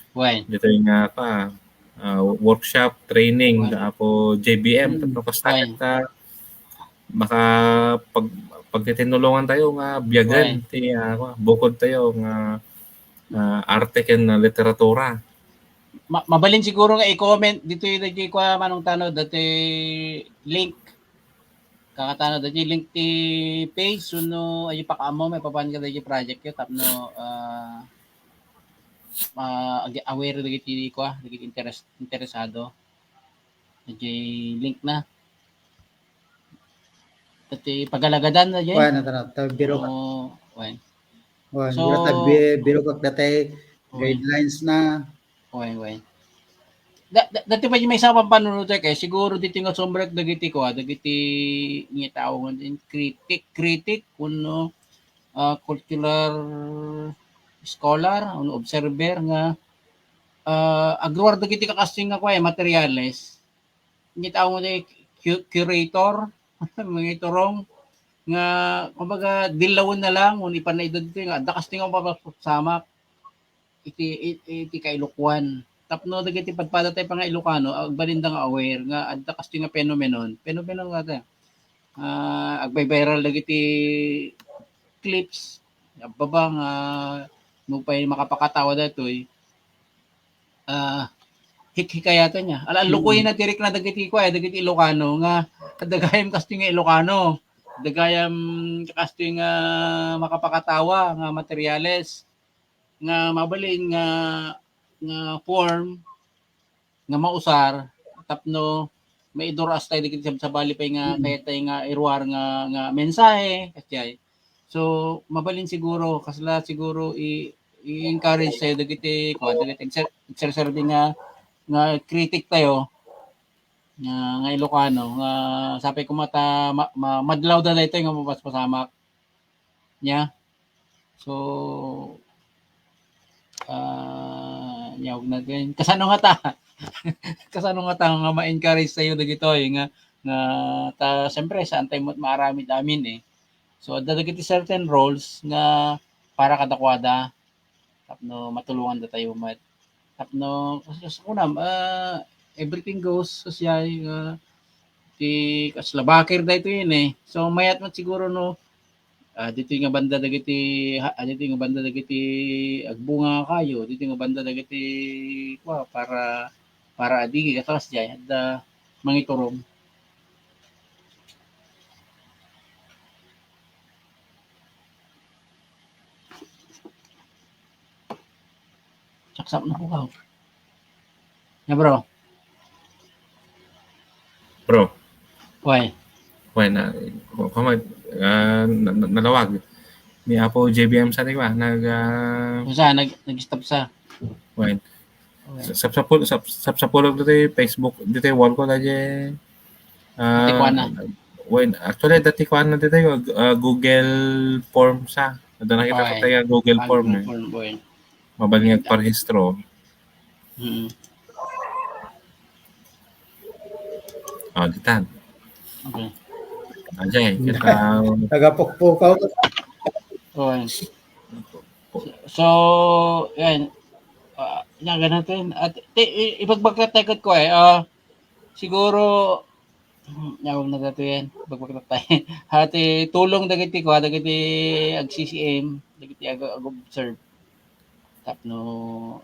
ditoy nga pa, ah, workshop, training, apo J B M, tapno kasta ket, ah, maka pag-, pagtitinulongan tayo nga biagen ti, ah, bukod tayo nga, ah, arte ken, ah, literatura. Ma-, mabalin siguro nga i-comment ditoy dagiti kua, Manong Tano, dati link. Kakatano dati link ti page, wenno ayo pakaammo maipapan ka dagiti project yo tapno, ah, ma-, ag-, aware dagiti kua, dagiti interes-, interesado. Dagiti link na. Dati pagalagadan na dyan. Wen, ano, ta-, biro ka. Oo, wen. Wen, so, biro ta-, bi-, biro ka dati guidelines na. Wen, wen. Da-, da-, dati pa di may sabang panunutek eh. Siguro dito nga sumrek dagiti ko, ah, dagiti nga tao nga din critic, critic, kuno, ah, cultural scholar, kuno observer nga, ah, agruar dagiti kakasing nga kuwa, eh, materials. Nga tao nga di cu-, curator, mga iturong, nga, kumbaga, dilawen na lang, kuno ipan na idad nga, adda kasing nga mapasamak. Iti, i-, iti kailokuan. Tapno dagiti padpada tayo panga Ilocano, agbalinda nga aware nga adda kastoy nga phenomenon. Phenomenon nga ta. Ah, agviviral dagiti clips, abbaba nga nupay makapakatawa daytoy. Ah, hikhikayatanna. Ala, lukoy na tirik na dagiti kua, dagiti Ilocano nga adda gayam kastoy nga Ilocano. Adda gayam kastoy nga makapakatawa nga materials. Nga mabalin nga, nga form nga mausar tapno maidur-as tayo dagiti sabsabali pay nga kayat tayo nga iruar nga, nga mensahe, kasjay. So, mabalin siguro, kasla siguro i-, i-encourage tayo dagiti, kuwan, dagiti exer-, exercise nga, nga critic tayo, nga, nga Ilocano, nga sapay kumata ma-, ma-, madlaw da daytoy nga mapaspasamak. Nya? So, ah, nyawag na din. Kasano nga ta? Kasano nga ta nga ma-encourage tayo dagitoy nga, nga ta, siyempre, saan tayo mat-, maaramid amin eh. So, adda dagiti certain roles nga para kadakwada. Tapno matulungan da tayo mat-, tapno, kas-, kas-, kunam, ah, everything goes, kasjay, ah, ti kasla bakir daytoy yun eh. So, mayat mat siguro no, ah, ditoy nga banda dagiti, ha, ah, ditoy nga banda dagiti agbunga kayo, ditoy nga banda dagiti, kua, para, para adigi, kasjay, adda mangiturong. Saksakna ko ka. Ya, bro. Bro. Why? Why na, kama, ah, na-, na-, nalawag. Ni Apo J B M sa, di ba? Nag, ah, Sa, nag-, nag-stop sa. Why? Okay. Sa-, sapsapul-, sap-, sapsapulog dito yung Facebook, dito yung wall ko, dati, ah, Dati kuan na. When, actually, dati kuan na dito yung, ah, Google Form sa. Ada na kita Okay. Patay ang Google Ah, Form Google eh. Form, boy. Mabal nga Ganda. Parehistro. Mm. Ah, ditan. Okay. Ajay, kita Taga Pokpokaw. Oy. So, yan. Ah, yan, ganun din. At ti, i- ibagbagkat tayo ko eh. Ah, siguro, hmm, nawag na dati yan. Ibagbagkat tayo. Hati tulong dagiti ko, dagiti ag-C C M, dagiti ag- ag-observe. Tapno,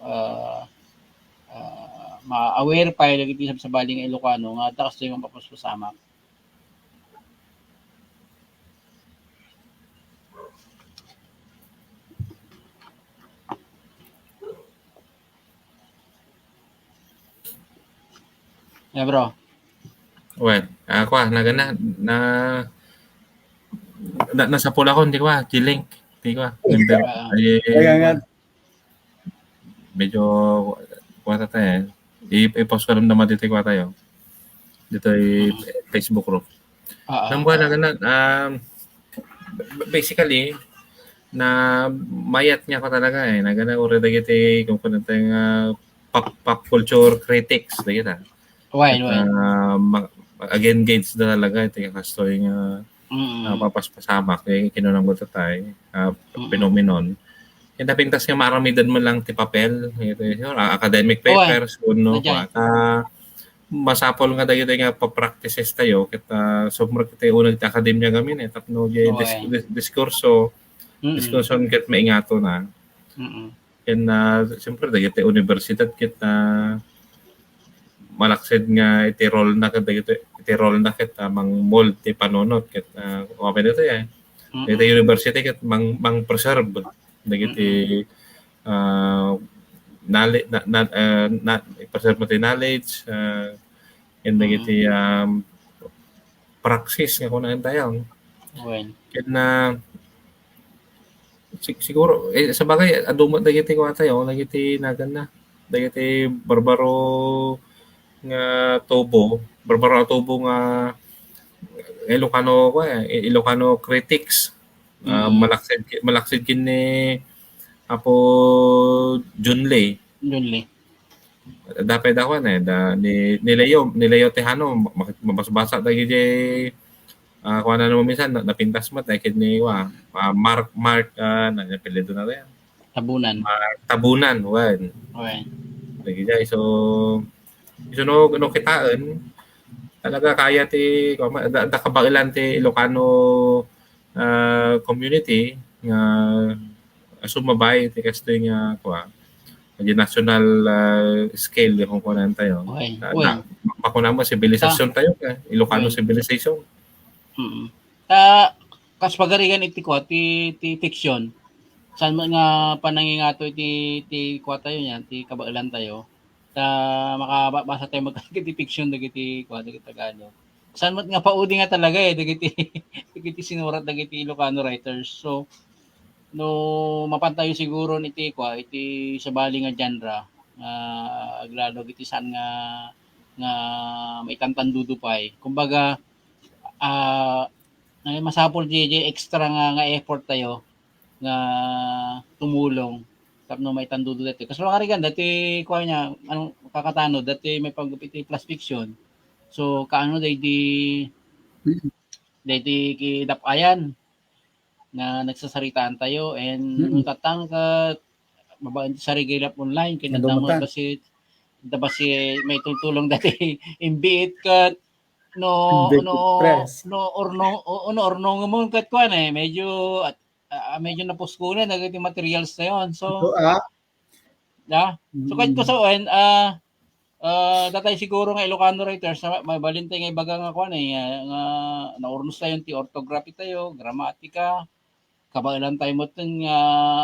ah, ah, ma-aware pa dagiti sabsabali nga Ilocano nga adda kastoy nga mapaspasamak. Yeah, bro. Well, ah, kwa, nagana, na, na, nasapul ako, hindi kwa, G-Link, hindi kwa, member, Ah. eh, Kaya nga, medyo, kwa tayo, eh. I- i-post ko rin naman dito, kwa tayo. Dito, eh, Facebook group. Ah, ah, Nang kwa, nagana, um, basically, na mayat nga ko talaga eh. Nagana, uri dagiti, kung kunang tayo nga pop, pop culture critics, dagita. Why, why? Ah, ma- ag-engage na talaga iti kastoy nga Mm. ah, papaspasamak, eh, kinunang mo tayo, ah, Mm-mm. phenomenon. Kaya napintas nga maaramidan mo lang ti papel, ito, yun, ah, academic Oy, papers, kuno, nadyan. At ah, masapol nga dagiti nga pa-practices tayo, ket ah, sumrek iti uneg ti akademia gamin, eh, tapno di Oy. dis- dis- diskurso, Mm-mm. diskusyon ket maingato na. Mm-mm. Ken ah, siyempre, dagiti universidad ket ah, malaksid nga iti role na ket dagiti iti role na ket ah, mang-mold ti panunot ket ah, amin ito eh. Mm-mm. Dagiti university ket mang mang-preserve dagiti ah, knowledge na, na, ah, na, preserve ti knowledge ah, and dagiti um, praxis nga kunaen tayo. Well, Ken na sig- siguro eh, sa bagay adu met dagiti kuan tayo, dagiti nagan na. Dagiti barbaro nga tubo, barbaro a tubo nga Ilocano ko eh, Ilocano critics. Ah, Mm. malaksid malaksid ken ni Apo Junley. Junley. Dapay da kuan eh, da, ni, ni Leo, ni Leo Tejano, mak- mabasbasa dagiti ah kuan na minsan na- napintas met eh, ket ni wa, ah, Mark, Mark, ah, na, apelyido na yan. Tabunan. Mark Tabunan, wen. Okay. Dagiti, so, so no, no kitaen, talaga kaya ti, kuan, da, da kabaelan ti Ilocano ah, community nga sumabay ti kastoy nga kua, di national ah, scale di kung kunan tayo. Okay. Ah, Well, na, makuna mo sibilisasyon tayo, eh. Ilocano Well. Sibilisasyon. Mm. Ta kas pagarigan iti kua ti, ti fiction. Saan man nga panangingato iti ti kua tayo niyan, ti kabaelan tayo. Ta makabasa tayo magkagiti fiction dagiti kua dagiti Tagalog. Saan man nga paudi nga talaga eh dagiti dagiti sinurat dagiti Ilocano writers. So no mapan tayo siguro iti kua iti sabali nga genre nga aglalo iti saan nga nga maitantandudo pay. Kumbaga ah, ay masapul di, di extra nga, nga effort tayo nga tumulong tapno maitandudo dati. Kasi makarigan dati kuha niya, anong kakatano, dati may pag iti plus fiction. So, kaano day di, day di kidapayan na nagsasaritaan tayo and Mm. nung tatang ka, babaen ti sarigilap online, kinadamo Nadumatan. Basi, da basi may tutulong dati imbiit kat no Imbiit no Press. no or no o- no or no mo kat kuan eh medyo at ah, medyo napuskunan na yung materials na yon. So, Ito, ah. da. So kahit Mm. ko sa on, ah ah, datay siguro nga Ilocano writers na mabalin tayo nga ibaga nga kuan eh nga, nga naurnos tayo ti orthography tayo, gramatika, kabaelan tayo mo nga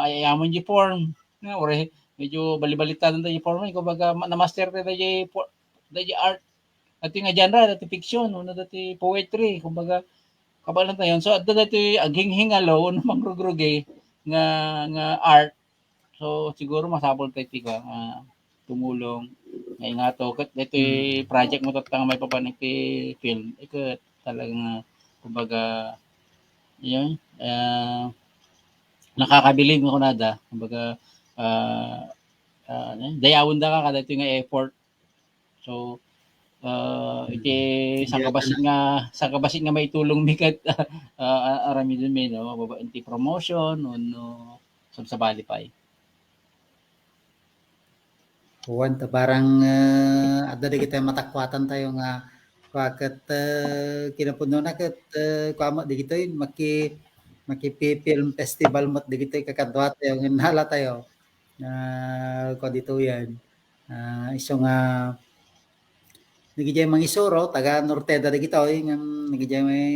ayayamon di form. Nga ore medyo balibalitan tayo di form, eh, kumbaga ma- na-master tayo di for- di art. Dati nga genre, dati fiction, no, dati poetry, kumbaga kabaelan tayo. So adda dati aghinghingalo no mangrugrugi nga nga art. So siguro masapol tayo ti nga tumulong nga ingato ket dati project mo tattang may papanik ti film. Iket talaga nga kumbaga yun, ah, nakakabilib nga kunada. Kumbaga ah, ah, dayawon da ka kadati nga effort. So Ah, iti sangkabassit nga, sangkabassit nga maitulongmi ket, ah, aramidonmi, no, babaen ti promotion wenno sabsabali pay. Wen, ta barang, ah, adda dagiti matakuatan tayo nga kua ket, ah, kinapudnona ket, ah, kua met dagitoy maki-, makipi-film festival met dagitoy kakadua tayo nga innala tayo. Ah, kua ditoyen. Ah, isu nga nagidiay mangisuro, taga Norte da dagitoy, ngem nagidiay may,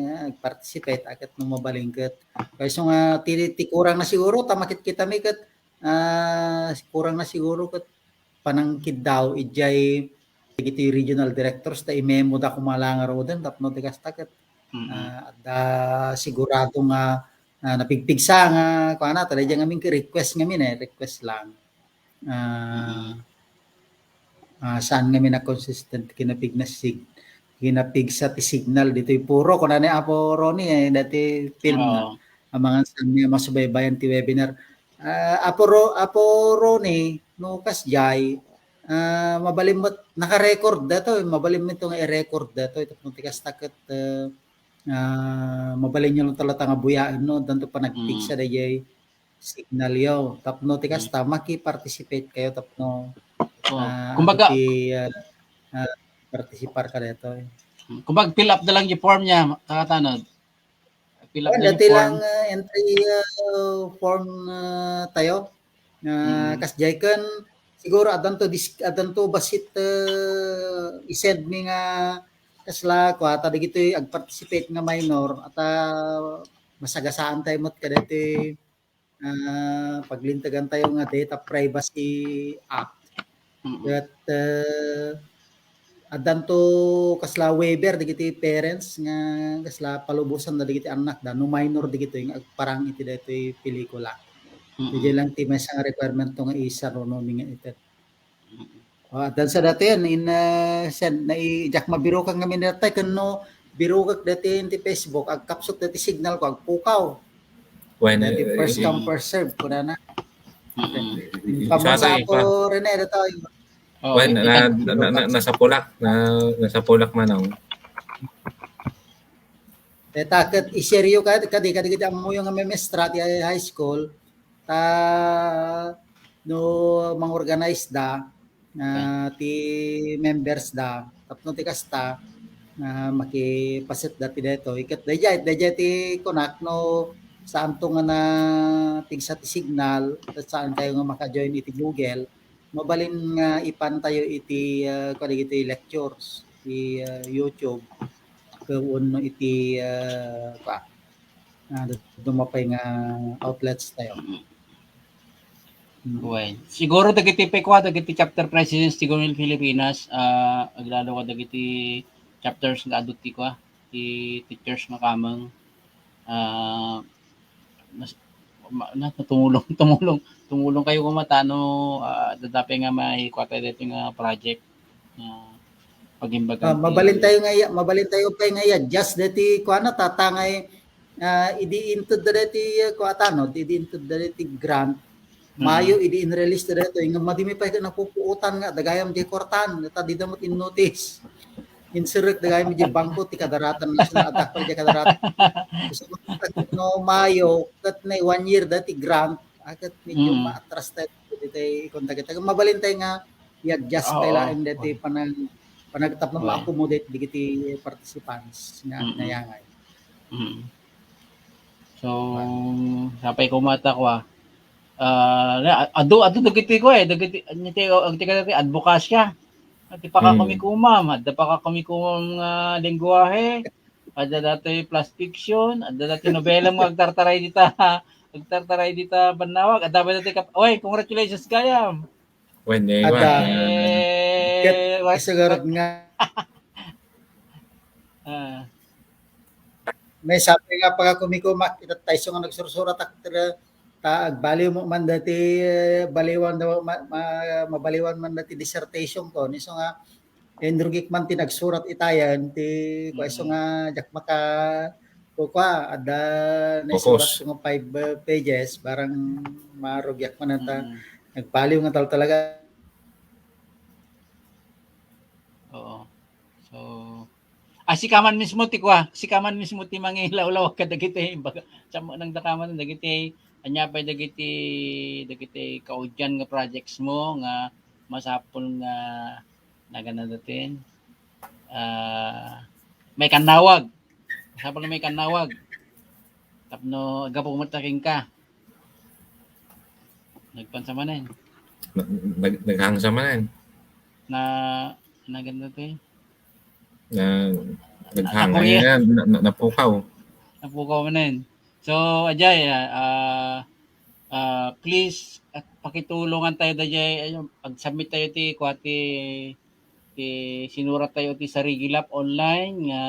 ah, participate, a ket no mabalin ket. Kayso nga ti, ti kurang na siguro, ta makitkitami ket, ah, kurang na siguro ket panangkiddaw idiay dagiti regional directors ta i-memo da koma la ngaruden tapno ti kasta ket, Mm. ah, adda sigurado nga, ah, napigpigsa nga kuana, ta daydiay ngamin request ngamin, eh, request lang. Ah, Mm. ah, saan ngamin a consistent kinapigna sig-, kinapigsa ti signal ditoy puro, kunana ni Apo Ronnie, eh, dati film na. Oo. Amangan saan nga masubaybayan ti webinar. Ah, Apo Ro-, Apo Ronnie, no kasdiay, ah, mabalin met, naka-record datoy, mabalin met nga i-record datoy, tapno ti kasta ket, ah, ah, mabalin yo lang talaga nga buyaen, no? Addanto panagpigsa Mm. daydiay signal yo. Tapno ti Mm. kasta, maki-participate kayo tapno, Oh, ah, kumbaga, iti, ah, ah, participar ka daytoy. Kumbaga, fill up na lang yung form niya, kakatanod. Fill up Wen, na yung dati form. Lang, ah, entry, ah, form, ah, tayo. Ah, Mm. Kasdiay ken siguro addanto dis-, addanto bassit, ah, i-send mi nga kasla kua ta dagitoy ag-participate nga minor, ata masagasaan tayo met kadaytoy, ah, paglintegan tayo nga Data Privacy Act. Mm. Ket, ah, addanto kasla waiver dagiti parents nga kasla palubosanna dagiti annakda no minor dagitoy nga agparang iti daytoy pelikula. Mm. Idiay lang ti maysa nga requirement to nga isaruno mi nga ited. Mm. Ah, addan sa dati yan, in, ah, sen-, nai-, diak mabirokak ngamin dati, ken no birokak dati iti Facebook, agkapsut dati signal ko, agpukaw. Wen, dati eh, first eh, come, first serve, kunana. Mm-mm. Pamusa Sorry, ko pa. Rin eh, dati. Oh, Wen, it-, na, it-, na, na, na, nasapulak, na, nasapulak man, oh. Deta ket iseryo ka, kadi, kadi, kadi, ammoyo nga memestra ti high school, ta no mangorganize da, ah, ti members da, tapno ti kasta, ah, makipaset da ti daytoy. Ket daydiay, daydiay ti kunak no saanto nga napigsa ti signal, ket saan kayo nga maka-join iti Google, mabalin nga ipan tayo iti, ah, kadagiti lectures, iti, ah, YouTube, ken wenno iti, ah, kua, ah, dadduma pay nga outlets tayo. Mm. Mm. Wen. Siguro dagiti pay kua, dagiti chapter presidents ti Governo Pilipinas, ah, aglalo kadagiti chapters nga adu ti kua, ti teachers nga kameng, ah, mas-, ma-, na, tumulong, tumulong, tumulong kayo koma ta no, ah, adda pay nga maikua tayo daytoy nga project nga pagimbagan Ah, ti mabalin tayo nga iya-, mabalin tayo pay nga i-adjust daytoy kuana, tatangay, ah, idi inted da daytoy, ah, kua ta, no, idi inted da daytoy grant. Mm. Mayo idi in-release da daytoy, nga madi mi pay napupuotan nga adda gayam diay kuartan, ta dida met in-notice. Inserrek da gayam diay bangko ti Kadaratan National, adda pay diay Kadaratan. So, no Mayo, ket na one year daytoy grant, ah, ket medyo Mm. maatras tayo daytoy, kung dagiti, mabalin tayo nga i-adjust tayo Oo. Laeng daytoy panag-, panagtapno Oo. Ma-accommodate dagiti participants nga Mm-mm. nayangay. Mm. So, sapay koma ta kua. Ah, na-, adu, adu dagiti kua, eh, dagiti, dagiti, dagiti advocacy. Ti pakakumikumam, adda pakakumikumam nga lengguwahe, adda datoy plus fiction, adda datoy nobela nga agtartaray dita, agtartaray dita bannawag, adda ba datoy kap-, oy, congratulations gayam. Wen, eh, Adda. Wen. Eh, Ket what, sigurado what? Nga Ah. May sapay nga pakakumikuma, ita tayo nga nagsursurat ak-, ta agbaliw mo man dati, eh, baliwan daw, ma-, ma-, mabaliwan man dati dissertation ko. Ni isu nga, inrugik man ti nagsurat itayan, ti, kua isu Mm. nga, diak maka, kua, adda, naisurat Focus. Ko nga five, uh, pages, barang marugyak man ata. Mm. Nagbaliw nga tal-, talaga. Oo. Ah, sika man mismo ti kua, sika man mismo ti mangilawlaw kadagiti baga, sa nang dakaman dagiti, ania pay dagiti, dagiti kaudian nga projects mo nga masapul nga nagana datin, ah, may kannawag. Masapul nga may kannawag. Tapno gapu met ta kenka. Nagpansa manen. Na, nag-, naghangsa manen. Na, naganda to eh. Na, naghang, Nakuya. Ay, na, na, na, napukaw. Napukaw manen. So, ajay, ah, ah, ah, please, at pakitulungan tayo, dajay, ayun, pag-submit tayo ti, kuha ti, ti sinurat tayo ti Sarigilap online, nga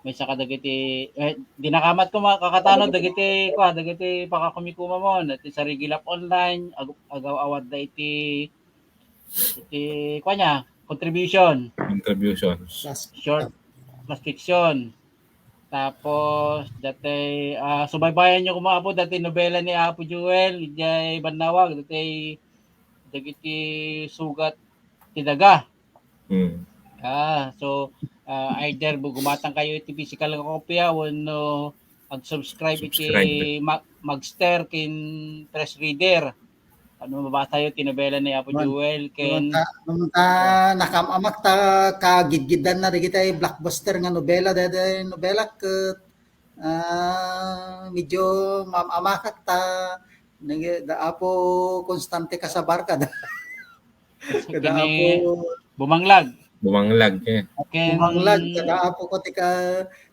may saka dagiti, eh, dinakamat ko mga kakatano, dagiti, kuha, dagiti pakakumikuma mo, ti Sarigilap online, ag-, agaw-awad da iti, iti, kuha niya, contribution. Contributions. Plus, Short, plus fiction. Tapos, dati, ah, subaybayan niyo kuma, Apo, dati nobela ni Apo Joel, ijay Bannawag, dati dagiti sugat ti daga. Hmm. Ah, so, ah, either bu-, gumatang kayo iti physical nga kopia wenno ag-subscribe iti Subscribe. Ma-, Magster ken Press Reader. Ano, mabasa yo ti nobela ni Apo Joel ken ta, ta nakam-amak ta kagidgidan na dagiti blockbuster nga nobela, daydi nobela ket, ah, medyo mam-amakak ta nag-, da Apo Constante Casabar kada. Kada Apo Bumanglag. Bumanglag, eh. Okay. Bumanglag, kada Apo ko ti ka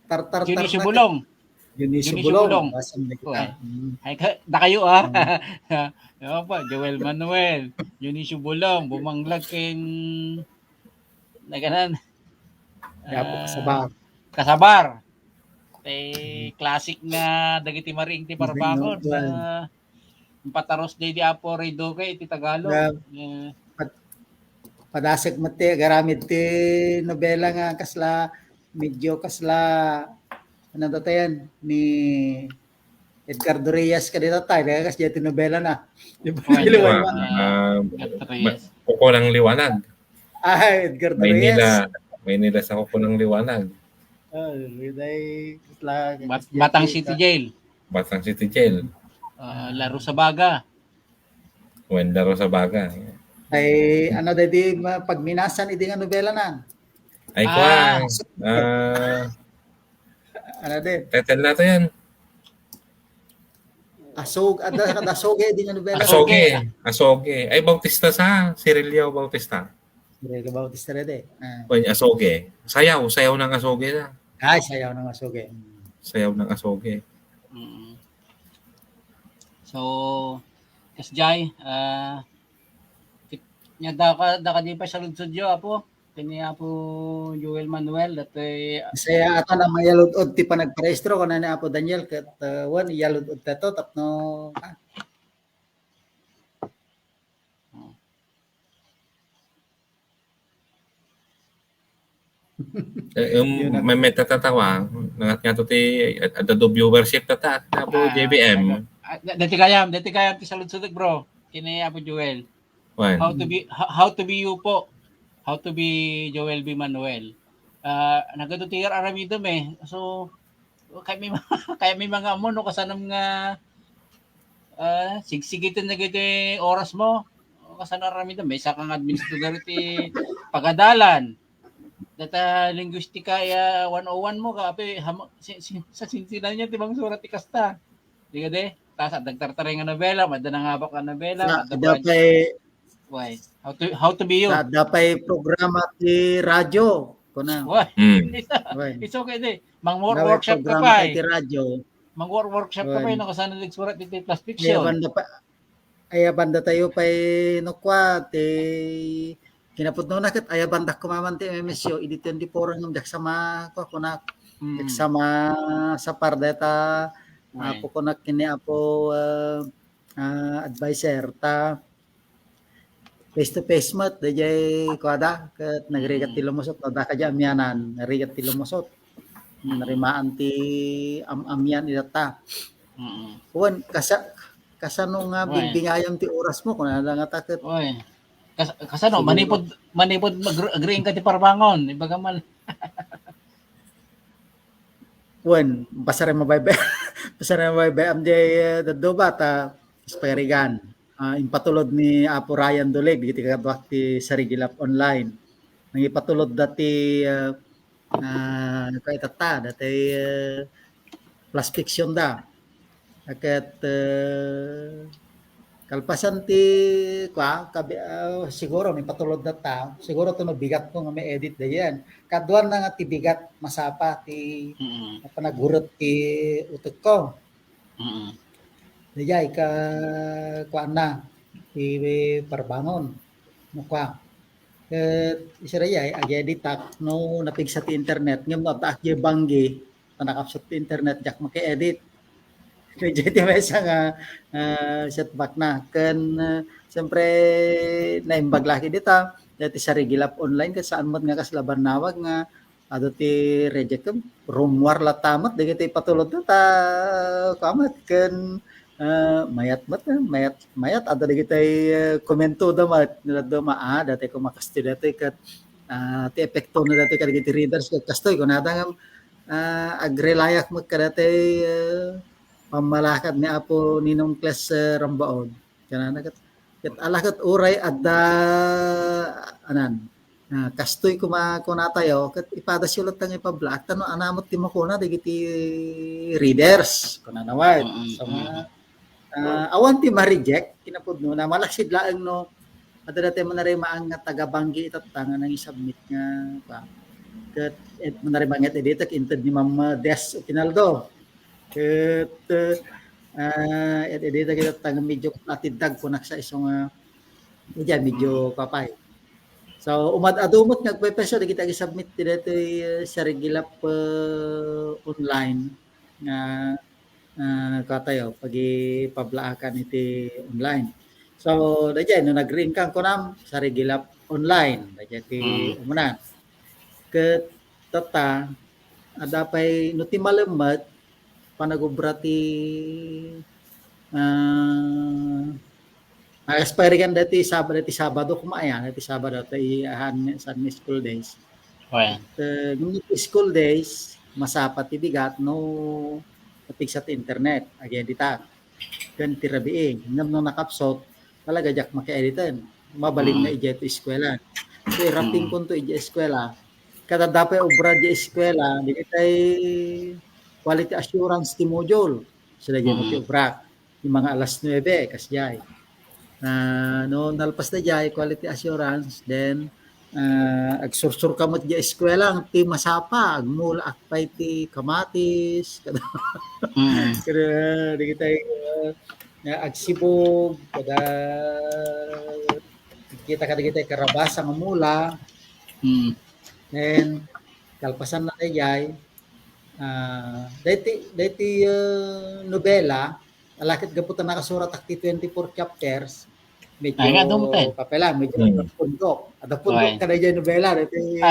tartar Dionisio Bulong. Dionisio Bulong. Basang na kita. Ay, ka-, da kayo, ah. Ano pa? Joel Manuel, Dionisio Bulong, Bumanglag ken naganan. Apo Kasabar. Kasabar. Ti classic nga dagiti mariing ti Parbangon na Pataros day di Apo Ray Duque iti Tagalog. Na, eh, pad-, padasek met ti agaramid ti nobela nga kasla, medyo kasla, ano datayan, ni Edgardo Reyes kadi tatay, kaya kas ti nobela na. Di ba? Well, Liwanag. Ah, Edgardo Reyes. Kuko ng Liwanag. Ah, Edgardo Reyes. Maynila, Maynila sa Kuko ng Liwanag. Ah, day, kasla, Bat-, Batang City Jail. Batang City Jail. Ah, Laro sa Baga. Wen, Laro sa Baga. Ay, ano, daydi ma-, pagminasan idi nga nobela na? Ay, ah, kuwan. Ah, ano din? Title na to yan. Asog, ada, ada Asoge, di nga nobela. Asoge. Asoge. Ay, Bautista sa, Cirilio Bautista. Rega Bautista rede. Ah. Wen, Asoge. Sayaw, sayaw ng Asoge na. Ay, sayaw ng Asoge. Mm. Sayaw ng Asoge. Mm. So, Kas Jay, ah, kit-, nya daka, daka di pa sa ludsodyo, Apo. Kini Apo Joel Manuel, datoy, ah, saya ata na mayalud-od ti panagparehistro, kuna ni Apo Daniel, ket, ah, wen, iyalud-od tato, tapno, ah. Eh, um, may, may tatatawa. Nangat nga to ti, ad-, adda do viewership tata, Apo J B M. Ah, da-, dati kayam, dati kayam ti saludsod, bro. Kini Apo Joel. Wen. How to be, ho-, how to be you po? How to be Joel B. Manuel? Ah, nagadu ti aramidem eh. So, kayatmi, kayatmi mangammon no kasanam nga, ah, sigsigiten dagiti oras mo. Kasano aramidem? Maysa ka nga administrador iti pagadalan. Data linguistika ya one oh one mo, kape, ham-, si-, si-, sa sinsinan niya, ti bang surat ti kasta. Di ka de? Tas, adda nagtartaray nga nobela, adda nangabak nga nobela, adda pa-, pay, why? How to, how to be you? Adda pay programa ti radyo, kuna. Why? Hmm. It's, it's okay, de. Mang wor-, workshop ka pa, eh. Ti radyo. Mang wor-, workshop ka pa, eh, no? Kasano nagsurat dito yung plastic show? Banda pa, Aya banda tayo pay no kua, ti kinapudnona ket aya banda kumaman ti M M S yo, idi ti andi porang ngem diak sama, kua, kunak, diak sama sapar dayta, Apo, kunak ken ni Apo, ah, ah, adviser, ta face to face met, dayjay kuada, ket nagrigat ti lumusot, no, daka di amianan, nagrigat ti lumusot. Narimaan ti am-amian ida ta. Wen, kasa-, kasano nga binbingayam ti oras mo? Kunana nga ta ket. Oy. Kas-, kasano? Manipud, manipud mag-, agriing ka ti parbangon. Ibaga man. Wen, basaren mabaybay-, basaren mabaybay-am jay, eh, dadduma ta, Espirigan. Ah, impatulod ni Apo Ryan Dulig, iti kaduak ti Sarigilap Online. Nangipatulod dati, eh, ah, kay tatta, dati, eh, plus fiction da. Ket, eh, kalpasan ti, kua, kabi-, ah, siguro, impatulod data, siguro to no bigat ko nga ma-edit da yan. Kaduan na nga ti bigat, masapa ti Mm. Panaguret ti utek ko. Mm. Dayjay ka, kuan na, ti parbangon. No, kua. Ket, isira jay, ag-editak, no, napigsa ti internet. Ngem no, addaak jay banggi, ta nakapsut ti internet, diak maki-edit. Dayjay ti maysa nga, ah, setback na. Ken, ah, siyempre, naimbag la ket dita, dayta Sarigilap Online, ket saan met nga kasla bannawag nga, adu ti reject, rummuar latta met dagiti patulod ta, kua met ken, ah, mayat met, eh, mayat, mayat, adda dagiti, eh, komento da met, ni dadduma, ah, dati ko makastoy dati ket, ah, ti epekto na dati kadagiti readers ket kastoy, kunada nga, ah, agrelayak met kadati, eh, pammalakad ni Apo Ninong Kles, eh, Rambaon. Kanana ket, ket ala ket uray adda, anan, ah, kastoy koma kunatayo, ket ipadasyo latta nga ipablaak, ta no, ania met ti makuna dagiti readers, kunana met. Mm, So, nga, mm. ah, awan ti ma-reject, kinapudno na, malaksid laeng no, adda dati manarimaan nga taga-Banggi itatta nga nangisubmit nga, pa, ket, et manarimaan nga iti ditak, inted ni Ma'am Des Oquinaldo. Ket, ah, iti ditak itatta nga medyo kapatiddag kunak sa isu nga, medyo, medyo papay. So, umad-adu met nga agpaypayso dagiti agisubmit ti daytoy, eh, Sarigilap, eh, Online nga, ah, katayo, pagipablaakan iti online. So, dayjay, no nagriingkan kunam, Sarigilap Online, dayjay ti Mm. umunan. Ket tatta, adda pay, no ti malemmet, panagubra ti, ah, ah, expire kan dati Sab-, dati Sabado, kumaya, dati Sabado, dati han, san school days. Well. Ket, eh, ngem ti school days, masapa ti bigat no napigsa ti internet, ag-editak. Ken ti rabii, ngem no nakapsut, talaga diak maki-editen. Mabalin na Mm. idiay ti eskuela. So, irating Mm. kunto idiay eskuela. Kada dapay obra idiay eskuela, dagitay quality assurance ti module. Sila diay Mm. ti obra. Yung mga alas nuebe, kasdiay. Ah, no, nalpas na diay, quality assurance, then, ah, agsursur ka met diay eskuela, ti masapa, agmula akpay ti kamatis, kada, Mm. kada, dagitay, ah, nga agsibog, kada, kita ka dagitay karabasa nga mula. Mm. Then, kalpasan na diay, ah, daytoy, daytoy, ah, nobela, ala ket gapu ta nakasurat ak ti twenty-four chapters, medyo Ay, nga, dumtay. Papela, medyo Hmm. pundok. Ada pundok Ay. Kada diay nobela, daytoy,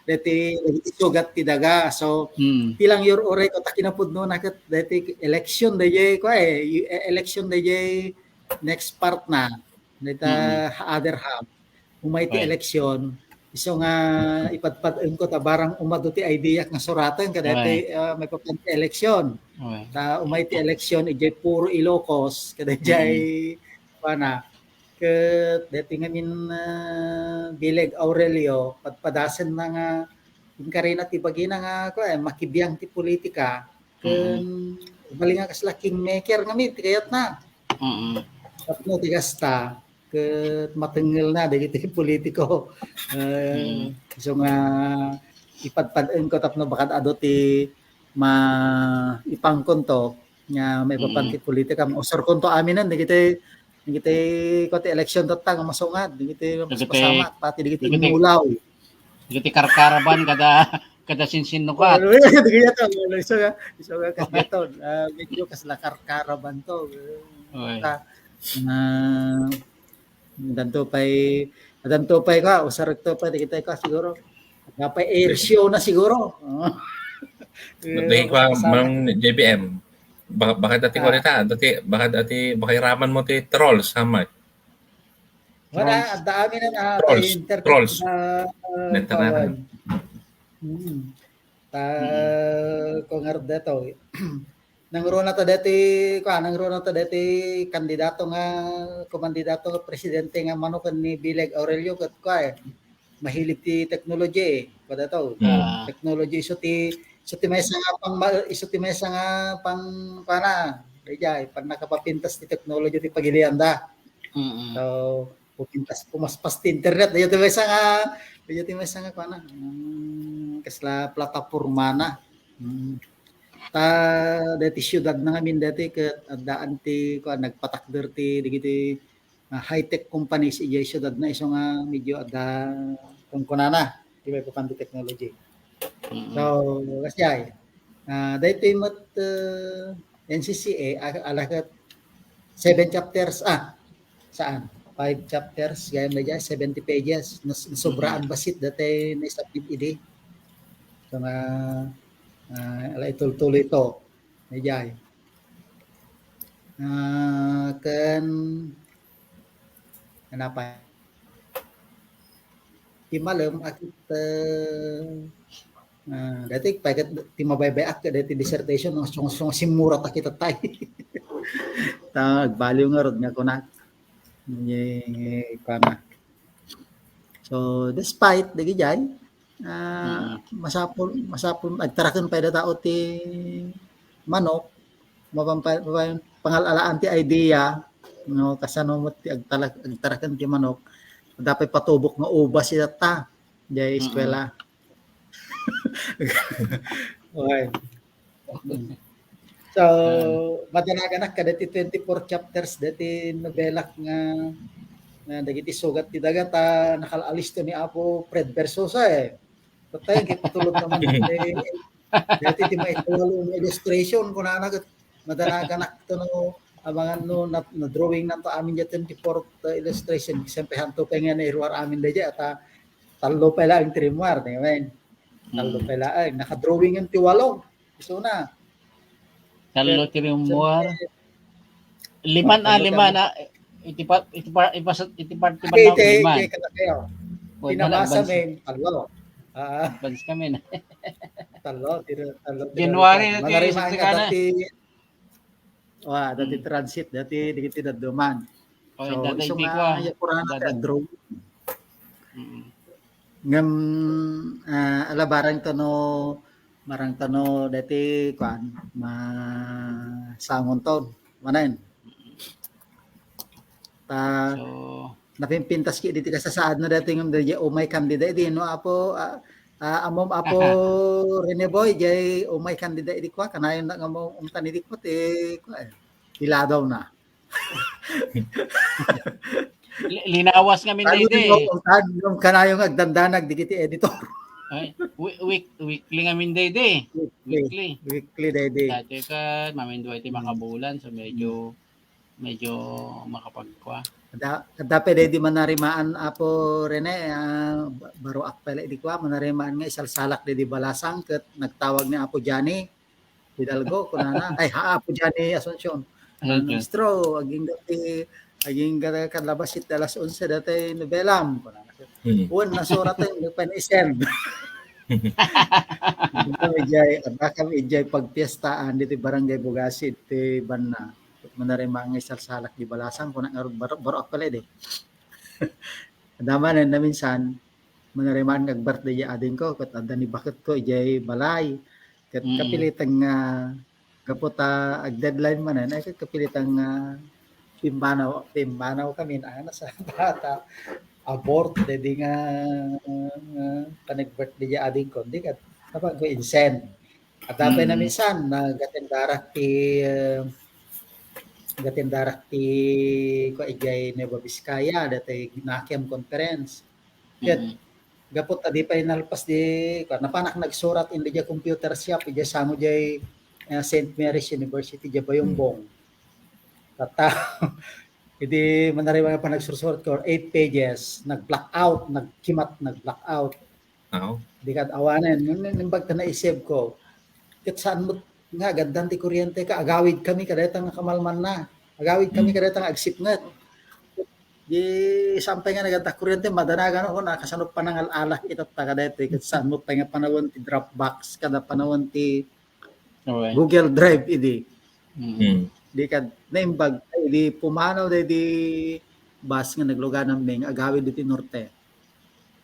daytoy, daytoy sugat ti daga. So, Hmm. ti lang your uray ko, ta kinapudno na ket, daytoy election, daytoy, ko, eh, y-, e-, election, daytoy next part na. Dayta Hmm. other half. Umay ti Right. election, isu nga ipadpad-en ko ta barang umadu ti idea nga suraten kadaytoy, Right. ah, maipapan ti election. Right. Ta umay ti election, idiay puro Ilocos, kadaydiay, Mm. kuana, ket daytoy ngamin, ah, Bileg Aurelio, padpadasen na nga, inkarina ti bagina nga, kuan, makibiang ti politika, ken Mm. bali nga kasla kingmaker ngamin, ti kayatna. Mm. Tapno ti kasta, ket matengngel na dagiti politiko. Eh, Mm. isu nga ipadpad-en ko tapno bakad adu ti ma-, ipangkonto nga maipapan Mm. ti politika. Mausurkonto aminen dagiti, dagiti, ko ti election tatta nga masungad, dagiti Dagiti, mapasamak, pati dagiti dagiti, immulaw. Dagiti karkaraban kada, kada sinsinnukat. Ano, dagiti ato, ano, isu nga, isu nga kasla to, ah, medyo kasla karkaraban to. Oy. Ta, ah, Addanto pay, addanto pay ka, usarekto pay, dagitay ka siguro. Adda pay air show na siguro. Oo. Dagitay ka, Mang J B M. Baka, baka dati ko Ah. dita, dati, baka dati, baka iraman mo ti trolls, ha, Mike? Wala, Trolls. Adda amin na, ah, Trolls. Trolls. Na, ah, Nagtanahan. Kawan. Mm. Ta, mm, kung ngarud daytoy, nangruna ta daytoy, kuan, nangruna ta daytoy kandidato nga, kumandidato nga presidente nga manoken ni Bileg Aurelio ket kuan, eh, mahilig ti technology, eh. Kuan daytoy. Mm. Ah. Technology isu ti, isu ti maysa nga pang, isu ti maysa nga pang, kuan na, dayjay, pannakapapintas ti technology ti pagilianda. Mm. So, pupintas, pumaspas ti internet. Dayjay ti maysa nga, dayjay ti maysa nga, kuan na, mm, kasla plataporma na. Mm. Ta, daytoy siudad na ngamin daytoy ket addaan ti, kuan, nagpatakder ti, dagiti, ah, high-tech companies idiay siudad na isu nga medyo adda kunkunana, ti maipapan ti technology. Mm. So, kasdiay. Ah, daytoy met, ah, N C C A, a-, ala ket seven chapters, ah, saan? Five chapters, gayam na dyan, seventy pages. Nas-, nasobraan, mm, bassit daytoy naisubmit idi. So nga, ah, ala, itultuloy to. Dayjay. Ah, ken, ano pa? Ti malem a ket, ah, daytoy pay ket ti mabaybay-ak ket daytoy dissertation, no, sung-, sung-, simmura ta kita tay. Ta, agbaliw ngarud nga kunak. Ni, kuana. So, despite dagijay, ah, mm, masapul, masapul, agtaraken pay da tao ti manok, mapan-, mapan-, pangal-alaan ti idea, no, kasano met ti agtalak-, agtaraken ti manok, adda pay patubok nga ubas ita ta, diay, mm, eskwela. Okay. So, mm, madanaganak kadagiti twenty-four chapters daytoy nobelak nga, nga dagiti sugat ti daga ta nakal-alisto ni Apo Fred Versosa, eh. Patay, ket tulod naman daytoy, daytoy ti maikawalo nga illustration, kunana ket madanaganak to no, amangan no, na, na-drawing nanto amin diay twenty-fourth, uh, illustration, siyempre, hanto pay nga nairuar amin dayjay, at, ah, tallo pay laeng ti rimmuar, di ba? Tallo, mm, pay laeng. Nakadrawing ti walo. Isuna. Tallo ti rimmuar. Lima na, ah, lima na. Iti pa-, iti pa-, iti pa-, iti parte man iti, lima. Iti, iti, iti, iti, pinabasa mi, tallo. Ah. Advance kami na. Tallo, tira, tallo, tira, January na ti, manarima nga na. Dati, wa, dati, mm, transit, dati, dagiti dadduman. Oh, so, dati isu nga, ah, ya, kurang na dati. Drawing. Mm. Ngem, ah, ala, barang to no, barang to no, dati, kuan, masangon to, manen. Ta, so, napimpintas ki diti kasasaad na dati ngem dayjay umay candida idi, no, Apo, ah, ah, ammom, Apo Rene Boy, jay umay candida idi kua, kanayon na nga mo-, umtan idi kua, ti, kua, eh, iladaw na. Li-, linawas ngamin daydi. Kanayon nga agdandanag digiti editor. Ay, wi-, week-, weekly ngamin daydi. Weekly. Weekly. Weekly daydi. Dati ket, maminduay ti makabulan, so medyo, medyo makapagkua. Adda, adda pay daydi manarimaan, Apo Rene, ah, ba-, baroak pay la idi kua, manarimaan nga isalsalak daydi balasang ket nagtawag ni Apo Johnny Hidalgo, kunana, ay, ha, Apo Johnny Asuncion. Asuncion. Maestro, agingga ti, agingga kad labas iti alas onse daytoy nobelam, kunana. Hmm. Wen, nasurat, eh, pen isend. Adda kami idiay, adda kami idiay pagpiestaan diti Barangay Bugasid, ti banna. Manarimaan nga isalsalak di balasang, kuna ngarud bar-, baroak pay la idi. Adda manen naminsan, manarimaan nga ag-birthday di adingko, ket adda ni baketko idiay balay. Ket, mm, kapilitan nga, gapu ta ag-deadline manen, ay, ket kapilitan nga pimmanaw, pimmanaw kami, na, ano, sa bata, abort, daydi nga, nga panag-birthday di adingko, di ket, tapno ko insend. Adda pay, mm, naminsan, nagatendarak ti, eh, nagatendarak ti, kua, idiay Nueva Vizcaya, daytoy Nakiam Conference. Ket, mm, gapu ta di pay nalpas di, kua, napanak nagsurat indi diay computer shop, idiay sango diay, eh, Saint Mary's University, diay Bayombong. Mm. Tatta, idi manarimaan nga panagsursurat ko, eight pages, nag-blackout, nagkimat, nag-blackout. Aw. Di kad awanen. Ngem, ngem, naimbag ta naisip ko. Ket saan met nga agaddan ti kuryente ka, agawid kami kadayta nga kamalmanna. Agawid kami, hmm, kadayta nga agsipnget. Di saan pay nga naganta kuryente, madanagan ako, nakasano panangal-alak itatta kadaytoy, ket saan met pay nga panawen ti Dropbox, kada panawen ti Okay. Google Drive idi. Mm. Mm. Di kad, naimbag, di pumanaw, di, di bus nga naglugananmi nga agawid iti norte.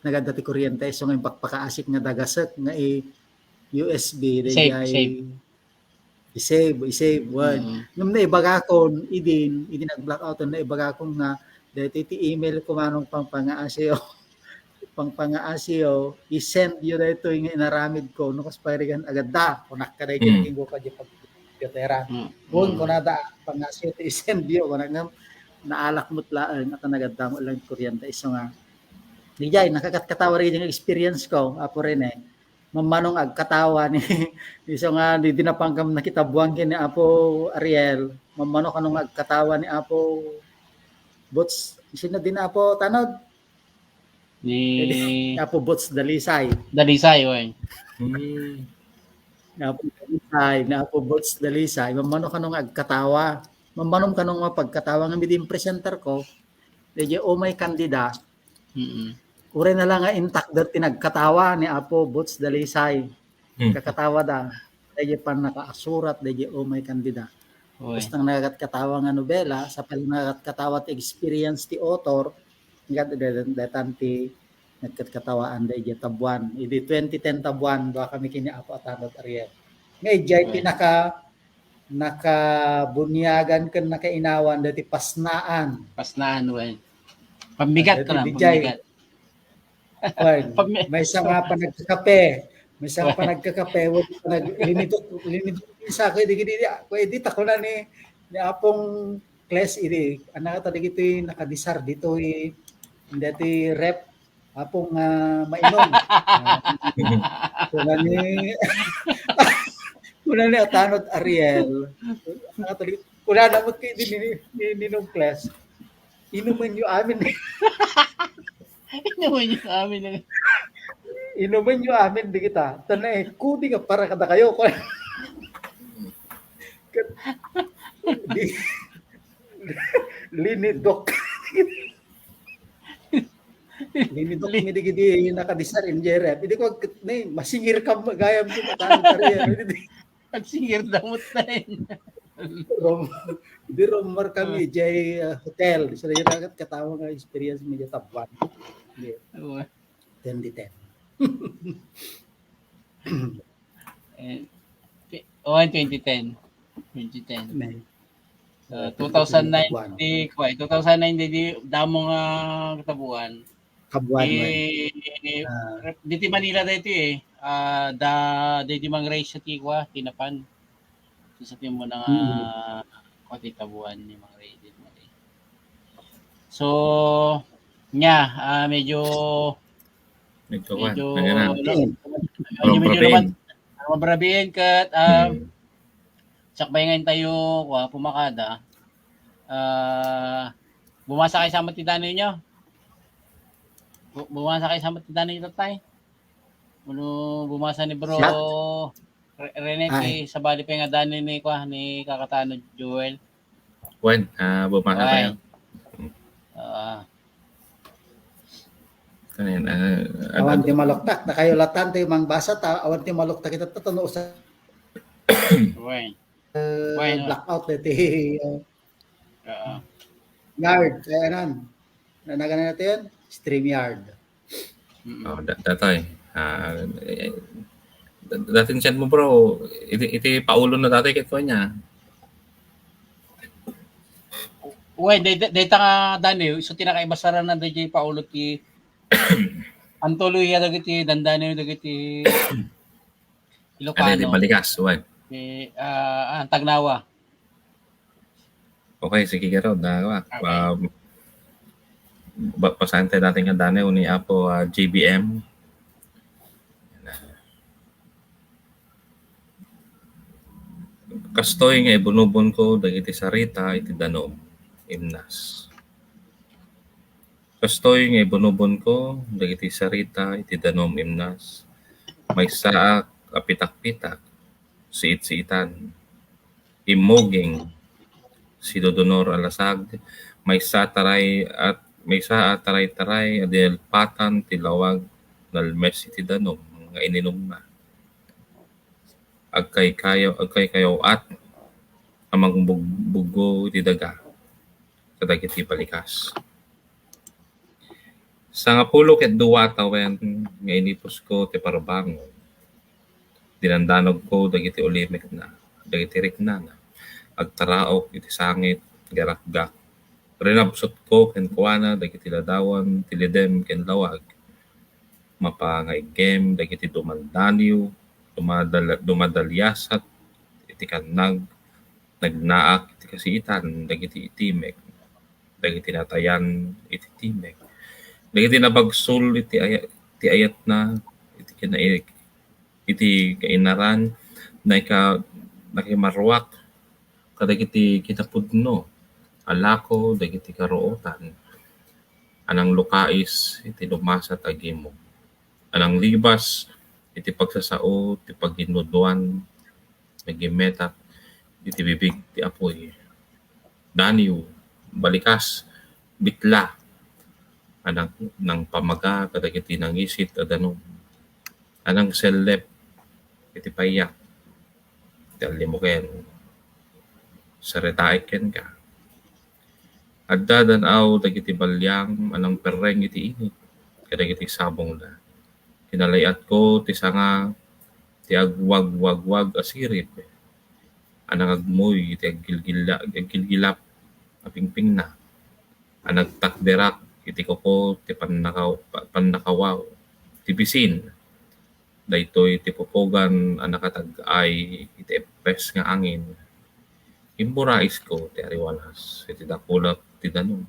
Naganta ti kuryente, isu nga impakpakaasik nga dagasek nga i-, U S B, di Save, ay save. I-save, i-save, wen. Mm. Ngem naibagakon, idin, idin nag-blackout, naibagakon nga, daytoy ti email ko manong pangpangaasiyo. Pangpangaasiyo, i-send yo daytoy nga inaramid ko, no, kas pagarigan agada, kunak ka daytoy, mm, king ko ka di pagkatera. Mm. Kun, mm, kunada, pangasiyo ti i-send yo, kunak nga, naalak met laeng, at nagadamo lang kuryente, isu nga. Dijay, nakakatkatawa rin yung experience ko, Apo Rene. Mammanong agkatawa ni, isu nga, di, di napangkam nakitabuan ken ni Apo Ariel. Mammanong kanong agkatawa ni Apo Boots, sino din Apo Tanod? Ni Apo Boots Dalisay. Dalisay, oy. Hmm. Ni Apo Dalisay, ni Apo Boots Dalisay. Mammanong kanong agkatawa. Mammanong kanong mapagkatawa nga midi presenter ko. Medyo umay kandida. Mm. Uray na lang nga intakder ti nagkatawa ni Apo Boots Dalisay. Mm. Kakatawa da. Daydi pannakaasurat, daydi umay kandida. Oy. Basta nakakatkatawa nga nobela, sa pala nakakatkatawa ti experience ti author, nga da-, da-, daytan ti nagkatkatawaan daydi tabuan. Idi twenty ten tabuan, dua kami kini Apo Atanod Ariel. Nga ijay, oy, pinaka nakabuniagan ken nakainawan daytoy pasnaan. Pasnaan, wen. Pambigat. Daytoy ka lang, pambigat. Wen, pami- maysa nga panagkakape. Maysa nga panagkakape, wen, panag-, linidok, linidok ni Sako, idi, idi, idi, ako, idi, ta kuna ni, ni Apong Kles, idi, anak ta, dagiti nakadisar ditoy, ditoy ref, Apong, ah, mainom. Ah, kuna ni, kuna ni Atanod Ariel. Kuna na mo ti ni, ni, ni Ninong Kles. Inumenyo amin. Inumenyo amin. Inumenyo amin, di kita. Tanay, kudi nga para kadakayo. Di, linidok. Linidok mi digidi nakadisar in J R F. Idi ko, nay, masingir ka gayam ti matan kariyan. Agsingir damot na yun. Rom-, di rumor kami, ah, jay, ah, hotel. Sa dagat katawa nga experience mi jay tabuan. Di. Oo. Ten di ten. Eh, pi-, oh, twenty ten. Twenty ten. May. Uh, two thousand nine, di, kuwan, two thousand nine, di, di, damo nga katabuan. Kabuan, di, man. Ah. Diti Manila daytoy, eh. Ah, da, daydi mangray sa ti, kuwa, tinapan. So, sa timo na nga, mm, kuwa, ti tabuan ni mangray, di mangray. So, nya, ah, medyo, medyo, medyo, nagana, medyo, medyo, medyo naman, mabarabiin ket, ah, hmm. Sakbay nga intayo, kuwa, pumakada. Ah, bumasa kayo sa ti danay nyo? Bu-, bumasa kayo sa ti danay nyo, tatay? Ano, bumasa ni bro Re-, Rene, ay, ti sabali pa nga danay ni, kuwa, ni kakatano Joel. Wen, ah, bumasa kayo. Ah. Kanin, ah, awan ti maluktak. Nakayo latan ti mangbasa ta, awan ti maluktak ita ta, no, usa. Wen. Eh, wen, blackout iti, eh, oo. Yard, kaya nan. Nanagan natin, StreamYard. Mm. Oh, da-, datoy. Ah, eh, da-, dating chat mo, bro, iti, iti paulo na dati kay kuwan niya. Uy, day-, day-, dayta nga, Dani, so, tinakaibasaran na dayjay paulo ti antolohiya dagiti dandani dagiti Ilocano. Ano, di balikas, uy. Ti, ah, ah, Tagnawa. Okay, sige, Gerald. Ah, okay. Um, ba-, basahin tayo natin nga danay ni Apo, ah, J B M. Kastoy nga ibunubon ko dagiti sarita iti danum, Imnas. Kastoy nga ibunubon ko dagiti sarita iti danum, Imnas. Maysaak a pitakpitak, siit-siitan, immuging, sidudunor a lasag, maysa taray at Maysa a taray-taray a dinalpatan ti lawag, nalmes iti danum nga ininumna. Agkaykayaw, agkaykayaw-at a mangbug-, buggo iti daga kadagiti balikas. Sangapulo ket dua a tawen nga inipusko ti parbangon. Dinandanogko dagiti ulimekna, dagiti riknana. Agtaraok iti sangit nga rakgak. Rinabsotko kenkuana dagiti ladawan ti lidem ken lawag. Mapa nga iggem dagiti dumandaniw, dumadal-, dumadaliasat iti kannag, nagnaak iti kasiitan dagiti itimek, dagiti natayan iti timek, dagiti nabagsul iti aya-, iti ayatna, iti kinai-, iti kainaran, naika-, nakimaruak kadagiti kinapudno a lako dagiti karuotan a nanglukais iti lumasat a gimong, a nanglibas iti pagsasao ti paginnudoan, nagimmetak iti bibig ti apuy. Daniw, balikas, bitla, a nang-, nangpamaga kadagiti nangisit a danum, a nangsellep iti payak ti allimuken. Saritaek kenka. Adda dan-aw dagiti baliang a nangperreng iti init kadagiti sabongna. Kinalay-atko ti sanga ti agwagwagwag a sirib a nangagmuy iti aggilgila-, aggilgilap a pingpingna, a nagtakderak iti kuko ti pannakaw-, pa-, pannakawaw ti bisin. Daytoy ti pupugan a nakatag-ay iti eppes nga angin. Imburaisko ti ariwanas iti dakulak ti danum.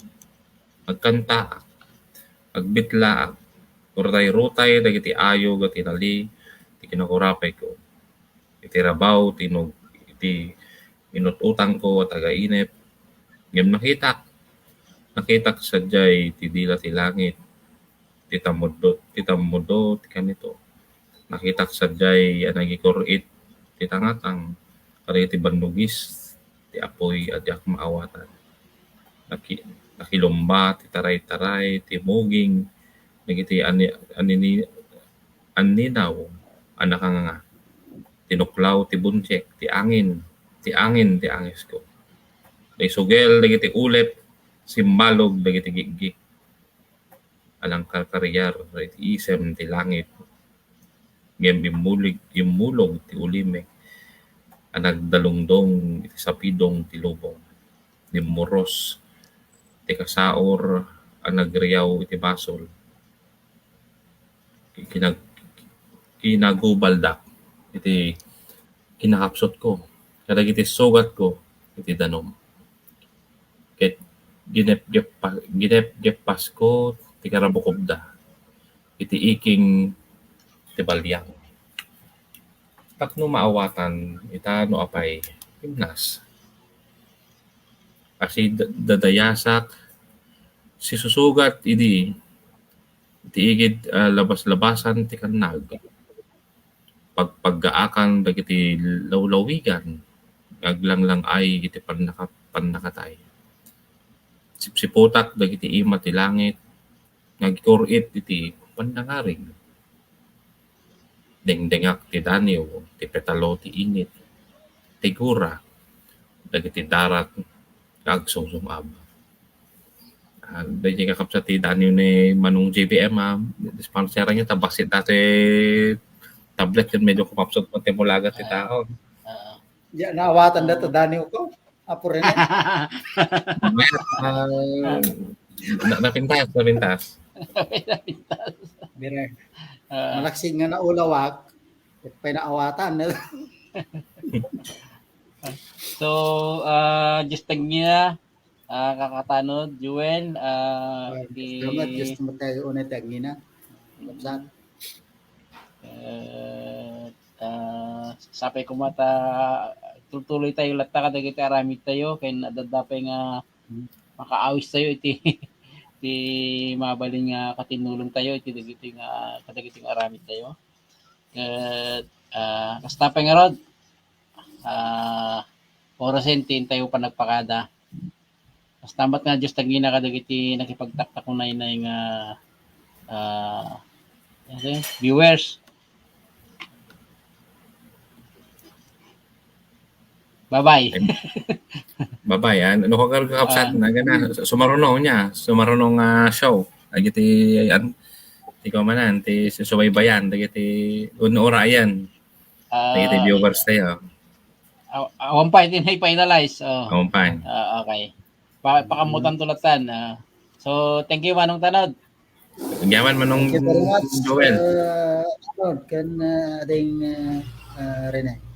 Agkantaak, agbitlaak, rutay-rutay dagiti ayog a tinali ti kinakurapayko. Iti rabaw ti inug-, iti inut-utangko a taga-inep, ngem nakitak, nakitak sadiay ti dila ti langit, ti tammudo, ti tammudo ti kanito. Nakitak sadiay a nagikur-it ti tangatang kadagiti bannugis ti apuy a diak maawatan. Naki-, nakilumba ti taray-taray ti muging dagiti ani-, anini-, anninaw a nakanganga. Tinuklaw ti bunsiek ti angin, ti angin ti angesko. Naisugel dagiti ulep, simmalog dagiti gikgik a nangkarkariar iti isem ti langit. Ngem immulig-, immulog ti ulimek a nagdalungdong iti sapidong ti lubong. Nimmuros ti kasaur a nagriaw iti basol. Kinag-, kinagubaldak iti kinakapsutko kadagiti sugatko iti danum. Ket ginepgeppa-, ginepgeppasko ti karabukobda iti iking ti baliang. Tapno maawatan ita no apay, imnas. Asi d-, dadayasak, sisusugat idi, iti igid, ah, labas-labasan ti kannag. Pagpaggaakan dagiti lawlawigan nga aglanglang-ay iti pannaka-, pannakatay. Sipsiputak dagiti ima ti langit nga agikur-it iti pannangarig. Dengdengak ti daniw, ti petalo ti init, ti gura, dagiti darat nga agsungsung-ab. Ah, dagiti kakabsat ti daniw ni Manong J B M, ah, sponsoran niyo ta bassit datoy tablet ken medyo kumapsut ti mulaga ti tao. Ah. Ya, naawatan da ta daniw ko. Apo Rene. Ah, na-, napintas, napintas. Napintas. Dire. Ah. Malaksid nga naulawak, ket pay naawatan. So, ah, just tagnia, ah, kakatanod, Joel, ah, ah, di salamat, just mo tayo unay tagina. Kapsat. Eh, ah, sapay koma ta tultuloy tayo latta kadagiti aramid tayo, ken adda pay nga makaawis tayo iti, iti mabalin nga katinulong tayo iti dagiti nga, kadagiti nga aramid tayo. Ket, ah, kasta pay ngarud, ah, orasen ti intayo panagpakada. Salamat nga Dios tagina kadagiti nakipagtaktak unay nga, ah, ano, viewers. Bye-bye. Bye-bye. Ano ko karga kapsat na gana? Sumaruno niya. Sumaruno nga show. Agiti, an, ti kumanan, ti susubaybayan, dagiti unurayan. Dagiti viewers tayo. Awan pa, iti na-finalize. Oh. Awan pa. Ah, okay. Pa pakamutan tulatan. Ah. So, thank you, Manong Tanod. Yaman, Manong Thank you very much, Joel. Uh, Tanod, kan uh, ading uh, uh, Rene.